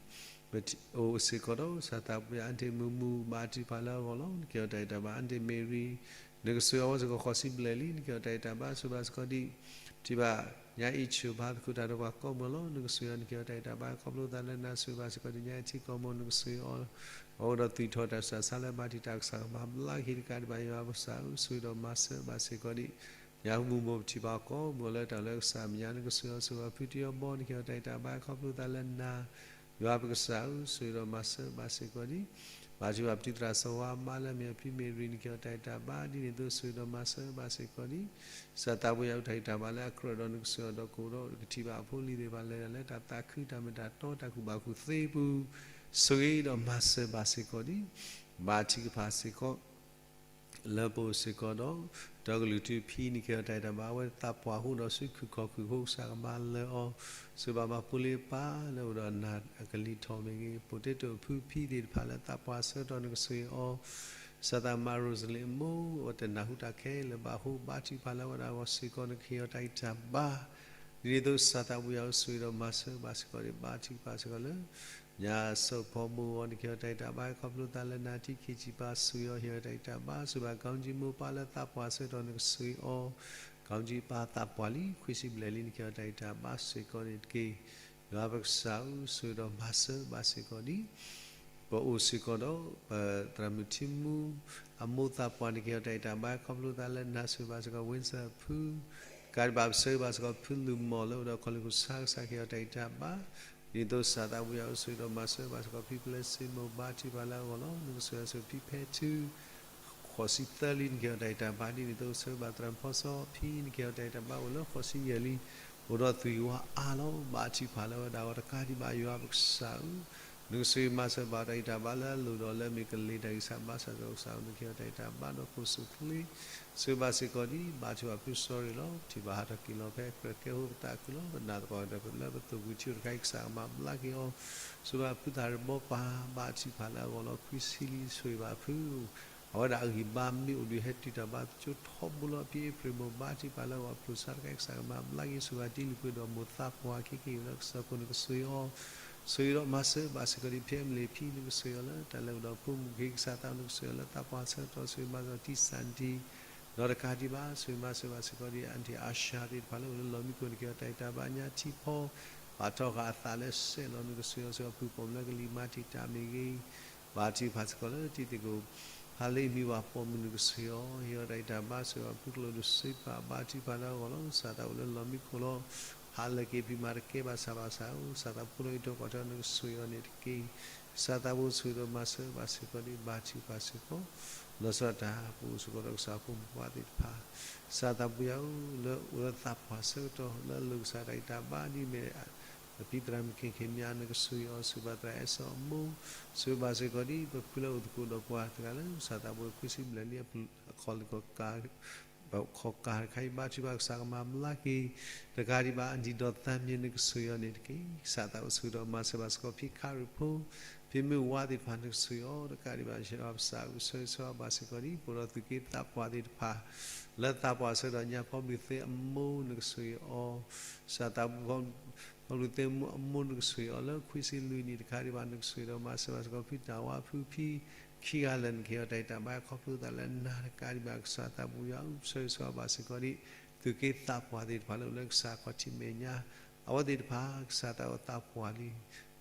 ပအိၣ်စ့ၢ်ကီးဒီးကစၢ်သးဘိယွၤ အၢၣ်တ့ၢ်မုၢ်မုၢ်ဘါထုကဖၣ်လၢအဂီၢ်လီၤ နကဟ့ၣ်အီၤတၢ်ဂံၢ်တၢ်ဘါ အၢၣ်တ့ၢ်မ့ၢ်ရံ နကဆိၣ်ဂ့ၤအီၤစ့ၢ်ကီးဃိးဆံဘျဲၣ်လံ နကဟ့ၣ်အီၤတၢ်ဂံၢ်တၢ်ဘါဆိၣ်ဂ့ၤဘၣ်စ့ၢ်ကီးဒံး ပထံၣ်ဘၣ် ညါအံၤဆိၣ်ဘါသကိးတၢ်ဒီးပှၤကိးမုၢ်လီၤ. နကဆိၣ်ဂ့ၤအီၤ နကဟ့ၣ်အီၤတၢ်ဂံၢ်တၢ်ဘါ ခီဖျိသးလၢနၤ ဆိၣ်ဂ့ၤဘၣ်စ့ၢ်ကီး ဒ်ညါအံၤထံကီၢ်မိၢ် နကဆိၣ်ဂ့ၤအီၤ အအိၣ်ဒီးသွံၣ်ထီၣ်တၢ်ဆူးတၢ်ဆါလၢ ဘါထုကဖၣ်တၢ်ကစၢ် ကမၤဘျါက့ၤတကးဒံးဘၣ် ယွၤပကစၢ်ဧၢ, ဆိၣ်ဂ့ၤဒီးမၤစၢၤဘၣ်စ့ၢ်ကီးဒံး ညါမုၢ်မိၢ်ပထံၣ်ဘၣ်ကိးမုၢ်လၢတၢ်လၢကစၢ်မဲာ်ညါ နကဆိၣ်ဂ့ၤအီၤ ဆိၣ်ဂ့ၤဘၣ်ဖုတံၢ်အီၤဘီ နကဟ့ၣ်အီၤတၢ်ဂံၢ်တၢ်ဘါ ခီဖျိသးလၢနၤ ယွၤပကစၢ်ဧၢ, ဆိၣ်ဂ့ၤဒီးမၤစၢၤဘၣ်စ့ၢ်ကီးဒံး ဘါထုကဖၣ်ပတံၤသရၣ်စီၤဝါမါလၢအမ့ၢ်အဖံမ့ၢ်ရံ နကဟ့ၣ်အီၤတၢ်ဂံၢ်တၢ်ဘါ ဒ်န့ၣ်အသိး ဆိၣ်ဂ့ၤဒီးမၤစၢၤဘၣ်စ့ၢ်ကီးဒံး ကစၢ်သးပူၤယွၤ အိၣ်တၢ်ဂံၢ်တၢ်ဘါလၢအကြၢးဒီးနကဆိၣ်ဂ့ၤအီၤဒီး ကအိၣ်ဒီးကထံၣ်ဘၣ်အဖိအလံၤသ့ၣ်တဖၣ် လဲၤတၢ်လၢတၢ်သးခုတၢ်မ့ၢ်တၢ်တီတၢ်ကူၣ်ဘၣ်ကူၣ်သ့အပူၤ ဆိၣ်ဂ့ၤဒီးမၤစၢၤဘၣ်စ့ၢ်ကီးဒံး ဘါထုကဖၣ်စ့ၢ်ကီး လၢပအိၣ်စ့ၢ်ကီးဒီး ဒီကလုာ်တုၤဖံ နကဟ့ၣ်အီၤတၢ်ဂံၢ်တၢ်ဘါ အဝဲသးပှၢ်ဟူဒီးစုခုၣ်ခီၣ်ခုၣ်အဃိ ကစၢ်ကမၤလၢာ်အီၤ ဆိၣ်ဂ့ၤဘၣ်မၤဖိလ့ပၢ်လၢအအိၣ်ဒီးအကလံၤထီၣ်မ့ၢ်ဂ့ၤ ပိာ်တ့တိာ်ဖုဖံသ့ၣ်တဖၣ်လၢသးပှၢ်ဆၢကတီၢ် နကဆိၣ်ဂ့ၤအီၤ ကစၢ်သးမၤ Rosalie အမိၢ် အဝဲတနၢ်ဟူတၢ်ခဲလၢာ်ဘၣ်အဃိ ဘါထုကဖၣ်လၢအဝဲဒၣ်အဂီၢ်စ့ၢ်ကီး နကဟ့ၣ်အီၤတၢ်ဂံၢ်တၢ်ဘါ ဒ်န့ၣ်အသိး ကစၢ်သးပူၤယွၤဧၢ ဆိၣ်ဂ့ၤဒီးမၤစၢၤဘၣ်စ့ၢ်ကီးဒံး ဘါထုကဖၣ်စ့ၢ်ကီးလၢ ညါစီၤဖီမိၢ်အဂီၢ် နကဟ့ၣ်အီၤတၢ်ဂံၢ်တၢ်ဘါ ခီဖျိသးလၢနၤ ထံခံဆံပၤ ဆိၣ်ဂ့ၤအီၤ ဟ့ၣ်အီၤတၢ်ဂံၢ်တၢ်ဘါ ဆိၣ်ဂ့ၤဘၣ် ကီၢ်ကၠံမိၢ်ပၢ်လၢသးပှၢ်ဆၢကတီၢ် နကဆိၣ်ဂ့ၤအီၤ ကီၢ်ကၠံပၢ်သးပှၢ်လံ ခွံဆံဘျဲၣ်လံ နကဟ့ၣ်အီၤတၢ်ဂံၢ်တၢ်ဘါစ့ၢ်ကီးန့ၣ်တက့ၢ်. ယွၤပကစၢ်ဧၢ ဆိၣ်ဂ့ၤဒီးမၤစၢၤဘၣ်စ့ၢ်ကီးဒံး ပအိၣ်စ့ၢ်ကီးဒီး ပသရၣ်မုၣ်ထံမူ အမိၢ်သးပှၢ် နကဟ့ၣ်အီၤတၢ်ဂံၢ်တၢ်ဘါ ခီဖျိသးလၢနၤ ဆိၣ်ဂ့ၤဘၣ်စ့ၢ်ကီး ဝ့စၢၣ်ဖု တကးဒံးဘၣ်ပဆၢဂ့ၤဘၣ်စ့ၢ်ကီး ဖုလူၤမီၢ်လၢအိၣ်ဒီးခီၣ်လ့ၣ်ခိၣ်ဆါ ကစၢ်ကဟ့ၣ်အီၤတၢ်ဂံၢ်တၢ်ဘါ ဒ်သိးကစၢ်သးပူၤယွၤဧၢ ဆိၣ်ဂ့ၤဒီးမၤစၢၤဘၣ်စ့ၢ်ကီး ဖံပျဲစ့မိၢ် ဘါထုကဖၣ်လၢအဂီၢ်လီၤ. နကဆိၣ်ဂ့ၤစ့ၢ်ကီး ဖံဖဲထူ ဃိးဆံသၢလံ နကဟ့ၣ်အီၤတၢ်ဂံၢ်တၢ်ဘါ ဒ်န့ၣ်အသိး ဆိၣ်ဂ့ၤဘၣ်သရၣ်ဖီစီဖံ နကဟ့ၣ်အီၤတၢ်ဂံၢ်တၢ်ဘါ အိၣ်လၢဃိးဆံယဲၢ်လံ အိၣ်ဒီးသွံၣ်ဝါအါလီၤ ဘါထုကဖၣ်လၢအဝဲဒၣ်အဂီၢ် တကးဒံးဘၣ် ယွၤပကစၢ်ဧၢ နကဆိၣ်ဂ့ၤမၤစၢၤဘၣ်တၢ်ဂံၢ်တၢ်ဘါလၢအလိၣ်ဒီးလၢအမ့ၢ်ကလ့ၤတၢ်ဂံၢ်စၢ်ဘါစၢ် ဒီးကစၢ်ဧၢ နကဟ့ၣ်အီၤတၢ်ဂံၢ်တၢ်ဘါဒီးကိၣ်စူၣ်ချ့ ဆိၣ်ဂ့ၤဘၣ်စ့ၢ်ကီးဒံး ဘါထုကဖၣ်ဖုစီၤရ့ၣ်လီၤ ပထံၣ်ဘၣ်ဟးထီၣ်က့ၤလီၤဖဲကြၢးကဲဖိပသးခုလီၤ ပနာ်သပှၢ်ကတၢၢ်လၢပသိၣ်ဘှံးထံအိၣ်တခါအံၤ ကစၢ်ကမၤဘျါက့ၤအီၤ ဆိၣ်ဂ့ၤဘၣ်ဖုသၣ်ရ့ၣ်ဘီပၢ် ဘါထုကဖၣ်လၢအဂီၢ်လီၤ ခွံဆံလံ ဆိၣ်ဂ့ၤဘၣ်ဖု အဝဲဒၣ်အဂံၢ်ဘါမ့ၢ်အိၣ်ဒုးဟဲတုၤတၢ်ဘါကၠိထီဘိလီၤ ဖံအ့ဖြ့ၣ်မိၢ် ဘါထုကဖၣ်လၢအဂီၢ် ဖျိစါတခါအံၤ ကစၢ်ကမၤဘျါက့ၤ ဆိၣ်ဂ့ၤဘၣ်တံၤလုၢ်ပှ့ၤဒီးမိၢ်သးပှၢ် ခ့ခ့အံၤလၢကစၢၢ်ခိၣ် နကဆိၣ်ဂ့ၤအီၤ ဆိၣ်ဂ့ၤဒီးမၤစၢၤဘၣ်စ့ၢ်ကီးဒံး ဖံအ့မလ့ၣ်ဖံ နကဆိၣ်ဂ့ၤအီၤလၢတၢ်လၢအိၣ်ဒီးဖိမုၣ်ကဟ့ၣ် ကစၢ်သး နကဆိၣ်ဂ့ၤအီၤလၢသးပှၢ်ဆၢကတီၢ် ဆိၣ်ဂ့ၤမၤစၢၤတံၢ်စၢ်နတံၢ် ဒီးတကးဒံးဘၣ် ဆိၣ်ဂ့ၤမၤစၢၤဘၣ်စ့ၢ်ကီးဒံး အၣ်ထံၣ်အါၡါသ့ၣ်တဖၣ်လၢအိၣ်လၢ လီၢ်မံခိၣ် နကဟ့ၣ်အီၤတၢ်ဂံၢ်တၢ်ဘါ ညါထံဖီ ဘၣ်ထီၣ်ဃာ်အသးလၢစဲးလီၤ နကဆိၣ်ဂ့ၤအီၤ ဆိၣ်ဂ့ၤအီၤ ပုၢ်ပိာ်မုၣ်လၢကလံၤမၤတံာ်တာ်မ့ၢ်ဂ့ၤ ဘါထုကဖၣ်စ့ၢ်ကီးလၢတံၤသကိး ဖးလ့မံၤဝၤပိာ်မုၣ် နကဆိၣ်ဂ့ၤအီၤ ဟ့ၣ်အီၤတၢ်ဂံၢ်တၢ်ဘါ ဆိၣ်ဂ့ၤအီၤ ဖုကျိၣ်ဒိၣ်စ့ပာ် ဘါထုကဖၣ်လၢအဂီၢ်လီၤ ကစၢ်သးအိၣ်လၢလီၢ်မံခိၣ်လီၤ ဟးလၢက့ၤဖံးမၤတကဲဘၣ်ဆးဘၣ်ဆၣ်ဧၢ ကစၢ်သးဖိလၢအံးထွဲကွၢ်ထွဲ နကဆိၣ်ဂ့ၤအီၤန့ၣ်တက့ၢ်. ကစၢ်သးဖိဆိၣ်ဂ့ၤဒီးမၤစၢၤဘၣ်စ့ၢ်ကီးဒံး ဘါထုကဖၣ်စ့ၢ်ကီး လီၤဆီဒၣ်တၢ် ပအိၣ်စ့ၢ်ကီးဒီးကစၢ်ဖိမုၣ်ဖိခွါသ့ၣ်တဖၣ် ကစၢ်သးပူၤယွၤဧၢ လၢအိၣ်လၢသးပှၢ်ဆၢကတီၢ် လၢအလိၣ်ကစၢ်တၢ်ဂံၢ်တၢ်ဘါဒ်မ့ၢ် ပဖံသရၣ်မုၣ်ခ့ခ့မၠါ နကဆိၣ်ဂ့ၤအီၤ ဆိၣ်ဂ့ၤဘၣ်သရၣ်အဲၣ်စီအမိၢ် ဆိၣ်ဂ့ၤဘၣ်စ့ၢ်ကီးဒံး ပဖုလၢအိၣ်သကိးဒီးပှၤတဂၤလၢ ကစၢ်သးပူၤခွံဆံဘျဲၣ်လံ အခီၣ်ကၢ်တခါအံၤ ဘါထုကဖၣ်ကစၢ်ကမၤဘျါက့ၤ တကးဒံးဘၣ် အနံၣ်ဒီးသးမံၤ နကဆိၣ်ဂ့ၤအီၤန့ၣ်တက့ၢ်. ကစၢ်သးအိၣ်ဆိၣ်ဂ့ၤဒီးမၤစၢၤဘၣ်စ့ၢ်ကီး ဖံခါရံၣ်ဖိ ဖံမုၢ်ဝါသ့ၣ်တဖၣ် နကဆိၣ်ဂ့ၤအီၤ တကးဒံးဘၣ် ယွၤပကစၢ် အိၣ်ဆိၣ်ဂ့ၤဆိၣ်ဂ့ၤဘၣ်စ့ၢ်ကီးဒံး ပအိၣ်ဒီးသုးက့သးပှၢ်သ့ၣ်တဖၣ် လၢသးပှၢ်ဆၢကတီၢ် ညါဖီဘျုးသ့အမိၢ် နကဆိၣ်ဂ့ၤအီၤ ကစၢ်သးပူၤ ဖီဘျုးသ့အမိၢ် နကဆိၣ်ဂ့ၤအီၤလၢခွံဆံလွံၢ်နံၣ် တကးဒံးဘၣ် နကဆိၣ်ဂ့ၤဒီးမၤစၢၤဘၣ်စ့ၢ်ကီး ဖံတၢ်ဝါဖုဖံ ခံဂၤလၢာ် နကဟ့ၣ်အီၤတၢ်ဂံၢ်တၢ်ဘါ ခီဖျိသးလၢနၤ တကးဒံးဘၣ် ကစၢ်သးပူၤယွၤဧၢ ဆိၣ်ဂ့ၤဆိၣ်ဂ့ၤဘၣ်စ့ၢ်ကီးဒံး သုးက့သးပှၢ်သ့ၣ်တဖၣ်လၢအိၣ်လၢကစၢ်ခီၣ်ထံးမဲာ်ညါ အဝဲသ့ၣ်တဖၣ် ကစၢ်သးအိၣ်သးပှၢ်လံ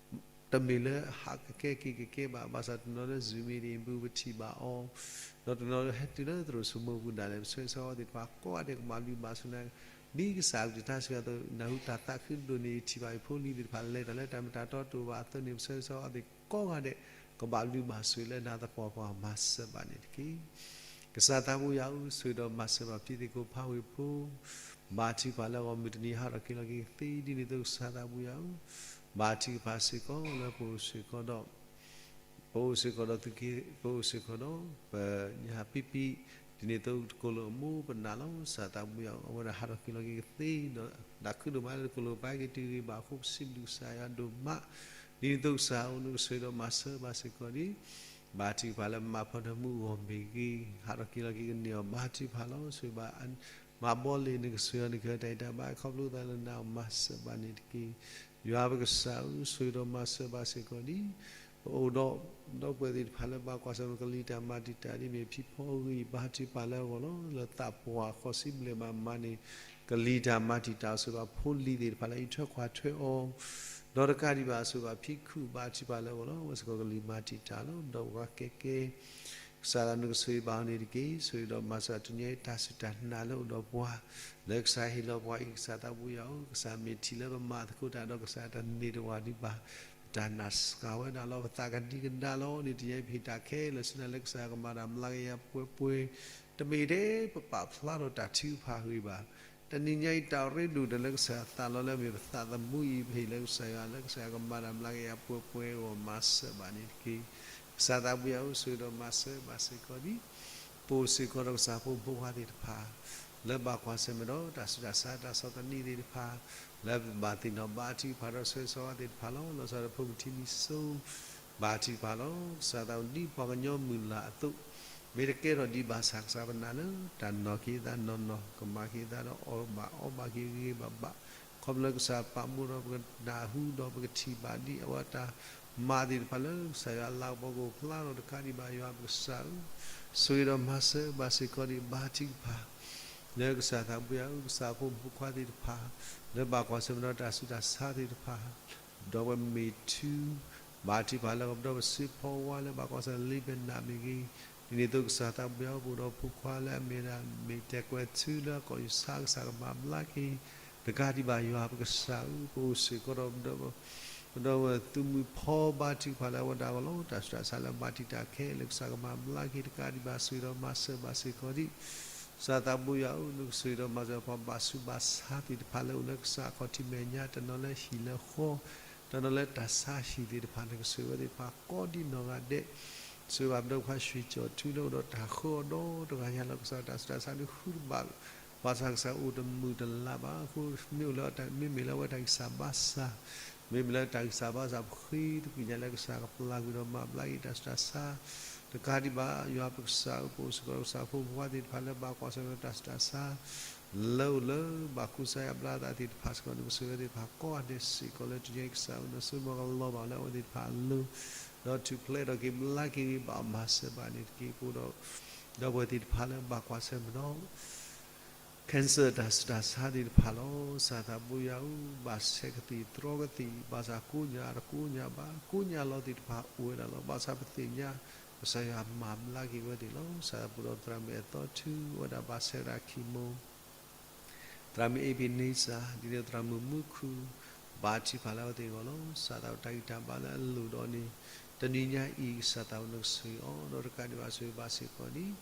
တမ့ၢ်လၢဟးကကဲက့ၤကကဲဘၣ် ဘၣ်ဆၣ်တနီၤလၢ Zoom meeting ပူၤ ပထံၣ်ဘၣ်အီၤ ဒီးတနီၤလၢဟဲတုၤလၢသရိာ်စိမိပူၤဒၣ်လဲာ် ပဆိၣ်ဂ့ၤဆိၣ်ဂ့ၤအဝဲသ့ၣ်တဖၣ်ကိးဂၤဒဲး ကဘၣ်ဘျုးဘၣ်ဆိၣ်ဂ့ၤနၤ ဒ်ကစၢ်အကလုၢ်တၢ်စံးဘၣ်အသိး နၢ်ဟူတၢ်သးခုဒိၣ်န့ၢ် ယထံၣ်ဘၣ်ယဖိလံၤသ့ၣ်တဖၣ် လဲၤတၢ်လၢတၢ်မ့ၢ်တၢ်တီတအိၣ်ဘၣ်အသိးန့ၣ် ပဆိၣ်ဂ့ၤဆိၣ်ဂ့ၤအဝဲသ့ၣ်ကိးဂၤဒဲး ကဘၣ်ဘျုးဘၣ်ဆိၣ်ဂ့ၤလၢနၤသပှၢ်ပှၢ် မၤစၢၤဘၣ်န့ၣ်တက့ၢ်. ကစၢ်သးပူၤယွၤဧၢ ဆိၣ်ဂ့ၤဒီးမၤစၢၤဘၣ်ပတံၤသကိးဖးဝ့ၢ်ဖိ ဘါထုကဖၣ်လၢအဂီၢ် မုၢ်တနံၤဟးထီၣ်က့ၤလီၤက့ၤကသ့ ဒ်န့ၣ်အသိး ကစၢ်သးပူၤယွၤဧၢ ဘါထုကဖၣ်စ့ၢ်ကီးလၢပအိၣ်စ့ၢ်ကီးဒီး ပအိၣ်စ့ၢ်ကီးဒီးသုးက့ ပအိၣ်စ့ၢ်ကီးဒီး ပညၣ်ပံပံ ဒ်န့ၣ်အသိးတကိးလိာ်အမိၢ် ပနာ်လီၤ ကစၢ်သးပူၤယွၤဧၢ အဝဲဒၣ်ဟးထီၣ်က့ၤလီၤက့ၤကသ့ဒီး တၢ်ခုဒိၣ်မးလၢတကိးလိာ်ပာ်က့ၤတုၤဂ့ၤဘၣ်အဃိ ပစံးဘျုးကစၢ်ယွၤဒိၣ်မး ဒ်န့ၣ်အသိးကစၢ်ဧၢ နကဆိၣ်ဂ့ၤဒီးမၤစၢၤဘၣ်စ့ၢ်ကီးဒံး ဘါထုကဖၣ်လၢမၤဖီတၢ်မူအဂီၢ်မ့ၢ်ဂ့ၤ ဟးထီၣ်က့ၤလီၤက့ၤကန့ၢ်အီၤ ဘါထုကဖၣ်လီၤ ဆိၣ်ဂ့ၤဘၣ် မၤဘီလ့ၣ် နကဆိၣ်ဂ့ၤအီၤ နကဟ့ၣ်အီၤတၢ်ဂံၢ်တၢ်ဘါ ခီဖျိသးလၢနၤ မၤစၢၤဘၣ်န့ၣ်တက့ၢ်. ယွၤပကစၢ်ဧၢ ဆိၣ်ဂ့ၤဒီးမၤစၢၤဘၣ်စ့ၢ်ကီးဒံး ပအိၣ်ဒီး ဒီပုၢ်ဝဲၢ်သ့ၣ်တဖၣ်လၢဘၣ်ကွၢ်ဆၢၣ်မဲာ်ကလံၤတၢ်မၤတံာ်တာ်ဒ်မ့ၢ်ဖံဖီဂံၢ် ဘါထုကဖၣ်လၢအဂီၢ်လီၤ လၢသးပှၢ်ဃိးဆံဘျဲၣ်မးမးန့ၣ် ကလံၤတၢ်မၤတံာ်တာ်အီၤ ဆိၣ်ဂ့ၤဘၣ်ဖိလံၤသ့ၣ်တဖၣ်လၢအံးထွဲကွၢ်ထွဲအီၤ, ဒီးတကးဒံးဘၣ် ဆိၣ်ဂ့ၤဘၣ်ဖံးခုၣ်ဘါထုကဖၣ်လၢအဂီၢ်လီၤ. အဝဲစ့ၢ်ကီးကလံၤမၤတံာ်တာ်လီၤ. ဒီးပှၤကဲကဲ ကစၢ်သးနကဆိၣ်ဂ့ၤဘၣ်အီၤန့ၣ်တက့ၢ်. ဆိၣ်ဂ့ၤဒီးမၤစၢၤတနံၤညါအံၤ တၢ်စူၢ်တၢ်နာ်လၢအိၣ်ဒီးပှၤ လၢကစၢ်ဟ့ၣ်လီၤပှၤအံၤ ကစၢ်သးဘိယွၤဧၢ, ကစၢ်မ့ၢ်ထံၣ်လၢပမၤသကိးတၢ်ဒီး ကစၢ်တန့ၢ်တဝၢ်ဒံးဘၣ်, ပတၢ်နာ်စှၤဝဲဒၣ်လီၤ. ပသးကဒံကဒါလီၤန့ၣ် တနံၤညါအံၤ ပဟ့ၣ်တၢ်ခဲလၢာ်ဆူနၤ လၢကစၢ်ကမၤတၢ်မျးကယၤပှဲၤပှဲၤ, တမ့ၢ်ထဲပပာ်ဖျါထီၣ်တၢ်ထုကဖၣ်ဂ့ၤဘၣ်. တနံၤညါအံၤ တၢ်ရ့ဒိၣ်ဒီးလၢကစၢ်သးလီၤ လၢအမ့ၢ်ပသးသမူအံၤ ပဟ့ၣ်လၢကစၢ်ယွၤ လၢကစၢ်ကမၤတၢ်မျးကယၤပှဲၤပှဲၤအဂီၢ် မၤစၢၤဘၣ်န့ၣ်တက့ၢ်. ကစၢ်သးဘိယွၤဧၢ, ဆိၣ်ဂ့ၤဒီးမၤစၢၤဘၣ်စ့ၢ်ကီးဒံး ပအိၣ်စ့ၢ်ကီးဒီးကစၢ်ဖိမုၣ်ဖိခွါသ့ၣ်တဖၣ် လၢဘၣ်ကွၢ်ဆၢၣ်မဲာ်ဒီးတၢ်ဆူးတၢ်ဆါ တၢ်ဆီၣ်သနံးသ့ၣ်တဖၣ်, လၢဘၣ်သ့ၣ်နီၣ်ဘါထုကဖၣ်ဒီးဆၢဂ့ၤဆၢဝါသ့ၣ်တဖၣ်လီၤ. လီၤဆီဒၣ်တၢ်ဖိမုၣ်ထံမုၣ်စိ ဘါထုကဖၣ်လီၤ. ကစၢ်သးဒ်ပှၤကညီမုၢ်လၢ်အသိး, မ့ၢ်တကဲထီၣ်ဒံးဘၣ်ဆၣ် ကစၢ်ပနာ်လၢ တၢ်နီၣ်က့ၤသးနီၢ်နီၢ်, ကမၤက့ၤသးဒီးအီၣ်ဘၣ်အီဘၣ်က့ၤဂ့ၤဂ့ၤဘၣ်ဘၣ်, ခီဖျိလၢကစၢ်ပာ်မူဒီး ပကနၢ်ဟူဒီးပကထံၣ်ဘၣ်ဒံးအဝဲတၢ်မၤသ့ၣ်တဖၣ်လၢ ကစၢ်ယွၤအလၤကပီၤကအိၣ်ဖျါထီၣ်တကးဒံးဘၣ် ယွၤပကစၢ်ဧၢ, ဆိၣ်ဂ့ၤဒီးမၤစၢၤဘၣ်စ့ၢ်ကီးဒံး ဘါထုကဖၣ် လၢကစၢ်သးဘိယွၤဧၢ, ကစၢ်ဖိမုၣ်ဖိခွါသ့ၣ်တဖၣ် လၢဘၣ်ကွၢ်ဆၢၣ်မဲာ်ဒီးတၢ်ဆူးတၢ်ဆါသ့ၣ်တဖၣ် ဒီးပမ့ၢ်ထူ ဘါထုကဖၣ်လၢကပဒီပစ့ဖီဝါလၢဘၣ်ကွၢ်ဆၢၣ်မဲာ်လံာ်ပနၢ်မ့ၢ်ဂ့ၤ, ဒ်န့ၣ်အသိးကစၢ်သးဘိယွၤဧၢ ပအိၣ်ဒီးဖိခွါလၢအမ့ၢ်ဒၣ် မ့ၢ်တဲာ်ကွဲးထူလၢအကီၢ်ယူၢ်ဆါ ကစၢ်ကမၤဘျါက့ၤ တကးဒံးဘၣ်ယွၤပကစၢ်ဧၢ, ပအိၣ်စ့ၢ်ကီးဒီး ပဒီပုၢ်ဝဲၢ်သုးမုၢ်ဖီဘါထုကဖၣ်လၢအဝဲဒၣ်အဂီၢ်လီၤ. တၢ်ဆူးတၢ်ဆါလၢဘၣ်တံာ်တာ်ခဲလၢာ် ကစၢ်ကမၤဘျါက့ၤတကးဒံးဘၣ် ဆိၣ်ဂ့ၤဒီးမၤစၢၤဘၣ်စ့ၢ်ကီးဒံး ကစၢ်သးဘိယွၤဧၢ, နကဆိၣ်ဂ့ၤဒီးမၤစၢၤပှၤဘၣ်ဆူးဘၣ်ဆါသ့ၣ်တဖၣ်လၢအိၣ်လၢကစၢ်အခီၣ်ထံးမဲာ်ညါ, တနီၤလၢဟံၣ်လၢဃီ, တနီၤလၢတၢ်ဆါဟံၣ်သ့ၣ်တဖၣ်, နကဆိၣ်ဂ့ၤဝဲသ့ၣ်တဖၣ်ကိးဒံးနီၢ်ဂၤဒဲး, ဆိၣ်ဂ့ၤဘၣ်ပဒီပုၢ်ဝဲၢ်ခွါ ရွှေကျော်ထွန်း လၢအိၣ်ဒီးတၢ်ဃၢအီၤဒီတဂၤညါလီၤ. ကစၢ်တၢ်ဆူးတၢ်ဆါဒုးဃုတဘၣ် ဘၣ်ဆၣ်ကစၢ် အိၣ်တမုာ်တလၤဘၣ်အဃိ, မ့ၢ်အိၣ်လၢ မ့မ့ၢ်လၢအဝဲတၢ်ဂံၢ်စၢ်ဘါစၢ်, မ့မ့ၢ်လၢတၢ်ဂံၢ်စၢ်ဘါစၢ် ပဃ့တကွံာ်ညါလၢကစၢ်ကပျၢ်ကွံာ်ဒီးမၤဘျါက့ၤတၢ်ဆူးတၢ်ဆါ တကးဒံးဘၣ် ယွၤပကစၢ်ဧၢ, ပအိၣ်စ့ၢ်ကီးဒီးကစၢ်ဖိမုၣ်ဖိခွါသ့ၣ်တဖၣ်လၢဘၣ်ကွၢ်ဆၢၣ်မဲာ်ဒီးတၢ်ဆူးတၢ်ဆါ လၢအိၣ်လၢဘၣ်ကူစါယါဘျါသးသ့ၣ်တဖၣ်စ့ၢ်ကီး, နကဆိၣ်ဂ့ၤဝဲသ့ၣ်တဖၣ်ကိးဂၤဒဲးစ့ၢ်ကီးလၢတနံၤညါအံၤ ကစၢ်ဧၢ, နဆိကမိၣ်ကလီၤဘၣ်လၢအဝဲသ့ၣ်တဖၣ်အလိၤ, ဒီးထူၣ်ဖျဲးထီၣ်က့ၤဘျါက့ၤဂ့ၤဘၣ်အီၤ မၤစၢၤဘၣ်န့ၣ်တက့ၢ်. ပအိၣ်ဒီး ဒီပုၢ်ဝဲၢ်သ့ၣ်တဖၣ်လၢဘၣ်ကွၢ်ဆၢၣ်မဲာ်ဒီး cancer တၢ်ဆူးတၢ်ဆါသ့ၣ်တဖၣ်လီၤ. ကစၢ်သးဘိယွၤဧၢ, ဘၣ်ဆဲးကသံၣ်တြီကသံၣ်, ဘၣ်ဆၣ်ကိးညါတကိးညါဘၣ်, ကိးညါလီၤသ့ၣ်တဖၣ်အိၣ်ဝဲဒၣ်လီၤ. ဘၣ်ဆၣ်ပသ့ၣ်ညါ ကစၢ်ယွၤမၤဘျါက့ၤဝဲသ့ၣ်လီၤ. ကစၢ်သးဘိဒီး သရၣ်မုၣ်အဲၣ်သီထူ အဝဲဒၣ်ဘၣ်ဆဲးဝဲဒၣ် chemo သရၣ်မုၣ် Ebenezer ဒ်န့ၣ် သရၣ်မုၣ်မူခိၣ် ဘါထုကဖၣ်လၢအဝဲသ့ၣ်အဂီၢ်လီၤ. ကစၢ်သးဘိတၢ်ဂံၢ်တၢ်ဘါလၢအလိၣ်ဒီးန့ၣ် တနံၤညါအံၤ ကစၢ်သးဘိနကဆိၣ်ဂ့ၤအီၤ ဒီးတကးဒံးဘၣ်ဆိၣ်ဂ့ၤဘၣ်စ့ၢ်ကီးန့ၣ်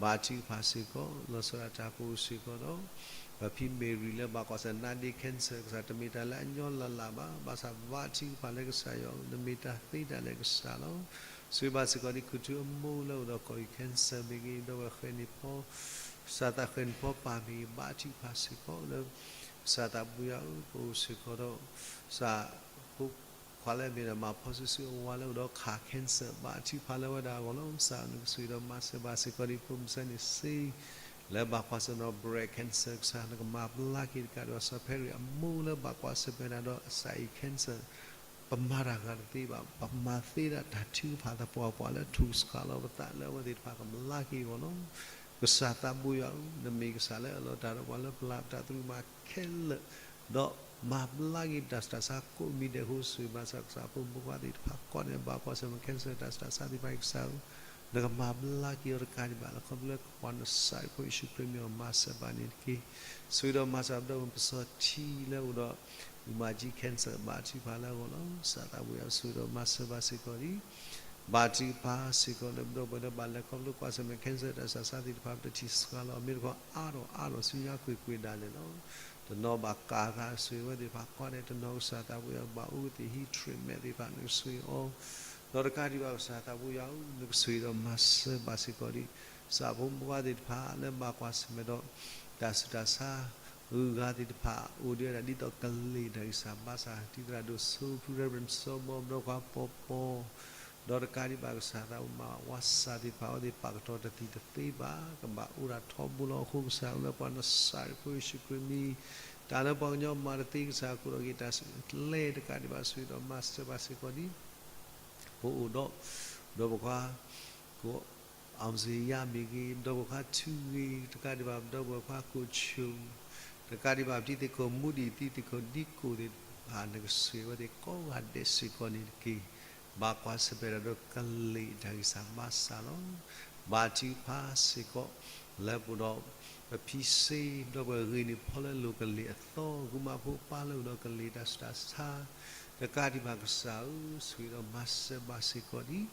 ဘါထုကဖၣ်စ့ၢ်ကီး လီၤဆီဒၣ်တၢ်ပအိၣ်စ့ၢ်ကီးဒီး ပဖံမ့ၢ်ရံလၢဘၣ်ကွၢ်ဆၢၣ် နာ်ဒ့ cancer ကစၢ်တမ့ၢ်တၢ်လၢအညီလၢ်လၢ်ဘၣ်, ဘၣ်ဆၣ်ဘါထုကဖၣ်လၢကစၢ်ယွၤ နမ့ၢ်တၢ်သ့တၢ်လၢကစၢ်လီၤ. ဆိၣ်ဂ့ၤဘၣ်စ့ၢ်ကီးဒ် ခူၣ်ထူအမိၢ်လၢအိၣ်ဒီးကီၢ်အံၤ cancer မ့ၢ်ဂ့ၤ, ဒီးဝဲဃဲၤန့ၢ်ဖီ ကစၢ်သးဃဲၤန့ၢ်ဖီပၢ်မ့ၢ်ဂ့ၤ, ဘါထုကဖၣ်စ့ၢ်ကီးလၢ ကစၢ်သးဘိယွၤဧၢ, ပအိၣ်စ့ၢ်ကီးဒီး ကစၢ်ဖိ ခွါလၢအမ့ၢ်ဒၣ် မၤဖီစုစုအဝၤလၢအိၣ်ဒီးခး cancer ဘါထုကဖၣ်လၢအဝဲဒၣ်အဂီၢ်လီၤ. ကစၢ်နကဆိၣ်ဂ့ၤဒီးမၤစၢၤဘၣ်စ့ၢ်ကီးဒ် ဖိမုၣ်စၢ်န့ၣ်စ့ လၢဘၣ်ကွၢ်ဆၢၣ်မဲာ်ဒီး breast cancer ကစၢ်နကမၤဘျါက့ၤတကးဒံးဘၣ် စီၤဖဲရံၤအမိၢ်လၢဘၣ်ကွၢ်ဆၢၣ်မဲာ်ဒၣ်ဒီး ကစၢ်အံၤ cancer ပမၤတၢ်ဂၤတသ့ဘၣ်, ပမၤသ့ဒၣ်တၢ်ထုကဖၣ်သပှၢ်ပှၢ်လၢထူၣ်စှၤလီၤပသး လၢအဝဲသ့ၣ်တဖၣ်ကဘျါက့ၤအဂီၢ်လီၤ. ကစၢ်သးဘိယွၤဧၢ, နမ့ၢ်ကစၢ်လၢအလီၤတၢ်ဒီးပှၤလၢပျၢ်ပတၢ်သရူးမၤခဲလၢာ်, ဒီးမၤဘျါက့ၤပတၢ်ဆူးတၢ်ဆါကိးမံၤဒဲးအဃိ ဆိၣ်ဂ့ၤမၤစၢၤကစၢ်ဖိမုၣ်ဖိခွါသ့ၣ်တဖၣ်ကိးဂၤဒဲး ဘၣ်ကွၢ်ဆၢၣ်မဲာ် cancer တၢ်ဆူးတၢ်ဆါသ့ၣ်တဖၣ်အံၤ ကစၢ်ဧၢ, နကမၤဘျါက့ၤအီၤတကးဒံးဘၣ် လၢခီဖျိလၢပှၤနစၢ်အံၤဖိယ့ၣ်ၡူးခရံာ်မ့ၢ်အီၤ မၤစၢၤဘၣ်န့ၣ်တက့ၢ်. ဆိၣ်ဂ့ၤဒီးမၤစၢၤပဒီပုၢ်ဝဲၢ်ပစီၤထံလၢအိၣ်ဒီး အူမၤကၠံ cancer ဘါထုကဖၣ်လၢအဂီၢ်လီၤ. ကစၢ်သးဘိယွၤ ဆိၣ်ဂ့ၤဒီးမၤစၢၤဘၣ်စ့ၢ်ကီးဒ် ဘါထုကဖၣ်စ့ၢ်ကီးလၢ ပဒီပုၢ်ဝဲၢ်လၢဘၣ်လဲၤခီဖျိကွၢ်ဆၢၣ်မဲာ် cancer တၢ်ဆူးတၢ်ဆါသ့ၣ်တဖၣ် ပတထံၣ်စှၤလီၤ မ့ၢ်တခီအါထီၣ်အါထီၣ်ဆူညါကွ့ၢ်ကွ့ၢ်ဒၣ်လဲာ်လီၤ. တနီၤဘၣ်ကးသး ဆိၣ်ဂ့ၤဝဲသ့ၣ်တဖၣ်ကိးဂၤဒဲး, တနီၤကစၢ်သးဘိယွၤဘၣ်အိၣ်ကသ့ၣ်ဟံး treatment သ့ၣ်တဖၣ် နကဆိၣ်ဂ့ၤအီၤ ဒီးတကးဒံးဘၣ် ကစၢ်သးဘိယွၤဧၢ, နကဆိၣ်ဂ့ၤဒီးမၤစၢၤဘၣ်စ့ၢ်ကီးဒ် ကစၢ်ဖိမုၣ်ဖိခွါသ့ၣ်တဖၣ်လၢဘၣ်ကွၢ်ဆၢၣ်မဲာ်ဒီး တၢ်ဆူးတၢ်ဆါ ဂုၤဂၤသ့ၣ်တဖၣ် အိၣ်ဒံးဝဲဒၣ်ဒ်သိးကလ့ၢ်တၢ်ဂံၢ်စၢ်ဘါစၢ် တံၤသရၣ်ဒိၣ်စိဖု Reverend စီၤဘီ ပဒီပုၢ်ဝဲၢ်ခွါပီၤပီၤ, ဒီးတကးဒံးဘၣ် ကစၢ်သးဘိမၤဝါစၢ်သ့ၣ်တဖၣ် အဝဲသ့ၣ်ပာ်ကတီၤတသံၣ်တသ့ဘၣ် ကဘၣ်အိၣ်ဒၣ်ထီဘိလီၤ. အဃိကစၢ်လၢပှၤနစၢ်အံၤဖိယ့ၣ်ၡူးခရံာ်မံၤ တၢ်လၢပှၤကညီမၤတသ့ ကစၢ်ကိးထီၣ်က့ၤတၢ်ကျဲတကးဒံးဘၣ် ဆိၣ်ဂ့ၤဒီးမၤစၢၤဘၣ်စ့ၢ်ကီးဒ် ပအိၣ်ဒီး ပဒီပုၢ်ဝဲၢ်ခွါ ကိး အောင်ဇေယျ မ့ၢ်ဂ့ၤ, ပဒီပုၢ်ဝဲၢ်ခွါထူဂ့ၤ, တကးဒံးဘၣ် ပဒီပုၢ်ဝဲၢ်ခွါကိးဆိၣ်, တ တကးဒံးဘၣ် ပတံၤသကိးမူဒံး တံၤသကိးဒံကိးသ့ၣ်တဖၣ် နကဆှၢဝဲသ့ၣ်ကိးဂၤဒဲးစ့ၢ်ကီးန့ၣ်တက့ၢ်. ဘၣ်ကွၢ်ဆၢၣ်မဲာ်ဒီးကလံၤတၢ်ဂံၢ်စၢ်ဘါစၢ်လီၤ. ဘါထုကဖၣ်စ့ၢ်ကီး လၢပအိၣ်ဒီး ပဖံစ့ ဒီပုၢ်ဝဲၢ်ဂ့ၤန့ၢ်ဖီလၢလိၤကလံၤအသီ ဂုၢ်မၤဖိပၢ်လၢအိၣ်ဒီးကလံၤတၢ်ဆူးတၢ်ဆါ တကးဒံးဘၣ်ကစၢ်ဧၢ, ဆိၣ်ဂ့ၤဒီးမၤစၢၤဘၣ်စ့ၢ်ကီးဒံး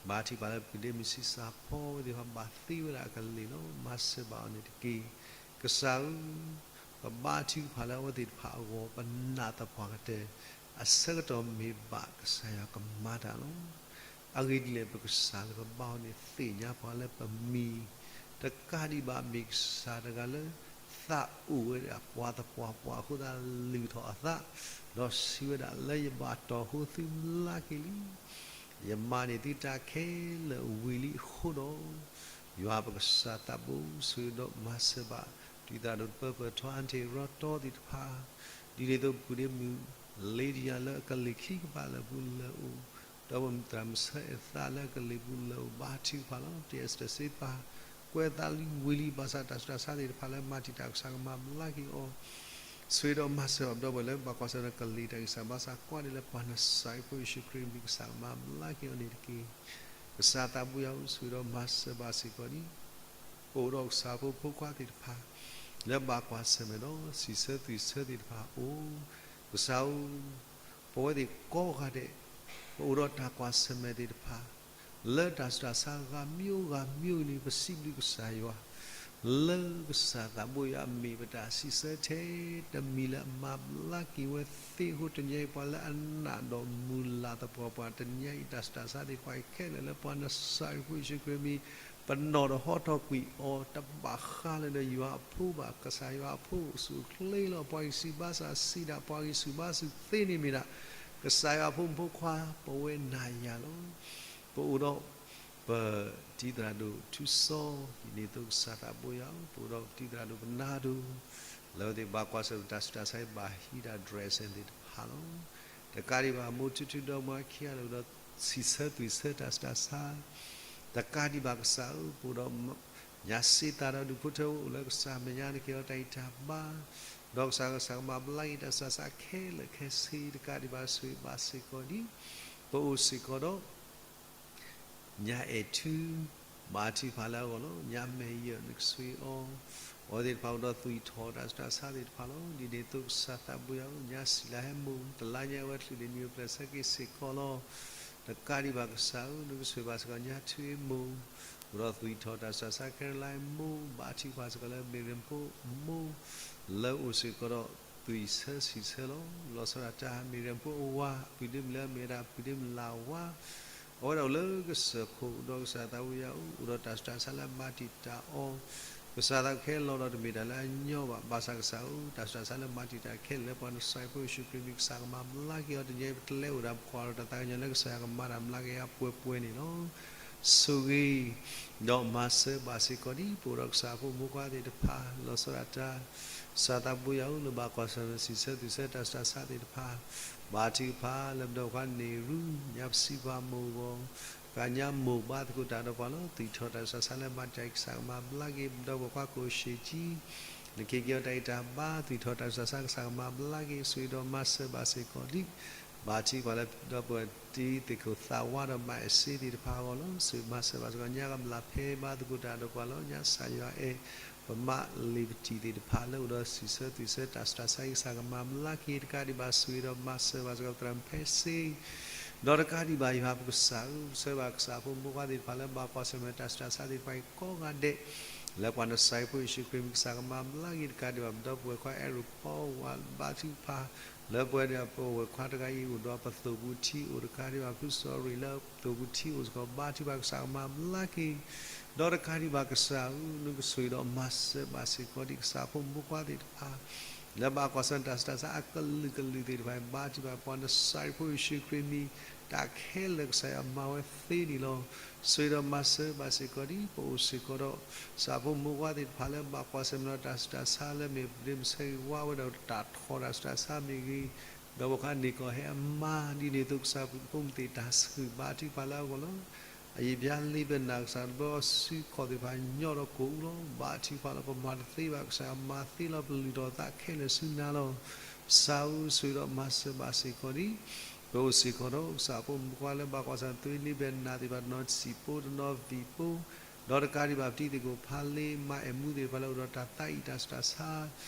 ဘါထုကဖၣ်လၢပုၢ်ဒ့မုၣ်ဆံးစၢ်ဖီဝဲသ့ၣ်တဖၣ် ဘၣ်သ့ဝဲဒၣ်အကလံၤလီၤ. မၤစၢၤဘၣ်အီၤန့ၣ်တက့ၢ်. ကစၢ်ဧၢ, ပဘါထုကဖၣ်လၢအဝဲသ့ၣ်တဖၣ်အဂီၢ် ပနာ်သပှၢ်ကတၢၢ် အဆၢကတီၢ်မ့ၢ်ဘၣ် ကစၢ်ယွၤကမၤတၢ်လီၤ. အဂ့ၢ်ဒ်လဲၣ် ပကစၢ်လၢပဘါအီၤန့ၣ် သ့ၣ်ညါပှၤလၢပမံၤ, တကးဒံးဘၣ်မ့ၢ်ကစၢ်တဂၤလၢ သးအိၣ်ဝဲဒၣ်ပှၤသပှၢ်ပှၢ်အဃိသတး လုၢ်ထီၣ်အသး, ဒီးစံးဝဲဒၣ် လၢယဘၣ်တီၢ်ဃိသုဘျါက့ၤလံ. ယမၤန့ၢ်သုတၢ်ခဲလၢာ်ဝံၤလံအဃိဒီး, ယွၤပကစၢ်သးဘိ ဆိၣ်ဂ့ၤဒီးမၤစၢၤဘၣ် တံၤသရၣ်ဒိၣ်တပၢပၢၢ်ထီ အၣ်တ့ၢ်ရီတီသ့ၣ်တဖၣ်, ဒ်န့ၣ်အသိးပုၢ်ဒ့မုၣ် လ့ဒံယၤလၢအကလံၤခံကပၤလၢအပူၤလၢအအိၣ်, ဒီးပမုၣ်သရၣ်မုၣ်ဆၢအဲၣ်သးလၢအကလံၤပူၤလၢအအိၣ် ဘါထုကဖၣ်လီၤ. တ့ၢ်အ့စတၢၢ်စ့ပၢ် ကွဲးသးလံဝံၤလံ ဘၣ်ဆၣ်တၢ်ဆူးတၢ်ဆါသ့ၣ်တဖၣ်လၢမၤတံာ်တာ် ကစၢ်ကမၤဘျါက့ၤအီၤ ဆိၣ်ဂ့ၤဒီးမၤစၢၤဘၣ်ပဒီပုၢ်ဝဲၢ်လၢဘၣ်ကွၢ်ဆၢၣ်မဲာ်ဒီးကလံၤတၢ်ဂံၢ်စၢ်ဘါစၢ် ကွၢ်ဒ်လၢပှၤနစၤရ့းဖိယ့ၣ်ၡူးခရံာ်မံၤ ကစၢ်ကမၤဘျါက့ၤအီၤန့ၣ်တက့ၢ်. ကစၢ်သးဘိယွၤဧၢ, ဆိၣ်ဂ့ၤဒီးမၤစၢၤဘၣ်စ့ၢ်ကီးဒံး ပအိၣ်ဒီးကစၢ်ဖိမုၣ်ဖိခွါသ့ၣ်တဖၣ် လၢဘၣ်ကွၢ်ဆၢၣ်မဲာ်ဒီးစံးဆၢသွံၣ်ဆၢသ့ၣ်တဖၣ်အအိၣ်, ကစၢ်ဧၢ, ပဝဲသ့ၣ်ကိးဂၤဒဲး ပအိၣ်ဒီးတၢ်ကွၢ်ဆၢၣ်မဲာ်သ့ၣ်တဖၣ် လၢတၢ်ဆူးတၢ်ဆါဂၤမံၤဂၤမံၤန့ၣ် ပစံးဘျုးကစၢ်ယွၤ လၢကစၢ်သးဘိယွၤအမ့ၢ်ပတၢ်စံးဆၢထဲတမံၤလၢအမၤဘျါက့ၤဝဲသ့အဃိ တနံၤအံၤပှၤလၢအနာ်ဒီးမုၢ်လၢ်သပှၢ်ပှၢ် တနံၤအံၤတၢ်ဆူးတၢ်ဆါသ့ၣ်တဖၣ်အံၤခဲလၢာ်လၢပှၤနစၤရ့းဖိယ့ၣ်ၡူးခရံာ်မံၤ ပနီၣ်ဒီးဟီထီၣ်ကွံာ်အီၤ တဘၣ်ဃးလၢၤဒီးယွၤအဖိဘၣ်. ကစၢ်ယွၤအဖိအိၣ်ဆူၣ်အိၣ်ချ့လီၤ. ပှၤဂံၢ်ဆူၣ်ဘါဆူၣ်စံးဒၣ် ပှၤဂံၢ်ဆူၣ်ဘါဆူၣ်သ့န့ၣ်မ့ၢ်ဒၣ် ကစၢ်ယွၤအဖိမုၣ်ဖိခွါ ပဝဲနၤယၤလီၤ. ပအိၣ်ဒီး ပတံၤသရၣ်ဒိၣ်ထူစီ ဒ်န့ၣ်အသိးကစၢ်သးဘိယွၤဧၢ, ပအိၣ်ဒီးပတံၤသရၣ်ဒိၣ်ပနၢ်ဒိၣ် လၢအဝဲသ့ၣ်ဘၣ်ကွၢ်ဆၢၣ်မဲာ်တၢ်ဆူးတၢ်ဆါအံၤ ဘၣ်ဟံးတၢ် dress သ့ၣ်တဖၣ်လီၤ. တကးဒံးဘၣ် မိၢ်ထူထူဒီးမိၢ်အခံဂၤလၢအိၣ်ဒီးစံးဆၢသွံၣ်ဆၢတၢ်ဆူးတၢ်ဆါ တကးဒံးဘၣ်ကစၢ်ဧၢ, ပအိၣ်ဒီး ညါစ့သးဒီးဒူၣ်ဖိထၢဖိအိၣ်လၢကစၢ်မဲာ်ညါ နကဟ့ၣ်အီၤတၢ်ဂံၢ်တၢ်ဘါ, ဒီးကစၢ် ကစၢ်ကမၤဘျါက့ၤတၢ်ဆူးတၢ်ဆါခဲလၢာ်ခဲဆ့ တကးဒံးဘၣ်ဆိၣ်ဂ့ၤဘၣ်စ့ၢ်ကီးဒံး ပအိၣ်စ့ၢ်ကီးဒီး ညါအဲၣ်ထူ ဘါထုကဖၣ်လၢအဂီၢ်လီၤ. ညါမဲာ်ယၢၢ် နကဆိၣ်ဂ့ၤအီၤ, အဝဲသ့ၣ်တဖၣ်အိၣ်ဒီးသွံၣ်ထီၣ်တၢ်ဆူးတၢ်ဆါသ့ၣ်တဖၣ်လီၤ. ဒ်န့ၣ်အသိးကစၢ်သးဘိယွၤဧၢ, ညါစံၣ်လၢဟဲမိၢ် တလါညါအဝဲချုးန့ၣ် နံၣ်အိၣ်ဖျဲၣ်ဆၢက့ၤစ့ၢ်ကီးလီၤ. တကးဒံးဘၣ်ကစၢ်ဧၢ, နကဆိၣ်ဂ့ၤဘၣ်စ့ၢ်ကီး ညါထူအံၤမိၢ် အိၣ်ဒီးသွံၣ်ထီၣ်တၢ်ဆူးတၢ်ဆါခဲလၢာ်မိၢ်, ဘါထုကဖၣ်စ့ၢ်ကီးလၢမ့ၢ်ရၢၣ်ဖိမိၢ် လၢအိၣ်စ့ၢ်ကီးဒီးသွံၣ်ဆၢစံးဆၢလီၤ. လီၤဆီဒၣ်တၢ်မ့ၢ်ရၢၣ်ဖိအဝၤ ပုၢ်ဒ့မုၣ်လၢအမ့ၢ်ဝဲဒၣ်ပုၢ်ဒ့မုၣ်လၢ်ဝါ အဝဲဒၣ်အိၣ်လၢကစၢၢ်ခိၣ် ဒီးကစၢ်သးဘိယွၤဧၢ, အိၣ်ဒီးတၢ်ဆူးတၢ်ဆါလၢမၤတံာ်တာ်အီၤ ကစၢ်သးခဲလီၤဒီးတမ့ၢ်တၢ်လၢအညီဘၣ်. ဘၣ်ဆၣ်ကစၢ်ဧၢ, တၢ်ဆူးတၢ်ဆါလၢမၤတံာ်တာ်ခဲလၢာ်လၢပှၤနစၤရ့းဖိယ့ၣ်ၡူးခရံာ်မံၤ ကစၢ်ကမၤဘျါက့ၤအီၤ. တနံၤအံၤ ပတလဲၤအိၣ်ဒီးပကွၢ်ဒီးတၢ်သးကညီၤလၢကစၢ်ယွၤကမၤတၢ်ဘျါက့ၤအပှဲၤပှဲၤန့ၣ်လီၤ. ဆိၣ်ဂ့ၤ ဒီးမၤစၢၤဘၣ်စ့ၢ်ကီးဒံး ပအိၣ်ဒီးကစၢ်ဖိမုၣ်ဖိခွါသ့ၣ်တဖၣ် လီၤဆီဒၣ်တၢ် ကစၢ်သးဘိယွၤဧၢ, လၢဘၣ်ကွၢ်ဆၢၣ်မဲာ်စံးဆၢသွံၣ်ဆၢတၢ်ဆူးတၢ်ဆါသ့ၣ်တဖၣ် ဘါထုကဖၣ်လၢပဒီပုၢ်ဝဲၢ်ခွါန့ၣ်ရူ ညါပစံးပှၤမိၢ်အဂီၢ် တကးညါမိၢ်ဘါသကိးတၢ်ဒီးပှၤလီၤ. သွံၣ်ထီၣ်တၢ်ဆူးတၢ်ဆါလၢမၤတံာ်တာ်အံၤ ကစၢ်ကမၤဘျါက့ၤ ပဒီပုၢ်ဝဲၢ်ခွါကိၣ်ရှ့ၣ်ကၠံ နကဟ့ၣ်က့ၤအီၤတၢ်ဂံၢ်တၢ်ဘါ သွံၣ်ထီၣ်တၢ်ဆူးတၢ်ဆါ ကစၢ်ကမၤဘျါက့ၤ ဆိၣ်ဂ့ၤဒီးမၤစၢၤဘၣ်စ့ၢ်ကီးဒံး ဘါထုကဖၣ်လၢပဒီပုၢ်ဝဲၢ်တံၤသကိးသးဝါဒီးမၤအဲၣ်စ့သ့ၣ်တဖၣ်အဂီၢ်လီၤ. ဆိၣ်ဂ့ၤမၤစၢၤဘၣ်စ့ၢ်ကီး ညါကမျၢၢ်ဖဲဘါသကိးတၢ်ဒီးပှၤလီၤ. ညါကစၢ်ယွၤအဲၣ် ပမါလံၤပတံၤသ့ၣ်တဖၣ် လၢအိၣ်ဒီးစံးဆၢသွံၣ်ဆၢတၢ်ဆူးတၢ်ဆါအံၤ ကစၢ်ကမၤဘျါက့ၤ တကးဒံးဘၣ် ဆိၣ်ဂ့ၤဒီးမၤစၢၤဘၣ်စ့ၢ်ကီး သရၣ်မုၣ်ဖဲစ့ ဒီးတကးဒံးဘၣ်ယွၤပကစၢ်ဧၢ, ပဆၢဘၣ်ကစၢ်ဖိမုၣ်ဖိခွါသ့ၣ်တဖၣ်လၢဘၣ်ကွၢ်ဆၢၣ်မဲာ်တၢ်ဆူးတၢ်ဆါသ့ၣ်တဖၣ်အံၤကိးဂၤဒဲး လၢပှၤနစၤရ့းဖိယ့ၣ်ၡူးခရံာ်မံၤ ကစၢ်ကမၤဘျါက့ၤ တကးဒံးဘၣ် ပဒီပုၢ်ဝဲၢ်ခွါအဲၣ်ရူၣ်ဖီဝါဘါထုကဖၣ် လၢပဝဲဒၣ်ပဝဲၢ်ခွါတဂၤအံၤ အိၣ်ဒီးပသိၣ်ပူၤထံအိၣ် တကးဒံးဘၣ်ဖုစီၤရ့ၣ်လၢသိၣ်ပူၤထံအိၣ်စ့ၢ်ကီး ဘါထုကဖၣ် ကစၢ်ကမၤဘျါက့ၤ ဒီးတကးဒံးဘၣ်ကစၢ်ဧၢ, နကဆိၣ်ဂ့ၤဒီးမၤစၢၤဘၣ်စ့ၢ်ကီးဒံးကစၢ်ဖိမုၣ်ဖိခွါသ့ၣ်တဖၣ် လၢဘၣ်ကွၢ်ဆၢၣ်မဲာ်တၢ်ဆူးတၢ်ဆါအကလုာ်ကလုာ်သ့ၣ်တဖၣ် ဘါထုကဖၣ် ပှၤနစၤရ့းဖိယ့ၣ်ၡူးခရံာ်မံၤ တၢ်ခဲလၢာ်ကစၢ်ယွၤမၤဝဲသ့န့ၣ်လီၤ. ဆိၣ်ဂ့ၤဒီးမၤစၢၤဘၣ်စ့ၢ်ကီးဒံး ပအိၣ်စ့ၢ်ကီးဒီး ကစၢ်ဖိမုၣ်ဖိခွါသ့ၣ်တဖၣ်လၢဘၣ်ကွၢ်ဆၢၣ်မဲာ်ဒီးတၢ်ဆူးတၢ်ဆါလၢမ့ၢ်ပဒ့မုၣ်ဆၢဂ့ၤဝါဝဲဒီးတၢ်ထီၣ်တၢ်ဆူးတၢ်ဆါမ့ၢ်ဂ့ၤ, ဒီးပခါန့ၣ်ကီၢ်ဟဲအမါ ဒ်န့ၣ်အသိးကစၢ်ဖိမုၣ်သ့ၣ်တၢ်ဆှုၣ်ဘါထုကဖၣ်လၢအဂီၢ်လီၤ. အယံာ်ပျါလံဘဲနၤ ကစၢ်တဘျီစုခီၣ်သ့ၣ်တဖၣ်ညီဒီးကိၣ်အူလီၤ. ဘါထုကဖၣ်လီၤ ပမၤတသ့ဘၣ် ကစၢ်ယွၤမၤသ့လီၤ ပလုၢ်ထီၣ်သးခဲလၢာ်ဆူနၤလီၤ. ကစၢ်ဧၢ ဆိၣ်ဂ့ၤဒီးမၤစၢၤဘၣ်စ့ၢ်ကီးဒံး ပအိၣ်စ့ၢ်ကီးဒီး ကစၢ်ဖိမုၣ်ဖိခွါလၢဘၣ်ကွၢ်ဆၢၣ်မဲာ် လံဘဲနၤသ့ၣ်တဖၣ် တနီၤစံၣ်ဖိ တနီၤသံၣ်ဖိ ဒီးတကးဒံးဘၣ် ပတံၤသကိးဖးလ့ မၤအဲၣ်မူသ့ၣ်တဖၣ်လၢအိၣ်ဒီးတၢ်သးအံၣ်တၢ်ဆူးတၢ်ဆါ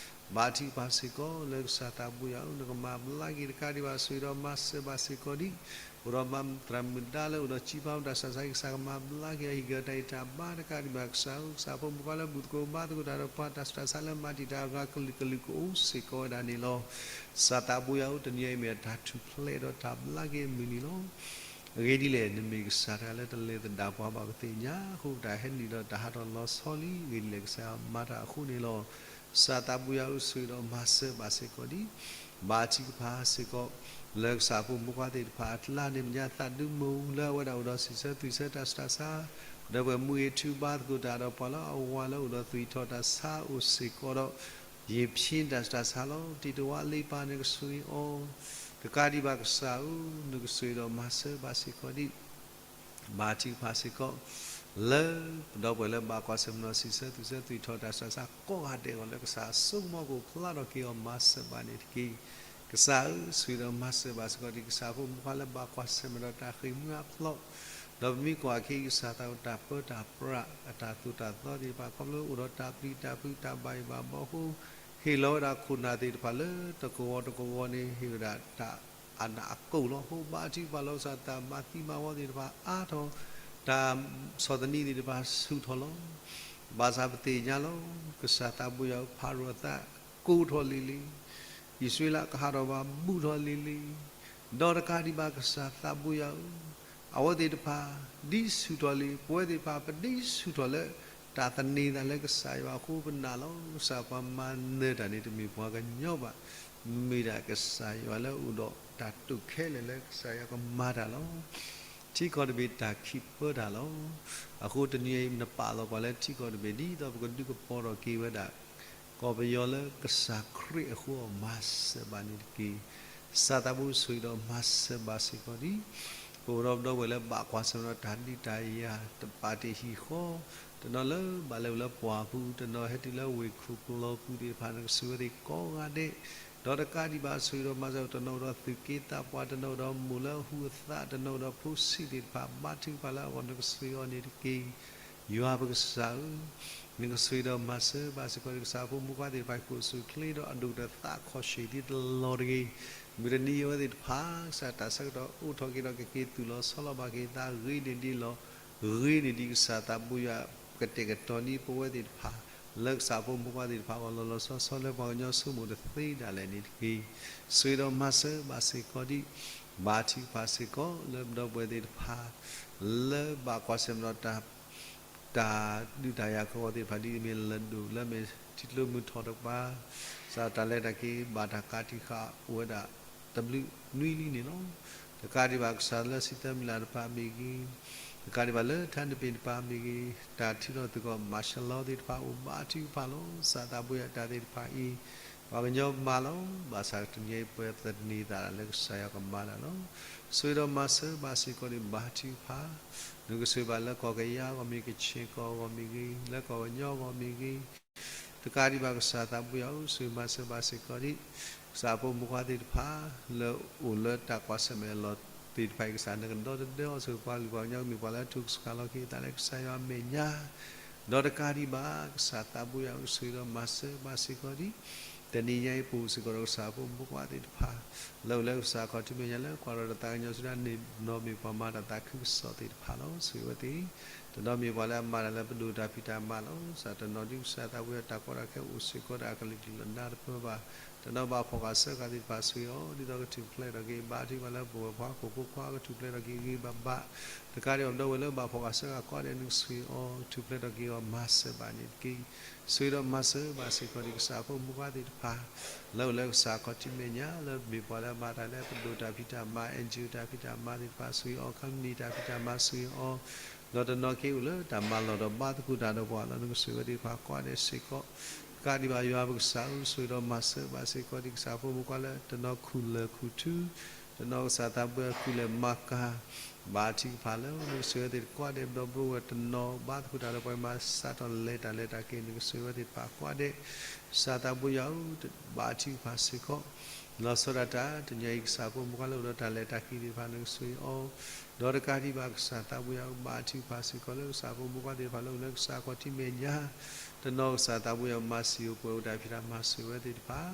ဘါထုကဖၣ်စ့ၢ်ကီး လၢကစၢ်သးဘိယွၤဧၢ နကမၤဘျါက့ၤ တကးဒံးဘၣ် ဆိၣ်ဂ့ၤဒီးမၤစၢၤဘၣ်စ့ၢ်ကီးဒံး အိၣ်ဒီးမၤသရၣ်မုၣ်ဒါလၢအိၣ်ဒီးစံးပာ်တၢ်ဆူးတၢ်ဆါ ကစၢ်ကမၤဘျါက့ၤအီၤ ဟ့ၣ်က့ၤအီၤတၢ်ဂံၢ်တၢ်ဘါ တကးဒံးဘၣ် ကစၢ်ဧၢ ကစၢ်ဖိမုၣ်ဖိခွါလၢဘူၣ်သကိးဘါသကိးတၢ်ဒီးပှၤ တၢ်ဆူးတၢ်ဆါလၢမၤတံာ်တာ်အဂၤကလုာ်ကလုာ်ကအိၣ်စ့ၢ်ကီးဝဲဒၣ်န့ၣ်လီၤ. ကစၢ်သးဘိယွၤဧၢ တနံၤအံၤမ့ၢ်အတၢ်ထူၣ်ဖျဲးဒီးတၢ်ဘျါက့ၤအမုၢ်နံၤလီၤ. အဂ့ၢ်ဒ်လဲၣ် နမ့ၢ်ကစၢ်တဂၤလၢတလဲၤသဒၣ်ပှၤဘၣ် ပသ့ၣ်ညါအဃိ ပတၢ်ဟဲနုာ်ဒီးတၢ်ဟးထီၣ်လီၤဆီလံ. အဂ့ၢ်ဒ်လဲၣ် ကစၢ်ယွၤမၤတၢ်အဃိန့ၣ်လီၤ. ကစၢ်သးဘိယွၤဧၢ ဆိၣ်ဂ့ၤဒီးမၤစၢၤဘၣ်စ့ၢ်ကီးဒံး ဘါထုကဖၣ်စ့ၢ်ကီး လၢကစၢ်ဖိမုၣ်ဖိခွါသ့ၣ်တဖၣ်အကျါန့ၣ် မဲာ်ညါသးဒူမုၢ် လၢအဝဲဒၣ်အိၣ်ဒီးစံးဆၢသွံၣ်ဆၢတၢ်ဆူးတၢ်ဆါ ဒီးပှၤမူဂ့ၤထူဘါသကိးတၢ်ဒီးပှၤလၢအဝၤလၢအိၣ်ဒီးသွံၣ်ထီၣ်တၢ်ဆါအိၣ်စ့ၢ်ကီးဒီး ယ့ၣ်ဖံတၢ်ဆူးတၢ်ဆါလီၤ. တံၤတဝါလ့ပၢ် နကဆိၣ်ဂ့ၤအီၤ တကးဒံးဘၣ် ကစၢ်ဧၢ နကဆိၣ်ဂ့ၤဒီးမၤစၢၤဘၣ်စ့ၢ်ကီးဒံး ဘါထုကဖၣ်စ့ၢ်ကီး လၢပဒီပုၢ်ဝဲၢ်လၢဘၣ်ကွၢ်ဆၢၣ်မဲာ်ဒီးစံးဆၢသွံၣ်ဆၢသွံၣ်ထီၣ်တၢ်ဆူးတၢ်ဆါကိးဂၤဒဲးအဂီၢ် လၢကစၢ်ဆိကမိၣ်ကအိၣ်ဖျါထီၣ်က့ၤအီၤ မၤစၢၤဘၣ်န့ၣ်တက့ၢ်. ကစၢ်ဧၢ ဆိၣ်ဂ့ၤဒီးမၤစၢၤဘၣ်စ့ၢ်ကီးဒံး ကစၢ်ဖိမုၣ်ဖိခွါလၢဘၣ်ကွၢ်ဆၢၣ်မဲာ်ဒီးတၢ်ဃ့ၢ်မှံဟးဖျိး ဒီးပမ့ၢ်ကွၢ်က့ၤ ကစၢ်သးအိၣ်တၢ်ပၢတၢ်ပြး အတၢ်သိၣ်တၢ်သီသ့ၣ်တဖၣ် ခီဖျိအိၣ်ဒီးတၢ်ပျံၤတၢ်ဖုးတၢ်ဘၣ်ယိၣ်ဘၣ်ဘီအဃိ ဟ့ၣ်လီၤဝဲဒၣ်ခိၣ်နၢ်သ့ၣ်တဖၣ်လၢတကဝီၤတကဝီၤန့ၣ် ဟ့ၣ်ဝဲဒၣ်တၢ်အနးအကိၣ်လီၤ. အဃိဘါထုကဖၣ်လီၤ ကစၢ်တၢ်မၤသံမၤဝီသ့ၣ်တဖၣ်အါထီၣ် တၢ်ဆီၣ်သနံးသ့ၣ်တဖၣ်ဆူၣ်ထီၣ်လီၤ. ဘၣ်ဆၣ်ပသ့ၣ်ညါလီၤ ကစၢ်သးဘိယွၤဧၢ ဖၤရိၤအသးကိၢ်ထီၣ်လံၤလံၤ, အံၣ်စရ့လးကဟးထီၣ်ဘၣ်ဘူးထီၣ်လံၤလံၤ, ဒီးတကးဒံးဘၣ် ကစၢ်သးဘိယွၤဧၢ အဝဲသ့ၣ်တဖၣ် ဒ်ဆူၣ်ထီၣ်လံၤ ပဝဲသ့ၣ်တဖၣ် ပဒ်ဆူၣ်ထီၣ်လၢ တၢ်သန့ၤသးလၢကစၢ်ယွၤအဃိ ပနာ်လီၤ. ကစၢ်ပှၤမၤနၢၤတၢ်န့ၣ် တမ့ၢ်ပှၤကညီဘၣ်, မ့ၢ်ဒၣ်ကစၢ်ယွၤလၢအိၣ်ဒီးတၢ်တိာ်ခဲလၢာ်လၢကစၢ်ယွၤကမၤတၢ်လီၤ. ထံကီၢ်တဘ့ၣ်တၢ်ခံးပၢတၢ်လီၤ. အဃိတနံၤအံၤ နပာ်လီၤကွၢ်လၢထံကီၢ်တဘ့ၣ် ဒ်သိးပကဒုးကပီၤထီၣ်က့ၤဝဲဒၣ် ကီၢ်ပယီၤလၢကစၢ်ခရံာ်အဃိ အမၤစၢၤဘၣ်န့ၣ်တက့ၢ်. ကစၢ်သးဘိဆိၣ်ဂ့ၤဒီးမၤစၢၤဘၣ်စ့ၢ်ကီးဒံး ပအိၣ်ဒီးပဒီပုၢ်ဝဲၢ်လၢဘၣ်ကွၢ်ဆၢၣ်မဲာ်ဒီးတၢ်ဒုးတၢ်ယၤ တပာ်တ့ၢ်ဟံၣ်ဃီ, တနီၤလၢဘၣ်လဲၤအိၣ်လၢပှၢ်ပူၤ, တနီၤဟဲတုၤလၢဝ့ၢ်ခိၣ်ကျီပူၤသ့ၣ်တဖၣ် နကဆိၣ်ဂ့ၤဝဲသ့ၣ်ကိးဂၤဒဲး, ဒီးတကးဒံးဘၣ်ဆိၣ်ဂ့ၤဒီးမၤစၢၤ တနီၤအိၣ်ဒီးသုးက့သးပှၢ်, တနီၤအိၣ်ဒီးမိၢ်လၢအဟူးအသး, တနီၤအိၣ်ဒီးဖိဆံးသ့ၣ်တဖၣ် ဘါထုကဖၣ်လၢအဂီၢ် နကဆိၣ်ဂ့ၤအီၤန့ၣ်တက့ၢ်. ယွၤပကစၢ်ဧၢ, နကဆိၣ်ဂ့ၤဒီးမၤစၢၤဘၣ်စ့ၢ်ကီး ကစၢ်ဖိမုၣ်ဖိခွါသ့ၣ်တဖၣ် ကိးဆူၣ်ချ့ဒီးအဒိၣ်ကတၢၢ်သးခီၣ်ဆံၣ်သ့တလီၢ်တဂ့ၤ. မုၢ်တနံၤအံၤအဝဲသ့ၣ်တဖၣ် ကစၢ်တၢ်ဆၢကတီၢ်အိၣ်ထီၣ်က့ၤဒီး ကက့ၤသူၣ်လီၤဆီလီၤဘၣ်က့ၤသး ဂ့ၤန့ၢ်ဒံးလီၤ, ဂ့ၤန့ၢ်ဒံးကစၢ်သးဘိယွၤ ကတဲာ်ကတီၤန့ၢ်ပဝဲသ့ၣ်တဖၣ် လၢကစၢ်ဖိမုၣ်ဖိခွါသ့ၣ်တဖၣ်အဂီၢ် လီၤလီၤဆီဆီလၢပှၤကညီဆိကမိၣ်တသ့ဒၣ်လဲာ်န့ၣ်တက့ၢ်. ဆိၣ်ဂ့ၤဒီးမၤစၢၤဘၣ်စ့ၢ်ကီးဒံး ဘါထုကဖၣ်စ့ၢ်ကီး လၢပဒီပုၢ်ဝဲၢ်သ့ၣ်တဖၣ် လၢဘၣ်ကွၢ်ဆၢၣ်မဲာ်ဒီးတၢ် တၢ်ဒုးတၢ်ယၤကဝီၤသ့ၣ်တဖၣ် ဒ်အမ့ၢ်လၢဒိၣ်လၢအမ့ၢ်ထံကျိမုၢ်ထီၣ်တကပၤ, ကစၢ်တၢ်လဲၤတၢ်က့ၤ ဘၣ်တၢ်ကးတံာ်ဃာ်အိၣ်ဝဲဒၣ်တဘျုးနွံလံန့ၣ်လီၤ. တကးဒံးဘၣ် ကစၢ်လၢစံးသၢမံၤလၢ်တဖၣ်မ့ၢ်ဂ့ၤ, တကးဒံးဘၣ်လၢထးနပ့ၣ်တဖၣ်မ့ၢ်ဂ့ၤ, တၢ်ထုးထီၣ်သကိး martial law သ့ၣ်တဖၣ်အိၣ် ဘါထုကဖၣ်လီၤ. ကစၢ်သးဘိယွၤ တၢ်သ့ၣ်တဖၣ်အံၤ ပှၤကညီမၤလီၤ. ဘၣ်ဆၣ်တနံၤအံၤ ပှၤသန့ၤသးလၢကစၢ်ယွၤကမၤတၢ်လီၤ. ဆိၣ်ဂ့ၤဒီးမၤစၢၤဘၣ်စ့ၢ်ကီးန့ၣ် ဘါထုကဖၣ်, နကဆိၣ်ဂ့ၤဘၣ်လၢကီၢ်ကယၤအဂီၢ်မ့ၢ်ဂ့ၤ, ကချ့ၣ်ကီၢ်အဂီၢ်မ့ၢ်ဂ့ၤ, လၢကီၢ်ပယီၤအဂီၢ်မ့ၢ်ဂ့ၤ, တကးဒံးဘၣ် ကစၢ်သးဘိယွၤဧၢ, ဆိၣ်ဂ့ၤမၤစၢၤဘၣ်စ့ၢ်ကီးဒံး ကစၢ်ဖိမုၣ်ဖိခွါသ့ၣ်တဖၣ် လၢအိၣ်လၢတၢ်ကွၢ်ဆၢၣ်မဲာ်အလီၢ်သ့ၣ်တဖၣ်အံၤ ကစၢ်နကဒီသဒၢအီၤ, ဆိၣ်ဂ့ၤပှၤကလုာ်ပှၤကညီကမ့ၢ်ပှၤလၢအထူၣ်ကဆှီလီၤက့ၤအသးလၢကစၢ်ယွၤအမဲာ်ညါ, ဒီးတကးဒံးဘၣ် ကစၢ်သးဘိယွၤဧၢ, ဆိၣ်ဂ့ၤဒီးမၤစၢၤဘၣ်စ့ၢ်ကီးဒံး တနံၤညါအံၤပအိၣ်စ့ၢ်ကီးဒီးကစၢ်ဖိမုၣ်ဖိခွါသ့ၣ်တဖၣ် လၢအိၣ်လၢကစၢ်ခီၣ်ထံးမဲာ်ညါ လၢကွၢ်ထီၣ်တၢ်သးကညီၤဆူညါန့ၣ် တနီၤမ့ၢ်ပှၤမၤတၢ်သးခုကစီၣ်သ့ၣ်တဖၣ်လီၤ. ဆိၣ်ဂ့ၤဝဲသ့ၣ်, တနီၤမ့ၢ်ပှၤလၢအမၤတၢ်လၢပဒိၣ်တၢ်ဖံးတၢ်မၤလီၤ. ကစၢ်တနီၤဒ်ကစၢ်သးဘိယွၤတၢ်ကီတၢ်ခဲအိၣ်စ့ၢ်ကီးဒီးအကလုာ်ကလုာ်လီၤ နၢ်တပၢၢ်ဘၣ်. တနီၤဘၣ်ဖှီၣ်ဃာ်စၢဃာ်သ့ၣ်တဖၣ် ဆိၣ်ဂ့ၤအီၤ ဒ်သိးကထူၣ်ဖျဲးထီၣ်က့ၤ ဘါထုကဖၣ်လၢပဝဲၢ်ပှၤဟီၣ်ခိၣ်ဖိခွါကထူၣ်ဖျဲးထီၣ်က့ၤဂ့ၤဂ့ၤဘၣ်ဘၣ် တကးဒံးဘၣ်ပဒီပုၢ်ဝဲၢ်လၢဘၣ်ဖှီၣ်ဃာ်စၢဃာ်ကိးဂၤဒဲး နကဆိၣ်ဂ့ၤအီၤ ကထူၣ်ဖျဲးထီၣ်က့ၤအီၤ မၤစၢၤဘၣ်န့ၣ်တက့ၢ်. ဆိၣ်ဂ့ၤဒီးမၤစၢၤဘၣ်စ့ၢ်ကီးဒံး ကစၢ်ဖိမုၣ်ဖိခွါသ့ၣ်တဖၣ် လၢအိၣ်လၢကစၢ်ခီၣ်ထံးမဲာ်ညါ လၢမ့ၢ်ပှၤလၢအမၤတၢ်လၢပဒိၣ်တၢ်ဖံးတၢ်မၤ NGO တၢ်ဖံးတၢ်မၤသ့ၣ်တဖၣ် ဆိၣ်ဂ့ၤအီၤ company တၢ်ဖံးတၢ်မၤ ဆိၣ်ဂ့ၤအီၤ ဒီးတနီၤက့ၤအိၣ်လၢတၢ်မၤလီၢ်ဒီးဘါသကိးတၢ်ဒီးပှၤလီၤ နကဆိၣ်ဂ့ၤဝဲသ့ၣ်တဖၣ်ကိးဂၤဒဲးစ့ၢ်ကီး တကးဒံးဘၣ်ယွၤပကစၢ်ဧၢ ဆိၣ်ဂ့ၤဒီးမၤစၢၤဘၣ်စ့ၢ်ကီးဒံး ကစၢ်ဖိမုၣ်ဖိခွါလၢတနီၤခူၣ်လၢၢ်ခူၣ်ထူ တနီၤကစၢ်သးဘိယွၤဃုလဲၤမၤကၤ ဘါထုကဖၣ်လၢနကဆိၣ်ဂ့ၤဝဲသ့ၣ်ကိးဂၤဒဲး ဒီပုၢ်ဝဲၢ်တနီၤ ဘါသကိးတၢ်လၢပှၤမၤစးထီၣ်လဲၤတၢ်လဲၤတၢ်က့ၤ နကဆိၣ်ဂ့ၤဝဲသ့ၣ်တဖၣ်ကိးဂၤဒဲး, ကစၢ်သးဘိယွၤဧၢ, ဘါထုကဖၣ်စ့ၢ်ကီး လီၤဆီဒၣ်တၢ် တနံၤအံၤကစၢ်ဖိမုၣ်ဖိလၢအိၣ်ဒီးတၢ်လဲၤတၢ်က့ၤသ့ၣ်တဖၣ် နကဆိၣ်ဂ့ၤအီၤ, ဒီးတကးဒံးဘၣ်ကစၢ်သးဘိယွၤဧၢ, ဘါထုကဖၣ်စ့ၢ်ကီးလၢကစၢ်ဖိမုၣ်ဖိသ့ၣ်တဖၣ်လၢအိၣ်လၢကစၢ်ခီၣ်ထံးမဲာ်ညါ, တနီၤကစၢ်သးဘိယွၤမၤစံၣ်အိၣ်ပှဲၤအိၣ်တၢ်ဖံးတၢ်မၤဆိၣ်ဂ့ၤဝဲသ့ၣ်တဖၣ်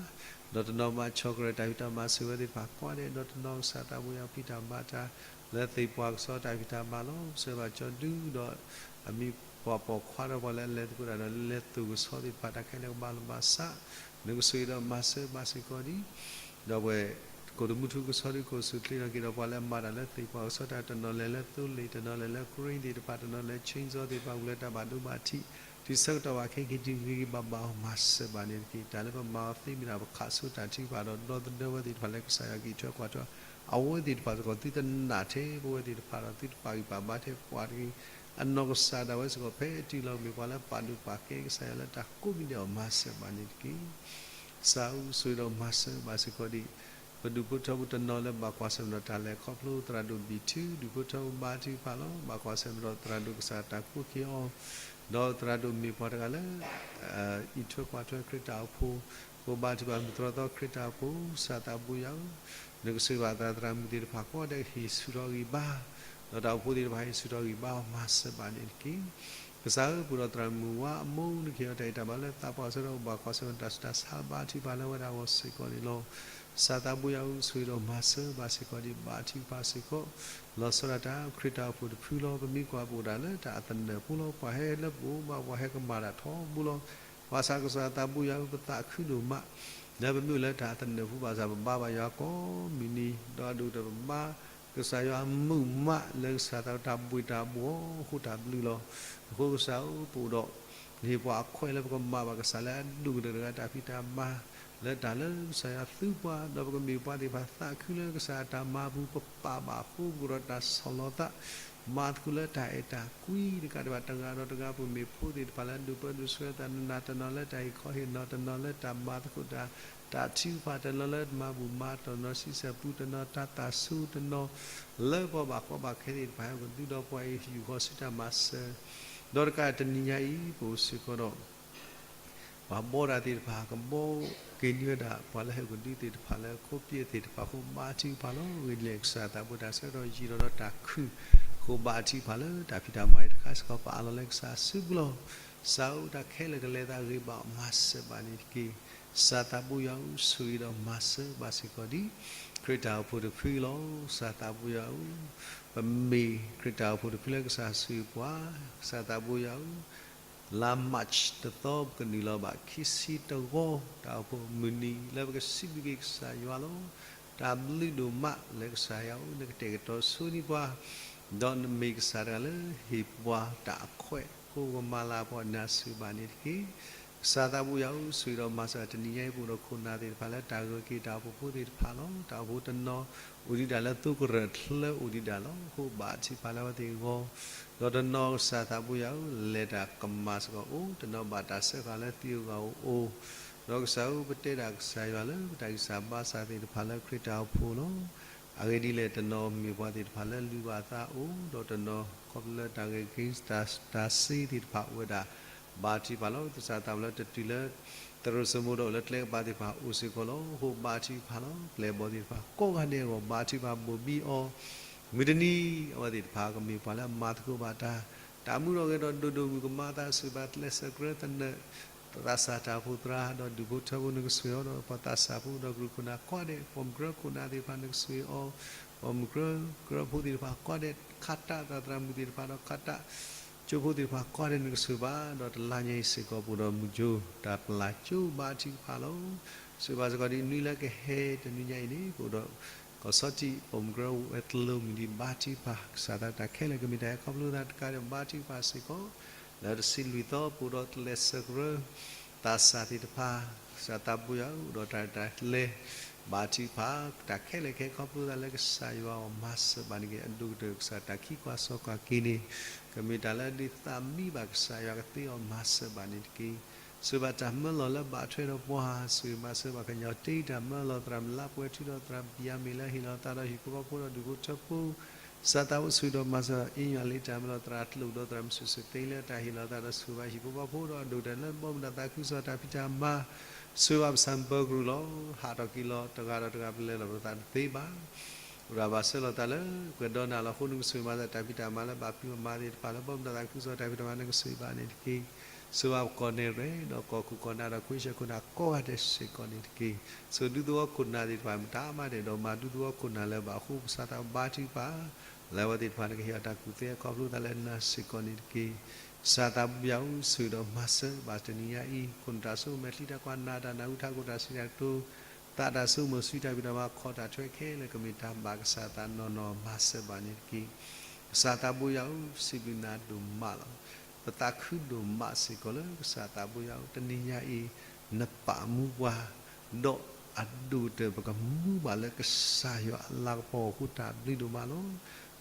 ဒီးတနီၤမၤဆီၣ်ကရၢၢ်တၢ်ဖံးတၢ်မၤဆိၣ်ဂ့ၤဝဲသ့ၣ်တဖၣ်ကိးဂၤဒဲး, ဒီးတနီၤကစၢ်သးဘိယွၤဖံးတၢ်မၤတၢ် လၢသ့ၣ်ပှၢ်ကစီၣ်တၢ်ဖံးတၢ်မၤလီၤ. ပဆၢဘၣ်ကၠီဒုဒီး အမံၤပှၢ်ပိာ်ခွါဒီးပှၤလၢအလဲၤသကိးတၢ်ဒီးလဲၤသိၣ်ကဆီသ့ၣ်တဖၣ် တၢ်ခဲလၢာ်ကဘၣ်လီၤဘၣ်စး, နကဆိၣ်ဂ့ၤဒီးမၤစၢၤဘၣ်စ့ၢ်ကီးဒံး ဒီးပဝဲ ကိၣ်တမူထူကဆီဒုကိၣ်စူၣ်ချ့ထီၣ်က့ၤဒီးပှၤလၢအမၤတၢ်လၢသ့ၣ်ပှၢ်ကစီၣ်တၢ် တနီၤလဲၤလၢသိလ့ၣ် တနီၤလဲၤလၢ crane သ့ၣ်တဖၣ် တနီၤလဲၤ chainsaw သ့ၣ်တဖၣ် ဝံၤလၢတၢ်ဘၣ်ဒိဘၣ်ထံး တုၤဆၢကတီၢ်ဘၣ်ခဲက့ၤတုၤဂ့ၤဂ့ၤဘၣ်ဘၣ်အီၤ မၤစၢၤဘၣ်န့ၣ်တက့ၢ်. တၢ်လၢပမၤအီၤသ့မ့ၢ်ဒၣ် ပခးဆိတၢ်ထုကဖၣ်ဒီးဒီသဒၢဝဲသ့ၣ်တဖၣ်လၢကစၢ်ယွၤ က့ၤထွဲကွၢ်ထွဲ အဝဲသ့ၣ်တဖၣ်စ့ၢ်ကီး သုတနာ်ထဲပဝဲသ့ၣ်တဖၣ်ဒီး သုတပာ်ဂံၢ်ပာ်ဘါထဲပှၤတဂ့ၤ. အနီၢ်ကစၢ်ဒၣ်ဝဲစ့ၢ်ကီး ဖဲတုၤလီၤကမ့ၢ်ပှၤလၢပာ်ဒိၣ်ပာ်ကဲကစၢ်ယွၤလၢတၢ်ကိးမံၤဒဲးအီၤ မၤစၢၤဘၣ်န့ၣ်တက့ၢ်. ကစၢ်ဧၢ ဆိၣ်ဂ့ၤဒီးမၤစၢၤဘၣ်စ့ၢ်ကီးဒံး ပဒူၣ်ဖိထၢဖိတနီၤလၢဘၣ်ကွၢ်ဆၢၣ်မဲာ်ဒီးတၢ်လဲၤခီဖျိသရၣ်ဒိၣ်ဘံၣ်ထု ဒူၣ်ဖိထၢဖိဘါထုကဖၣ်လီၤ. ဘၣ်ကွၢ်ဆၢၣ်မဲာ်ဒီးသရၣ်ဒိၣ်ကစၢ်တၢ်ကိးက့ၤအီၤ ဒီးသရၣ်ဒိၣ်မ့ၢ်ပှၤတဂၤလၢ အံးထွဲကွၢ်ထွဲခရံာ်တၢ်အိၣ်ဖှိၣ်, ဃိဘါထုကဖၣ်မုၢ်တြီသီခရံာ်တၢ်အိၣ်ဖှိၣ်, ကစၢ်သးဘိယွၤဧၢ, နကဆိၣ်ဂ့ၤဘၣ်သရၣ်သရၣ်မုၣ်သ့ၣ်တဖၣ်ကိးဂၤဒဲး ဟ့ၣ်ဆူၣ်ထီၣ်ဂံၢ်ဘါ, ဒီးတၢ်အိၣ်ဖှိၣ်သ့ၣ်တဖၣ်ဟ့ၣ်ဆူၣ်ထီၣ်ဂံၢ်ဘါအီၤ မၤစၢၤဘၣ်န့ၣ်တက့ၢ်. ကစၢ်ဧၢ, ပအိၣ်ဒီးသရၣ်မုၣ်ဝါအမိၢ် နကဟ့ၣ်အီၤတၢ်ဂံၢ်တၢ်ဘါလၢသးပှၢ်ဆၢဒီး ဘၣ်ကွၢ်ဆၢၣ်မဲာ်တၢ်ဆူးတၢ်ဆါ ဘါထုကဖၣ်လၢအဝဲဒၣ်အဂီၢ်စ့ၢ်ကီးန့ၣ်လီၤ. ကစၢ်သးဘိယွၤဧၢ, ဆိၣ်ဂ့ၤဒီးမၤစၢၤဘၣ်စ့ၢ်ကီးဒံး ဘါထုကဖၣ်စ့ၢ်ကီး, လီၤဆီဒၣ်တၢ် ခရံာ်တၢ်အိၣ်ဖှိၣ်တဖုလီၤ. ပမ့ၢ်ကွၢ်ပအိၣ်ဒၣ်လၢတၢ်အသနၢၣ်ဖိလီၤ. ပှၤဟဲလၢပအိၣ်ဘၣ် ပှၤဟဲကမၣ်တၢ်ထီဘိလီၤ. ဘၣ်ဆၣ်ကစၢ်သးဘိယွၤဧၢ, ပသးခုဒိၣ်မး လၢပမ့ၢ်အိၣ်လၢတၢ်အသနၢၣ်ဖိဘၣ်ဆၣ် ပဘါဘၣ်ယွၤကိးမုၢ်နံၤ, ဒီးအဒိၣ်ကတၢၢ်ပဘါ ကစၢ်ယွၤမုာ်မး လၢကစၢ်သးတၢ်ဘှ့ၣ်တၢ်ဘှီၣ်အဃိတၢ်ဘျုးလီၤ. အဃိကစၢ်ဧၢ, ပအိၣ်ဒီး နဟ့ၣ်ပှၤအခွဲးလၢပကမၤဘၣ်ကစၢ်လၢအဒိၣ်ကတၢၢ်တဂၤ တၢ်ဖံးတၢ်မၤ လၢတၢ်လၢကစၢ်ယွၤသူပှၤ, ဒီးပကမ့ၢ်ပှၤသ့ၣ်တဖၣ်သးခုလၢကစၢ်အတၢ်မၤပူၤ ပပာ်ဘၣ်အဃိ ပကအိၣ်ဒီးတၢ်ဆီၣ်လီၤသး မၤသကိးလၢတၢ်အဲၣ်တၢ်ကွံ တကးဒံးဘၣ်တဂၤဒီးတဂၤ ပမ့ၢ်ဖိသ့ၣ်တဖၣ်လၢဒိၣ်ပၢဒိၣ်ဆှၢသး တနီၤလၢတၢ်ဟ့ၣ်ခီဟ့ၣ်နီၤ, တနီၤလၢတၢ်မၤသကိးတၢ်, တၢ်ထုကဖၣ်, တနီၤလၢတၢ်မၤဘူၣ်မၤတီၢ်နီၤ ဆံဆဲၣ်ပူ, တနီၤတၢ်သၣ်ဆူ, တနီၤလၢပှၤဘၣ်ကီဘၣ်ခဲသ့ၣ်တဖၣ် ဟဲကဒုဒီးပှၤအံၤ ယူာ်ဃီၤဆူတၢ်မၤစၢၤ, ဒီးတကးတနံၤညါအံၤ ပအိၣ်စ့ၢ်ကီးဒီး ပှၤဘီတၢ်သ့ၣ်တဖၣ် ကဘီက့ၤန့ၢ်ဝဲဒၣ် ပှၤလၢဟဲကဒုသ့ၣ်တဖၣ်လၢခိးပၠ့ၣ်သ့ၣ်တဖၣ်အဃိ ဘါထုကဖၣ်လီၤ. ဂ့ၤဒ်လဲၣ်ကစၢ်သးဘိတၢ်ဆၢကတီၢ်ယံာ်ထီၣ်ဒီးတၢ်ခုၣ်အဃိ ဘါထုကဖၣ်လၢတၢ်ဖံးတၢ်မၤအံၤတခါစ့ၢ်ကီး ပအးလီၤလၢကစၢ်အစုပူၤလီၤ. ကစၢ်ဧၢ, တၢ်ခဲလၢာ်ကလဲၤသးဂ့ၤဘၣ်အီၤ မၤစၢၤဘၣ်န့ၣ်တက့ၢ်. ကစၢ်သးဘိယွၤဧၢ, ဆိၣ်ဂ့ၤဒီးမၤစၢၤဘၣ်စ့ၢ်ကီးဒံး ခရံာ်တၢ်အိၣ်ဖှိၣ်တဖုလီၤ. ကစၢ်သးဘိယွၤဧၢ, ပမ့ၢ်ခရံာ်တၢ်အိၣ်ဖှိၣ်တဖုလၢကစၢ်ဆိၣ်ဂ့ၤပှၤ, ကစၢ်သးဘိယွၤဧၢ, လါ March တသီ ပကနုာ်လီၤဘၣ်ခံဆံတဝီ တၢ်အိၣ်ဖှိၣ်မုၢ်နံၤလၢပကစံးဘျုးက့ၤကစၢ်ယွၤလီၤ. တၢ်ဘျုးဒိၣ်မးလၢကစၢ်ယွၤဧၢ, နကတဲာ်ကတီၤဆိန့ၢ်ပှၤ, ဒီးနမ့ၢ်ကစၢ်တဂၤလၢဟ့ၣ်ပှၤတၢ်အခွဲးအဃိ ပကမၤလၤကပီၤနၤစၢၤဘၣ်န့ၣ်တက့ၢ်. ကစၢ်သးဘိယွၤဧၢ, ဆိၣ်ဂ့ၤဒီးမၤစၢၤ တနံၤညါအံၤ ပအိၣ်ဒီးခိၣ်နၢ်သ့ၣ်တဖၣ်လၢတၢ်ဂၢၢ်က့ၤတၢ်အိၣ်ဖှိၣ်ဖိသ့ၣ်တဖၣ်လီၤ. တၢ်အိၣ်ဖှိၣ်တနီၤ အိၣ်ဒံးဒၣ်လၢသိကရၢၢ်ချၢအိၣ်ဒံးဒၣ်လီၤ. အဃိဘါထုကဖၣ်လၢအဝဲသ့ၣ်အဂီၢ်, ဒီးတနီၤကစၢ်သးဘိယွၤဧၢ, လဲၤတၢ်ကမၣ်စ့ၢ်ကီးအိၣ်, တနီၤဘၣ်တၢ်စၢဃာ်လၢသံဂၤအိၣ်အိၣ်, ဒီးကစၢ်ဧၢ, ပတဲဒၣ်ကစၢ်ယွၤလၢပတၢ်ဂံၢ်စၢ်ဘါစၢ်သ့ၣ်တဖၣ်လၢခရံာ်တၢ်အိၣ်ဖှိၣ်လီၤ. အဂ့ၢ်ဒ်လဲၣ် တနီၤမ့ၢ်ပှၤသ့ၣ်တဖၣ်လၢလုၢ်ဘၣ်အသးအိၣ်, ဒီးတနီၤခီဖျိလၢတၢ်ဂဲၤက့ၤတၢ်စ့သ့ၣ်တဖၣ်အိၣ်ဝဲဒၣ်, ဘါထုကဖၣ်လီၤ. ကစၢ်သးဘိလၢတတုၤလၢ သရိာ်စိမိၤဒီးအိၣ်လၢကျဲကပၤသ့ၣ်တဖၣ်အိၣ်စ့ၢ်ကီးလီၤ. အဃိဘါထုကဖၣ်လီၤ. ပျဲၢ်ဘီၣ်သ့ၣ်တဖၣ်ကိးဂၤဒဲးအဂီၢ် ဘါထုကဖၣ်ဘိၣ်ဘံအီၤ, မုၢ်တနံၤ အဝဲသ့ၣ်တဖၣ်ကမ့ၢ်ပှၤလၢအမၤသကိးဘၣ်တၢ်, တၢ်မူထီၣ်ဂဲၤထီၣ်ဒိၣ်ဒိၣ်မုၢ်ကမၤသးစၢၤဘၣ် ကျဲးစၢးကရၢသနၢၣ် သးစၢ်တၢ်အိၣ်ဖှိၣ်သရၣ် ဒီးဒူၣ်ဖိထၢဖိ နကဆိၣ်ဂ့ၤအီၤဒီးပှၤသးစၢ်ဖိ ဒီးကရူၢ်ခိၣ်နၢ်ကိးဂၤဒဲး, ပိာ်မုၣ်ကရၢခိၣ်နၢ်သ့ၣ်တဖၣ် နကဆိၣ်ဂ့ၤအီၤ, ပိာ်မုၣ်ကရၢ ကရၢဖိသ့ၣ်တဖၣ်ကိးဂၤဒဲး, ခးတၢ်သရၣ်မုၣ်သ့ၣ်တဖၣ်ဒီး ခးတၢ်ကၠိဖိသ့ၣ်တဖၣ်ကိးဂၤဒဲး နကဆိၣ်ဂ့ၤဘၣ်, ဒီးတလါညါအံၤစ့ၢ်ကီး ပအိၣ်ဒီးမုၢ်ကၠိတၢ်ပျၢ်ကၠိ ဘါထုကဖၣ်လီၤ. ဆိၣ်ဂ့ၤဘၣ်စ့ၢ်ကီးဒ်နွံလၢကဟဲတနွံညါအံၤန့ၣ် ပအိၣ်ဒီး ကီၢ်ဆီထံး ပိာ်မုၣ်ကရၢဝဲၤကျိၤမုၢ်နံၤ ဘါထုကဖၣ်, ကစၢ်သးတၢ်ခဲလၢာ်ကမ့ၢ်တၢ်ဟဲခီဖျိသးတကးဒီး ဘါထုကဖၣ်စ့ၢ်ကီး, လၢတဆံလွံၢ်သီ ပအိၣ်ဒီးကျဲးစၢးကရၢ သးစၢ်သ့ၣ်တဖၣ်, ကစၢ်သးဘိယွၤဧၢ, အိၣ်ဒီးတၢ်ရဲၣ်တၢ်ကျဲၤ ဘါထုကဖၣ်, တၢ်ခဲလၢာ်ကဟဲခီဖျိသးလၢကစၢ်ယွၤအဂီၢ် မၤစၢၤဘၣ်န့ၣ်တက့ၢ်. အဒိၣ်ကတၢၢ်ကစၢ်တၢ်ခံကွၢ်စီကွၢ်က့ၤန့ၣ် ကမ့ၢ်တၢ်လၢအဒုးသးမံဘၣ်ကစၢ်ယွၤကသ့အီၤ မၤစၢၤဘၣ်န့ၣ်တက့ၢ်. ဆိၣ်ဂ့ၤဘၣ်တၢ်မၢလီၤလၢဘၣ်ထွဲဒီးပှၤ, ဆိၣ်ဂ့ၤမၤစၢၤဘၣ်ကညီတ့တၢ်မၢလီၤသရၣ်မုၣ်လါပှဲၤထူဒီးသရၣ်ဘံယၤမ့ၢ်လၢဟ့ၣ်လီၤသးဒီးဟံၣ်ဖိဃီဖိဒီးဒူၣ်ဖိထၢဖိ, စးသးဖိဆိၣ်ဂ့ၤဒီးမၤစၢၤအ့ၣ်ယွၤလံတၢ်မၢလီၤသရၣ်ကျိၣ်ဒီးသရၣ်မုၣ်စူၣ်စူၣ်သ့လၢတၢ်ဟ့ၣ်လီၤသးဒီးဆိၣ်ဂ့ၤဘၣ်ဟံၣ်ဖိဃီဖိဒီးအဒိၣ်တၢ်လၢဘီမုၢ်ဒီးသးခုကစီၣ်တၢ်ဖံးတၢ်မၤ, ဆိၣ်ဂ့ၤဘၣ်ပဆၣ်ပၢကရူၢ်လီၤ. ဟးထီၣ်က့ၤလီၤတဂၤဒီးတဂၤပလဲၤလီၤပသးတသ့ဘၣ်. အိၣ်ဒၣ်ဘၣ်ဆၢလီၤသးလၢပှဲၤဒီနၤလီၤအဃိ နကဆိၣ်ဂ့ၤမၤစၢၤတၢ်ဖံးတၢ်မၤလၢဘၣ်ဖံးဘၣ်မၤသ့ၣ်တဖၣ်လၢဘီမုၢ်ဒီးသးခုကစီၣ်တၢ်ဖံးတၢ်မၤ နကဆိၣ်ဂ့ၤဘၣ်န့ၣ်တက့ၢ်. ဆိၣ်ဂ့ၤဘၣ်ကီၢ်နဲၣ်ရွဲၣ်ဒီးကီၢ်ခိၣ်ကီၢ်နၢ်ဒီးခွံဆၢခိၣ်နၢ်ကိးဂၤဒဲးစ့ၢ်ကီးန့ၣ်တက့ၢ်. ဆိၣ်ဒူသဝီခိၣ်နၢ်သ့ၣ်တဖၣ်မတၤမးဒဲးဒီးမၤဒူသဝီခိၣ်နၢ်လၢဘၣ်အဃိ ကစၢ်သးဘါထုကဖၣ် လၢအဝဲသ့ၣ်တဖၣ်နကဟ့ၣ်အီၤတၢ်ကူၣ်သ့အခီဖျိသးလၢနၤစ့ၢ်ကီးန့ၣ်တက့ၢ်. ကစၢ်သးဘိယွၤဧၢ, ဆိၣ်ဂ့ၤဒီးမၤစၢၤဘၣ်တနံၤညါအံၤ ခိၣ်နၢ်တၢ်ဆိကမိၣ်မဲာ်ချံတၢ်ကွၢ် နၢ်တၢ်နၢ်ဟူထးခိၣ်တၢ်စံးတၢ်ကတိၤ, သးတၢ်ဆိကမိၣ်ဆူတၢ်ဖံးတၢ်မၤ ခီၣ်တၢ်ထွဲခဲလၢာ် ကမ့ၢ်တၢ်ဘၣ်ကစၢ်သးနီၢ်နီၢ် မၤစၢၤဘၣ်န့ၣ်တက့ၢ်. ကစၢ်သးဘိယွၤဧၢ, စံးဘျုးနၤဒိၣ်မးလီၤ. ပသးခုဒိၣ်မးစ့ၢ်ကီးလၢကစၢ်သးဘိယွၤဧၢ, တနံၤညါအံၤ နပာ်မူပှၤ ဒီးအဒိၣ်တၢ်ပကမူဘၣ်လၢကစၢ်ယွၤအလၤကပီၤအဃိ တၢ်ဘျုးဒိၣ်မးလီၤ.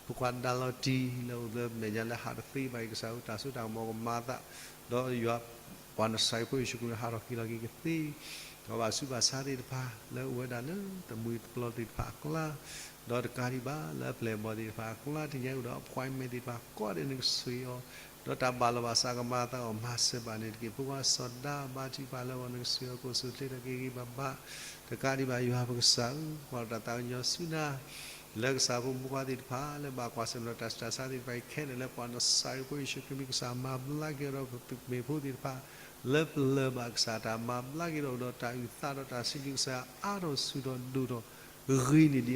ပကွၢ်ဒါလီၤတံၢ်လၢအိၣ်လၢမဲာ်ညါလၢဟးတသ့ဘၣ်အံၤ ကစၢ်ဧၢ တၢ်စိတၢ်ကမီၤကမၤသး, ဒီးယွၤပှၤနစၤရ့းဖိယ့ၣ်ၡူးခရံာ်ဟးထီၣ်က့ၤလီၤက့ၤကသ့, ဒီးဘၣ်ဆူးဘၣ်ဆါသ့ၣ်တဖၣ်လၢအိၣ်ဝဲဒၣ်လၢသမူသပျီသ့ၣ်တဖၣ်အကျါ, ဒီးတကးဒံးဘၣ်လၢအပျဲၢ်အဘီၣ်သ့ၣ်တဖၣ်အကျါ တနံၤညါအံၤဒီး appointment သ့ၣ်တဖၣ်ကိးဂၤဒဲးနကဆိၣ်ဂ့ၤအီၤ, ဒီးတၢ်ဘၣ်လီၤဘၣ်စးကမၤသးအီၤ မၤစၢၤဘၣ်န့ၣ်တက့ၢ်. ဖိခွါစီၤဒၤဘါထုကဖၣ်လၢအဂီၢ် နကဆိၣ်ဂ့ၤအီၤ ကအိၣ်ဆူၣ်အိၣ်ချ့ထီၣ်က့ၤဂ့ၤဂ့ၤဘၣ်ဘၣ်, တကးဒံးဘၣ်ယွၤပကစၢ်ဧၢ, ကွၢ်တၢ်သးကညီၤဆူနၤ လၢကစၢ်ဖိမူခွါသ့ၣ်တဖၣ်လၢဘၣ်ကွၢ်ဆၢၣ်မဲာ်ဒီးတၢ်ဆူးတၢ်ဆါသ့ၣ်တဖၣ်အံၤခဲလၢာ်လၢပှၤနစၤရ့းဖိယ့ၣ်ၡူးခရံာ်မ့ၢ်ကစၢ်မၤဘျါက့ၤအီၤဒီးပမ့ၢ်ဖိသ့ၣ်တဖၣ် လၢပလၢၢ်ဘၣ်ကစၢ်တၢ်မၤဘျါက့ၤဒီးအိၣ်ဒီးတၢ်အုၣ်သးဒီးတၢ်စံးဘျုးကစၢ် အါထီၣ်ဆူၣ်ထီၣ်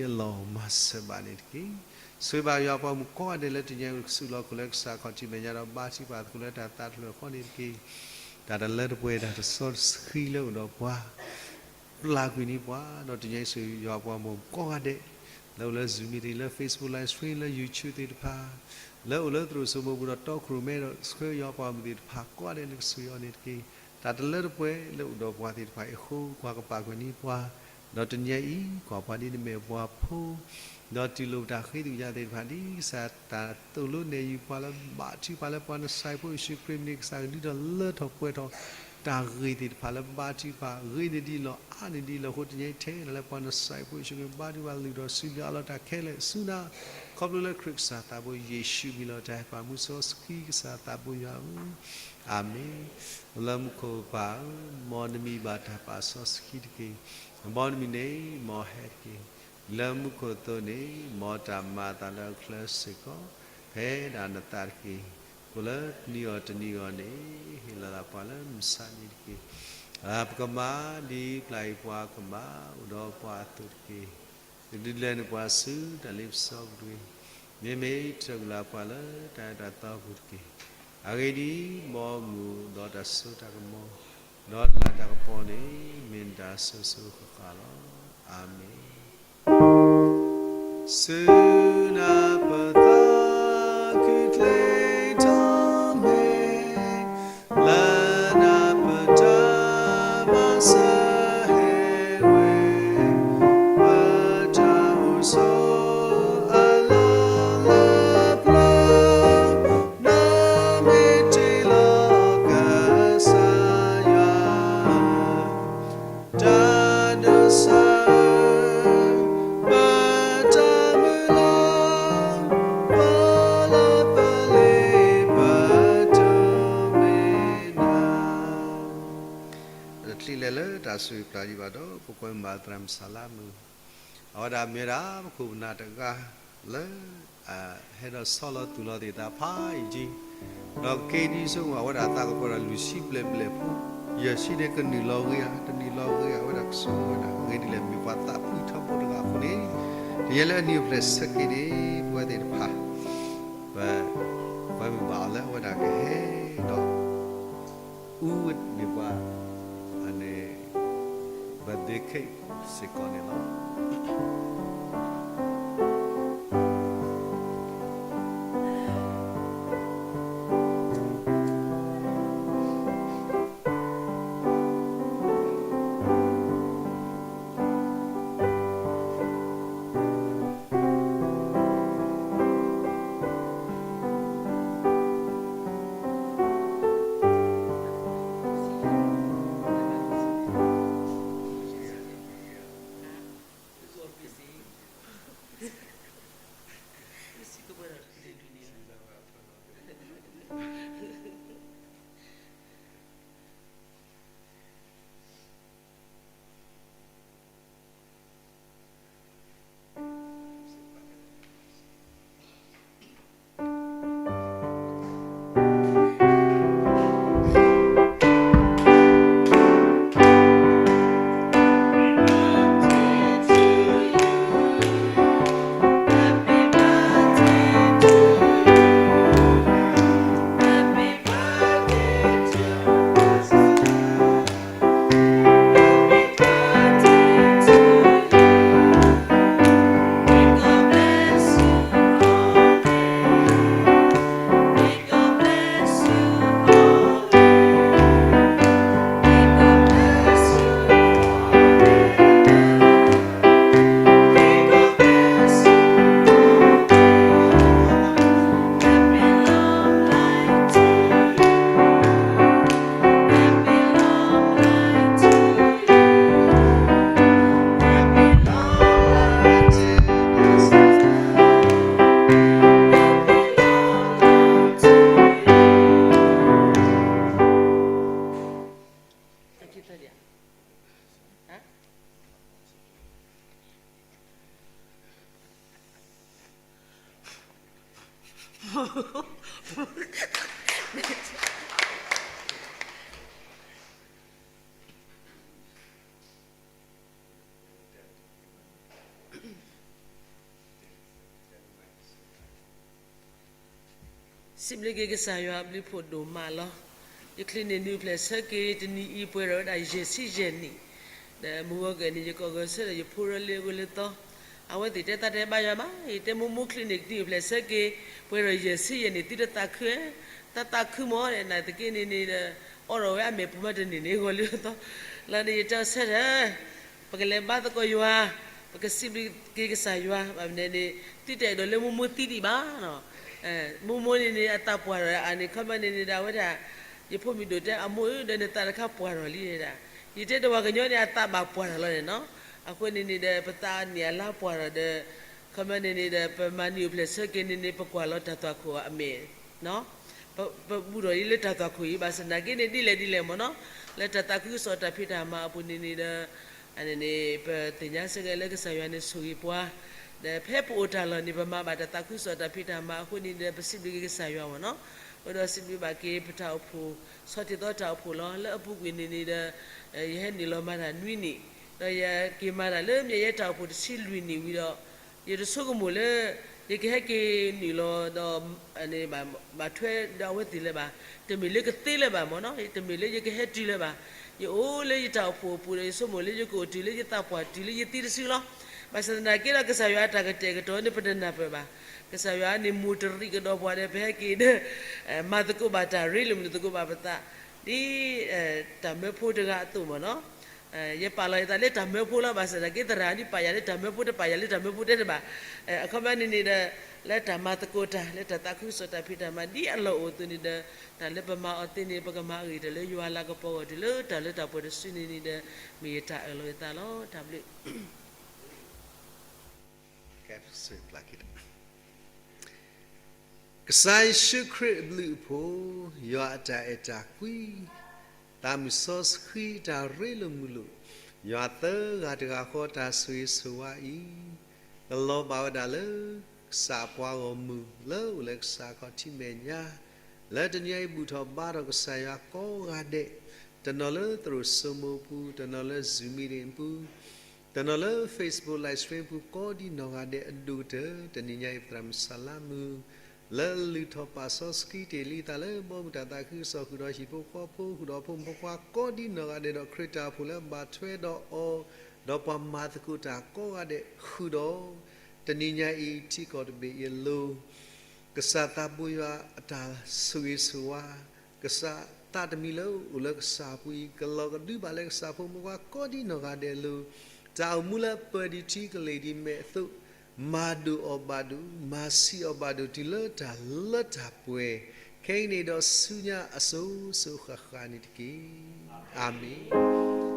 ဒိၣ်ထီၣ်ဂ့ၤန့ၢ်ဒံးအလီၢ် မၤစၢၤဘၣ်န့ၣ်တက့ၢ်. ဆိၣ်ဂ့ၤဘၣ်ယွၤပှၤမုၣ်ကိးဂၤဒဲးလၢတနံၤညါအံၤ ကစူးလီၤခိၣ်လၢကစၢ်ခီၣ်ထံးမဲာ်ညါဒီးဘါထုကဖၣ်သကိးလၢတၢ်သးတဖျၢၣ်ဃီန့ၣ်တက့ၢ်. တၢ်တလၢတပှဲၤတၢ်တစီတဆှံလၢအိၣ်ဒီးပှၤ ပျၢ်ကွံာ်န့ၢ်ပှၤ ဒီးတနံၤညါအံၤဆိၣ်ဂ့ၤယွၤပှၤမုၣ်ကိးဂၤဒဲး လၢအိၣ်လၢ Zoom meeting လၢ Facebook live stream လၢ YouTube သ့ၣ်တဖၣ် လၢအိၣ်လၢသရိာ်စိမိၤပူၤဒီးတီခိၣ်ရိၣ်မဲဒီးဆှၢယွၤပှၤမုၣ်သ့ၣ်တဖၣ်ကိးဂၤဒဲးနကဆိၣ်ဂ့ၤအီၤန့ၣ်တက့ၢ်. တၢ်တလၢတပှဲၤလၢအိၣ်ဒီးပှၤသ့ၣ်တဖၣ်အံၤအဃိ ကွၢ်ကပာ်ကွံာ်န့ၢ်ပှၤ ဒီးတနံၤညါအံၤ ကွၢ်ပှၤဒ်နမ့ၢ်ပှၤဖိ ဒီးတူၢ်လိာ်ပတၢ်ဃ့သကွံာ်ညါသ့ၣ်တဖၣ် ဒ်ကစၢ်တၢ်သိၣ်လိနဲၣ်ယုာ်ပှၤလၢဘါထုကဖၣ်လၢပှၤနစၤရ့းဖိယ့ၣ်ၡူးခရံာ်မ့ၢ်ကစၢ်ကဒုးထီၣ်လၢထီၣ်ပှဲၤထီၣ် တၢ်ဂ့ၢ်သ့ၣ်တဖၣ်လၢဘါထုကဖၣ် ဂ့ၤန့ၢ်ဒံးလီၢ်အါန့ၢ်ဒံးလီၢ်အဃိ တနံၤအံၤထဲဒၣ်လၢပှၤနစၤရ့းဖိယ့ၣ်ၡူးခရံာ်ဘါထုကဖၣ်လုၢ်ထီၣ်စုလၢအလီၤတၢ်ခဲလၢာ်ဆူနၤ ခီဖျိလၢခရံာ်ကစၢ်သးဘိယ့ၣ်ၡူးမံၤလီၤတၢ်ဟဲပာ်မူစီဆှံကစၢ်သးဘိယွၤဧၢ အၤမ့ၣ်. လၢမူခိၣ်ပၢ်ဧၢ, မ်နမံၤဘၣ်တၢ်ပာ်စီဆှံတက့ၢ်. မ်နမံၤန့ၣ် မ်ဟဲတက့ၢ်. လၢမူခိၣ်အသိးန့ၣ် မ်တၢ်မၤအသးလၢအချၢစ့ၢ်ကီး ဖဲဒၣ်နသးတက့ၢ်. အိၣ်လၢတနံၤအီၤတနံၤအီၤန့ၣ် ဟ့ၣ်လီၤသးပှၤလၢမုၢ်ဆါနံၤတက့ၢ်. ပကမၤဒ်ပျၢ်ယွၤပှၤကမၤ အိၣ်ဒီးပှၤအသိးတက့ၢ်. ကဒုးလဲၤနုာ်ပှၤဆူတၢ်လ့ပစီကဒွံ, မ့မ့ၢ်တၢ်အုၣ်လၢပှၤလၢတၢ်အဲၣ်တၢ်သီပူၤတက့ၢ်. အဂ့ၢ်ဒ်အံၤ, မ်မုာ်ဒီးတၢ်စိတၢ်ကမီၤ, ဒီးတၢ်လၤတၢ်ကပီၤန့ၣ် မ့ၢ်နတၢ်အစိၤစိၤဃၣ်ဃၣ်လီၤ. အၤမ့ၣ်. ဆူနၢ်ပၢၢ်သးခုချ့ထီၣ်မဲာ်, လၢနၢ်ပၢၢ်တၢ်မၤစၢၤဟဲဝဲ, ပတၢ်အိၣ်ဆိးအလီၢ်လၢပျၢၤ, နမ့ၢ်တ့လီၤကစၢ်ယွၤ တၢ်ဒိးစၢၤ, ပတၢ်မုၢ်လၢ်, ပလၢပလ့ပတိၢ်မ့ၢ်နၤ. တချုးလဲၤလၢတၢ်ဆိၣ်ဂ့ၤပျၢ်ယွၤဘၣ်ဒီး ပကွဲမုာ်ဘၣ်သရၣ်မုၣ်စၤလါမုၣ် အဝဲဒၣ်မ့ၢ်ဝဲဒၣ်ပခိၣ်ပနၢ်တဂၤလၢ ဟဲဒီးဆီလီၤသူၣ်လီၤသ့ၣ်သးဖးယံာ်, ဒီးက့ၤဒ်ဆိကမိၣ်အဝဲဒၣ်သးကပီၤဒီးလွံၢ်ဆံဘျဲၣ်ဘျဲၣ်ဖိ, ယဲၢ်ဆံန့ၣ်ကနုာ်လီၤဂ့ၤဧါ, တနုာ်လီၤဂ့ၤဧါ, အဝဲဒၣ်ကဆိကမိၣ်ဝဲဒၣ် ဂ့ၤဒ်လဲၣ်မ့ၢ်ပှၤသးဖှံထီဘိတဂၤအဃိန့ၣ်, တနံၤညါလၢအနံၤအိၣ်ဖျဲၣ်ဆၢက့ၤန့ၣ် ပဝဲသ့ၣ်တဖၣ် ပကွဲမုာ်ဘၣ်အီၤလၢအဝဲဒၣ်ကဟဲဒီး အူဝဲန့ၢ်ပှၤ အန့ၣ် birthday cake စ့ၢ်ကီးန့ၣ်လီၤ. စံးကပၢဒီးတကလုာ်ဒုးန့ၣ် စံးဘျုးက့ၤကစၢ်ယွၤအဘျုးဖှိၣ်ဒိၣ်မးလီၤ. ယချံးန့ၣ်နံၣ်အိၣ်ဖျဲၣ်ဆၢက့ၤ တနံၤအံၤပှဲၤထီၣ်ဝဲဒၣ်ယဲၢ်ဆံယဲၢ်နံၣ်, ဒီးမုၢ်ဂီၤကဲၤန့ၣ် ယကီၢ်ဂီၤဆၢဒီးယဖိရလ့အဂီၢ်လၢသီ, အဝဲသ့ၣ်တဲသးတဲဘါယွၤမး, ယတဲမိၢ်မိၢ်ချံးန့ၣ်နံၣ်အိၣ်ဖျဲၣ်ဆၢက့ၤ ပှဲၤထီၣ်ယဲၢ်ဆံယဲၢ်နံၣ် သုတသးခုဧါ, တၢ်သးခုမး နာ်သက့န့ၣ်န့ၣ်ဒီး အိးထီၣ်ဝဲအမဲာ်ပူၤမးတန့ၢ်န့ၣ်အဂီၢ်လၢသီ, လၢန့ၣ်ယတဲအီၤဆၢထၢၣ် ပကလဲၤဘါသကိးယွၤ, ပကစံးဘျုးက့ၤကစၢ်ယွၤ, ဘၣ်မနုၤန့ၣ် သုတအဲၣ်ဒိးလၢမိၢ်မိၢ်သံဒံးဘၣ်, မိၢ်မိၢ်န့ၣ်န့ၣ် အသးပှၢ်ထီၣ်အါန့ၣ် ခီမီန့ၣ်န့ၣ်ဒီးအဝဲဒၣ် ယဖိမုၣ်ဒိၣ်တဲအမိၢ်ဧၢ ဒီးနသးတခါပှၢ်ထီၣ်လံဒၣ်, ယတဲတဝၤကညီန့ၣ် အသးဘၣ်ပှၢ်ထီၣ်လီၤန့ၣ်နီၤ, အဃိန့ၣ်န့ၣ်ဒီး ပသးန့ၣ်အလါပှၢ်ထီၣ်ဒီး ခီမီန့ၣ်န့ၣ်ဒီး ပမၤနံၣ်အိၣ်ဖျဲၣ်ဆၢက့ၤန့ၣ်န့ၣ် ပကွၢ်လီၤတၢ်သွၣ်ခိၣ်အမဲာ် ပဘူးထီၣ်အံၤလၢတၢ်သွၣ်ခိၣ်အံၤ ဘၣ်ဆၣ်သနာ်က့န့ၣ် ဒ်လဲၣ်ဒ်လဲၣ်မ့ၢ်နီၤ, လၢတၢ်သးခုကစီၣ်တၢ်ဖံးတၢ်မၤအပူၤန့ၣ်န့ၣ်ဒီး အန့ၣ်န့ၣ် ပသ့ၣ်ညါစ့ၢ်ကီးလၢကစၢ်ယွၤန့ၣ်ဆိၣ်ဂ့ၤပှၤ, ဒီးဖဲပအိၣ်တၢ်လီၢ်န့ၣ် ပမၤဘၣ်တၢ်သးခုကစီၣ်တၢ်ဖံးတၢ်မၤအဃိန့ၣ်ဒီး ပစံးဘျုးက့ၤကစၢ်ယွၤမ့ၢ်နီၤ, အဃိဒီးစံးဘျုးဘၣ်က့ၤပတၢ်အိၣ်ဖှိၣ် ဆီၣ်တံၢ်သီတၢ်အိၣ်ဖှိၣ်လီၤ. လၢအပူၤကွံာ်န့ၣ်န့ၣ်ဒီး ယဟဲနုာ်လီၤမၤတၢ်နွံနံၣ်, ဒီးယက့ၤမၤတၢ်လၢမ့ၢ်ယဲတၢ်အိၣ်ဖှိၣ်တဆံလွံၢ်နံၣ်ဝံၤဒီး ယတဆိကမိၣ်လၢ ယကဟဲက့ၤနုာ်လီၤဒီး ဘၣ်ထွဲဒီးအဝဲသ့ၣ်လၢၤဘၣ်, တမ့ၢ်လၢကသ့လၢၤဘၣ်မ့ၢ်နီၤ, တမ့ၢ်လၢယကဟဲတုၤလၢၤဘၣ်, ယအိၣ်လၢယတၢ်အိၣ်ဖှိၣ်အပူၤဒီး ယဆိကမိၣ်လၢယကအိၣ်တုၤလၢယသးပှၢ်တုၤလၢယသံတစုလီၤ. ဘၣ်ဆၣ်သနာ်က့ဒီး ကစၢ်ယွၤအတၢ်ကတဲာ်ကတီၤန့ၣ် ပတနၢ်ပၢၢ်ဘၣ်. ကစၢ်ယွၤန့ၣ်မိၢ်တရံးကဒီးပှၤဒီး ပဟဲက့ၤဒီး မၤသကိးဘၣ်တၢ်ရ့လိာ်မုာ်သကိးဘၣ်ပသး ဒ်တၢ်မၢဖိတဂၤအသိးမ့ၢ်နီၤ, ယပာ်လီၤယသးလၢတၢ်မၢဖိလီၤ. ဘၣ်ဆၣ်သနာ်က့သရၣ်ဒ်ပာ်ယၤလၢတၢ်မၢဖိ တပာ်ယၤလၢတၢ်မၢဖိတဲတဘၣ်. အခီပညီန့ၣ်န့ၣ်ဒီး လၢတၢ်မၤသကိးတၢ် လၢတၢ်သးခုကစီၣ်တၢ်ဖံးတၢ်မၤဒ်အလီၢ်အိၣ်အသိးန့ၣ်ဒီး တၢ်လၢပမၤအီၤသ့န့ၣ် ပကမၤအဂ့ၢ်တၢ်လၢယွၤလၤကပီၤအဂီၢ် တုၤလၢတၢ်လၢတၢ်ပှဲၤတစုန့ၣ်န့ၣ်ဒီး မ့ၢ်ယတၢ်အၢၣ်လီၤယသးလီၤ. တၢ်ဘျုး ကစၢ်ယ့ၣ်ၡူးခရံာ်အဘျုးအဖှိၣ်, ယွၤအတၢ်အဲၣ်တၢ်ကွံ, သးမုၢ်စီဆှံတၢ်ရ့လိာ်မုာ်လိာ်, ယွၤသၢဂၤတဂၤဃီတၢ်ဆိၣ်ဂ့ၤဆိၣ်ဝါအံၤ, ကလီၤဘၣ်ဝဲဒၣ်လၢ ကစၢ်အပှၤဂီၢ်မုၢ်လၢအိၣ်လၢကစၢ်အခီၣ်ထံးမဲာ်ညါ, လၢတနံၤအံၤဘူၣ်ထီၣ်ဘါထီၣ်ကစၢ်ယွၤကိးဂၤဒဲး, တနီၤလၢသရိာ်စိမိၤအပူၤ, တနီၤလၢ Zoom meeting အပူၤ တနီၤလၢ Facebook live stream ပူၤ ကိးဒံနီၢ်ဂၤဒဲးအဒိၣ်ကတၢၢ် တနံၤညါအံၤ ပသရၣ်မုၣ်စၤလါမုၣ် လၢအလုၢ်ထီၣ်ပာ်စီဆှံတ့ၢ်လံအသးလၢ ဘီမုၢ်တၢ်သးခုကစီၣ် ဃုာ်ဒီးဟံၣ်ဖိဃီဖိ ဃုာ်ဒီးဖိမုၣ်ဖိခွါ ကိးဒံနီၢ်ဂၤဒဲးဒီး ခရံာ်တၢ်အိၣ်ဖှိၣ်လၢအဘၣ်ထွဲဒီးအီၤ ဒီးပှၤမၤသကိးတၢ်ကိးဂၤဒဲး ဃုာ်ဒီး တနံၤညါအံၤ ထံကီၢ်တဘ့ၣ်အံၤအလိၤ ကစၢ်သးဘိယွၤအတၢ်ဆိၣ်ဂ့ၤဆိၣ်ဝါ, ကစၢ်သးတမံၤလၢအိၣ်လၢကစၢ်အပူၤအံၤ ကလီၤကဒုဘၣ်လၢကစၢ်ဖိမုၣ်ဖိခွါကိးဒံနီၢ်ဂၤဒဲးအလိၤ, တၢ်အိၣ်မူလၢအပၢၢ်ဒံးထံကလ့ၢ်ဒံးမဲာ်အသိး, မၤဒိၣ်အီၤဘၣ်ဒိၣ်, မၤဆံးအီၤဘၣ်ဒိၣ် တုၤလၢတၢ်လၢတၢ်ပှဲၤ, ခဲအံၤန့ၣ်ဒီးဆူညါအစိၤစိၤဃၣ်ဃၣ်န့ၣ်တက့ၢ်. အၤမ့ၣ်.